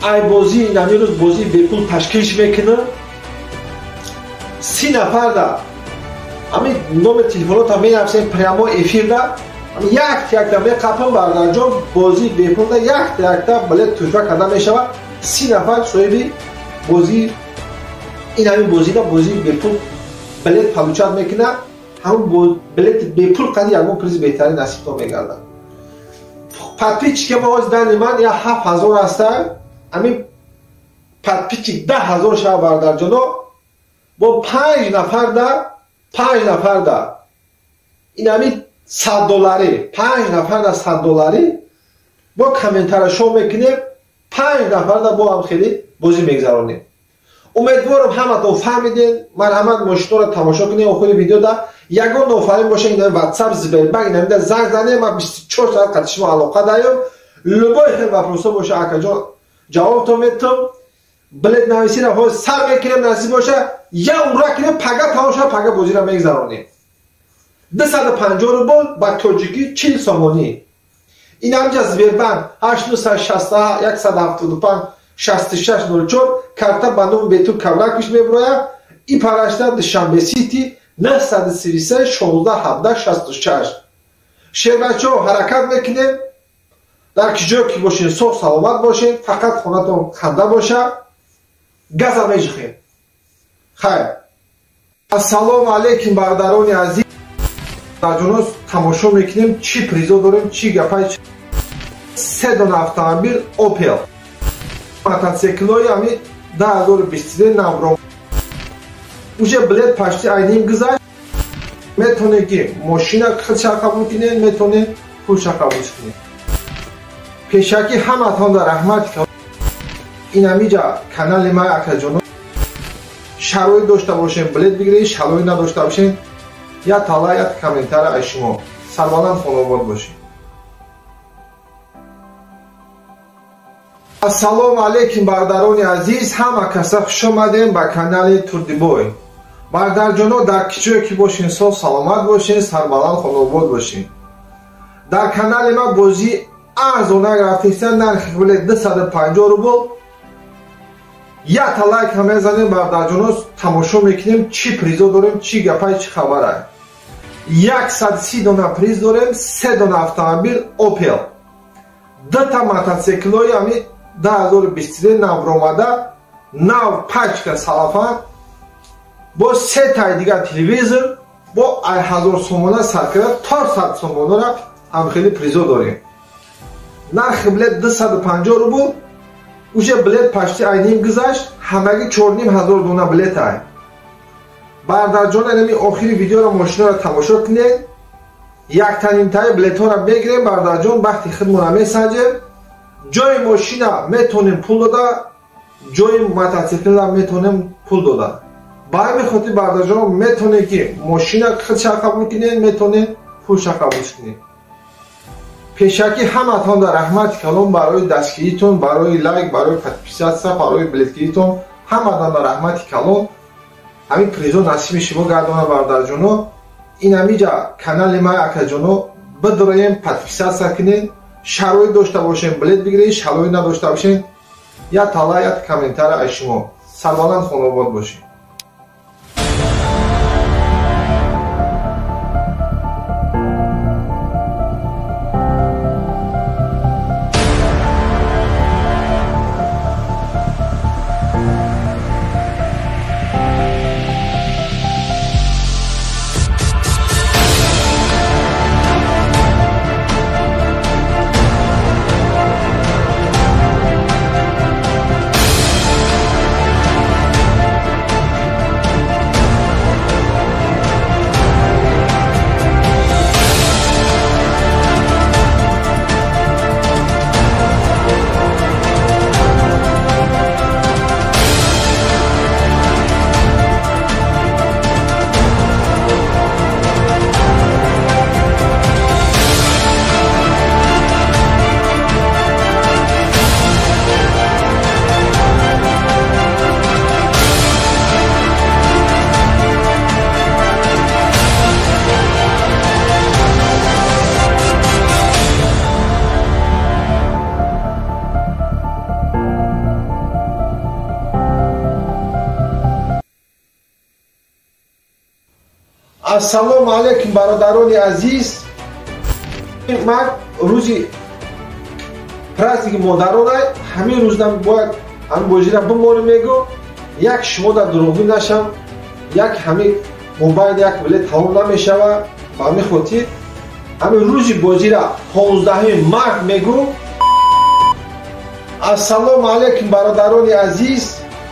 ай бозии ҳамин рӯз бозии бепул ташкилш мекунам. 30 нафарда ҳамин номер телефонота менависем прямо эфирда, якта якта меқапам. Бародарҷон, бозии бепулда якта якта билет туҳфа карда мешавад. 30 нафар соҳиби бозии ин ҳамин бозида бозии бепул билет получать мекунад. Ҳамон билети бепул қади ягон призи беҳтарин насибтон мегардад. Подписчики ма ҳозир дани ман я 7000 ҳаста, ҳамин подписчик 10 000 шава. Бародарҷоно, бо 5 нафарда ин ҳамин 100 долларӣ, 5 нафарда 100 долларӣ бо комментария шоу мекунем, 5 нафарда бо ҳам хеле бозӣ мегзаронем. Умедворам ҳаматон фаҳмидем. Марҳамат, мошинҳоро тамошо кунем. Охири видеода ягон нофаҳмӣ боша, ин ватсап, Сбербанк, инамида занг занем, ман 24 соат қати шумо алоқа даём. Любой хел вопросо боша, акаҷон, ҷавобтон метам. Билет нависира ҳозир сар мекунем, насиб боша я ура кунем, пага тамом шава, пага бозиро мегзаронем. 250 рубл, ба тоҷикӣ 40 сомонӣ. Ин ҳамҷа Сбербанк 8961 175 6604, карта ба номи Бетур Кавраквич мебурояд. И парашта Душанбе Сити 933 16 17 66. Шербачо, ҳаракат мекунем. Дар ки ҷое ки бошен, соғ саломат бошен, фақат хонатон ханда боша. Газа межихем. Хайр. Ассалому алайкум бародарони азиз. Ҷоно, тамошо мекунем, чӣ призо дорем, чӣ гапай. Се дона автомобил Opel, мотоциклҳои ҳамин 2023 навро, уже билет почти айним гузашт. Метавонед ки мошина худша қабул кунед, метавонед пулша қабул кунед. Пешакӣ ҳаматонда раҳмат. Ин ҳамиҷа канали ма, акаҷоно, шароит дошта бошем, билет бигиред, шароит надошта бошем, я тала, я комментария аз шумо. Сарбаланд, хонобод бошед. Ассалому алайкум бародарони азиз, ҳама каса хуш омадем ба канали Турдибой. Бародарҷоно, дар ки ҷое ки бошен, соф саломат бошен, сарбаланд, хонобод бошен. Дар канали ма бозӣ арзона рафтеста, нархи билет 250 рубл. Якта лайк ҳам мезанем бародарҷоно, тамошо мекунем чӣ призо дорем, чӣ гапай, чӣ хабарай. 130 дона приз дорем, 3 дона автомобил Opel, 2 мотоциклҳои ҳами 2023 навромада, нав пачка салафан, бо 3 таи дигар телевизор, бо 1000 сомона сар карда то 100 сомонара ҳам хеле призо дорем. Нархи билет 250 рубл, уже билет почти айним гузашт, ҳамагӣ 4500 дона билет ай. Бародарҷон, инами охири видеоро мошинаро тамошо кунед. Яктанимтаи билетҳоро мегирем бародарҷон, бахти худмонро месанҷем. Ҷои мошина метонем пул дода, ҷои мотоциклра метонем пул дода. Ба ҳамин хотир бародарҷон метонем ки мошина худша қабул кунед, метонем пулша қабул кунед. Пешакӣ ҳаматон дар раҳмати калон барои дастгиритон, барои лайк, барои подписаться, барои билетгиритон, ҳаматон дар раҳмати калон. Ҳамин призо насиби шумо гардона бародарҷоно. Ин ҳамиҷа канали ма акаҷоно бидроем, подписаться кунед, шароит дошта бошем билет бигиред, шароит надошта бошем як тала, як комментария аз шумо. Сарбаланд хонобод бошед. Ассалому алайкум бародарони азиз. Ман рӯзи праздники модарона ҳамин рӯзда бояд ҳамин бозира бимонем мегӯ, як шумо дар дурӯғгӯ нашам, як ҳамин мобайл як билет тамом намешава. Ба ҳамин хотир ҳамин рӯзи бозира 15 март мегӯ. Ассалому алайкум бародарони азиз,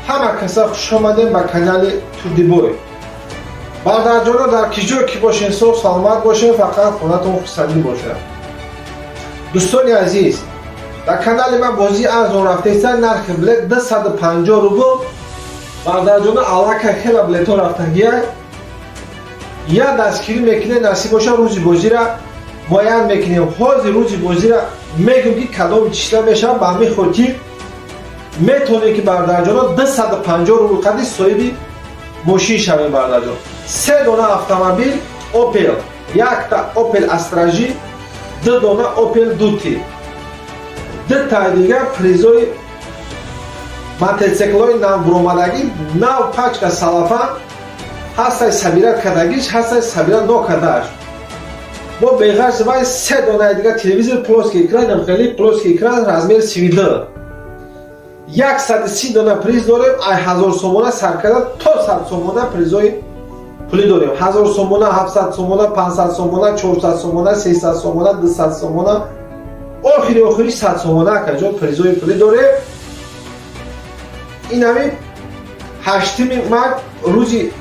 ҳама каса хуш омадем ба канали Турдибой. Бародарҷоно, дар ки ҷое ки бошен соғ саломат бошен, фақат хонатон хурсандӣ бошад. Дӯстони азиз, дар канали ман бозии арзон рафтеста, нархи билет 250 рубл. Бародарҷоно, аллакай хела билетҳо рафтагия. Я дастгирӣ мекунед, насиб боша рӯзи бозира муайян мекунем. Ҳозир рӯзи бозира мегӯм ки кадом числа мешавад. Ба ҳамин хотир метавонед ки бародарҷоно 250 рубл қадри соҳиби мошин шавем бародарҷон. 3 дона автомобил Opel, якта Opel Astra J, 2 дона Opel Duty, 2 таи дигар призои мотоциклҳои навбуромадагӣ, нав пачка салафан, ҳастай сабира кардагиш, ҳастай сабира нокардааш. Бо беғарз вай 3 донаи дигар телевизор плоский экран, хеле плоский экран размер 32. 130 дона приз дорем, ай 1000 сомона сар карда то 100 сомона призои пулӣ дорем. 1000 сомона, 700 сомона, 500 сомона, 400 сомона, 300 сомона, 200 сомона, охири охири 100 сомона акаҷон призои пулӣ дорем. Ин ҳамин 8 март рӯзи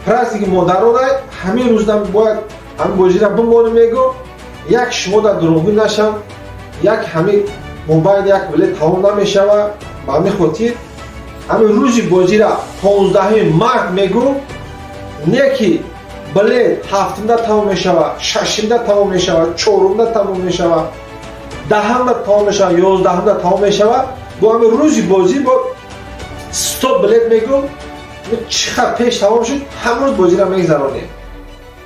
праздники модарона, ҳамин рӯзда бояд ҳамин бозира бимонем мегӯ, як шумо дар дурӯғгӯ нашам, як ҳамин мобайл як билет тамом намешава. Ба ҳамин хотир ҳамин рӯзи бозира 15 март мегӯ, не ки билет 7-да тамом мешава, 6-да тамом мешава, 4-да тамом мешава, 10-да тамом мешава, 11-да тамом мешава. Бо ҳамин рӯзи бозӣ бо 100 билет мегӯ, чӣ қадр пеш тамом шуд, ҳамрӯз бозира мегзаронем.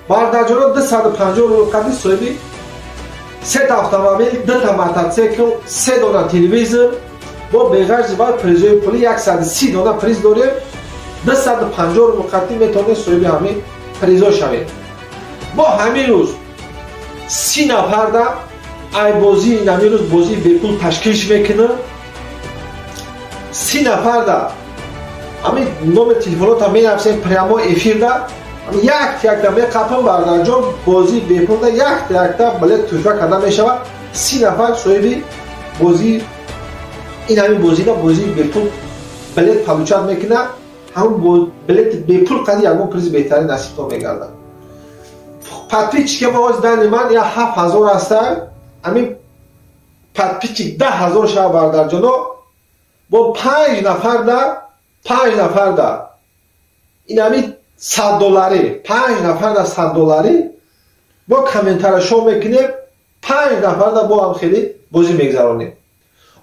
Бародарҷоно, 250 рубл қадри соҳиби Сета автомобил, дута мотоцикл, се дона телевизор, бо беғарзи вай призои пули 130 дона приз дорем. 250 рубл қатӣ метавонед соҳиби ҳамин призо шавед. Бо ҳамин рӯз 30 нафарда ай бозии ҳамин рӯз бозии бепул ташкил мекунад. 30 нафарда ҳамин номер телефонота менависем прямо эфирда, якта якта меқапам, бардарҷон, бозии бепулда якта якта билет туҳфа карда мешавад. 30 нафар соҳиби бозии ин ҳамин бозида бозии бепул билет получать мекунад. Ҳамон билети бепул қади ягон призи беҳтарин насибтон мегардад. Подписчики ма ҳози дани ман я 7000 аста. Ҳамин подписчик 10 000 шава, бардарҷоно, бо 5 нафарда, 5 нафарда ин ҳамин 100 долларӣ, 5 нафарда 100 долларӣ бо комментара шоу мекунем, 5 нафарда бо ҳам хеле бозӣ мегзаронем.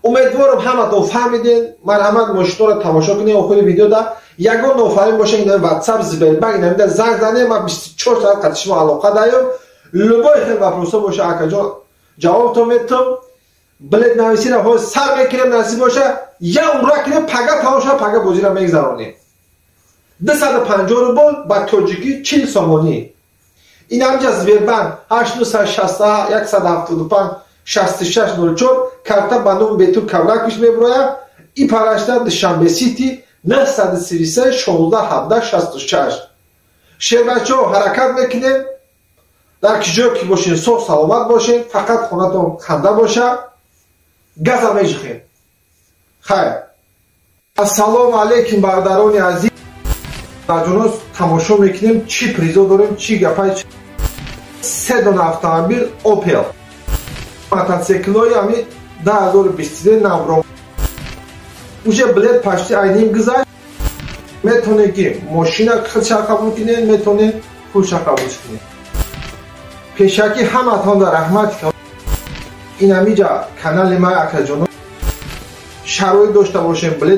Умедворам, ҳаматон фаҳмидем. Марҳамат, мошинҳоро тамошо кунем. Охири видеода ягон нофаҳмӣ боша, ин ватсап, Сбербанк инамида занг занем. Ман 24 соат қати шумо алоқа даём. Любой хел вопросо боша, акаҷон, ҷавобтон метам. Билет нависира ҳоз сар мекунем, насиб боша, я ура кунем, пага тамом шава, пага бозиро мегзаронем. 250 рубл, ба тоҷикӣ 40 сомонӣ. Ин ҳамҷа Сбербанк 861 175 66 04, карта ба номи Бетур Кавракиш мебурояд. И парашта Душанбе Сити 933 16 17 66. Шербачаҳо, ҳаракат мекунем. Дар ки ҷое ки бошед, соғ саломат бошед, фақат хонатон ханда боша. Газа межихем. Хайр, ассалому алайкум, бародарони азиз. Ҷонос, тамошо мекунем, чӣ призо дорем, чӣ гапай. Се дона автомобил Опел, мотоциклҳои ҳами 2023 навро. Уже билет почти айним гузашт. Метавонед ки мошина худша қабул кунед, метавонед пулша қабул кунед. Пешакӣ ҳаматон дар раҳмат. Ин ҳамиҷа канали ман, акаҷоно, шароит дошта бошем, билет.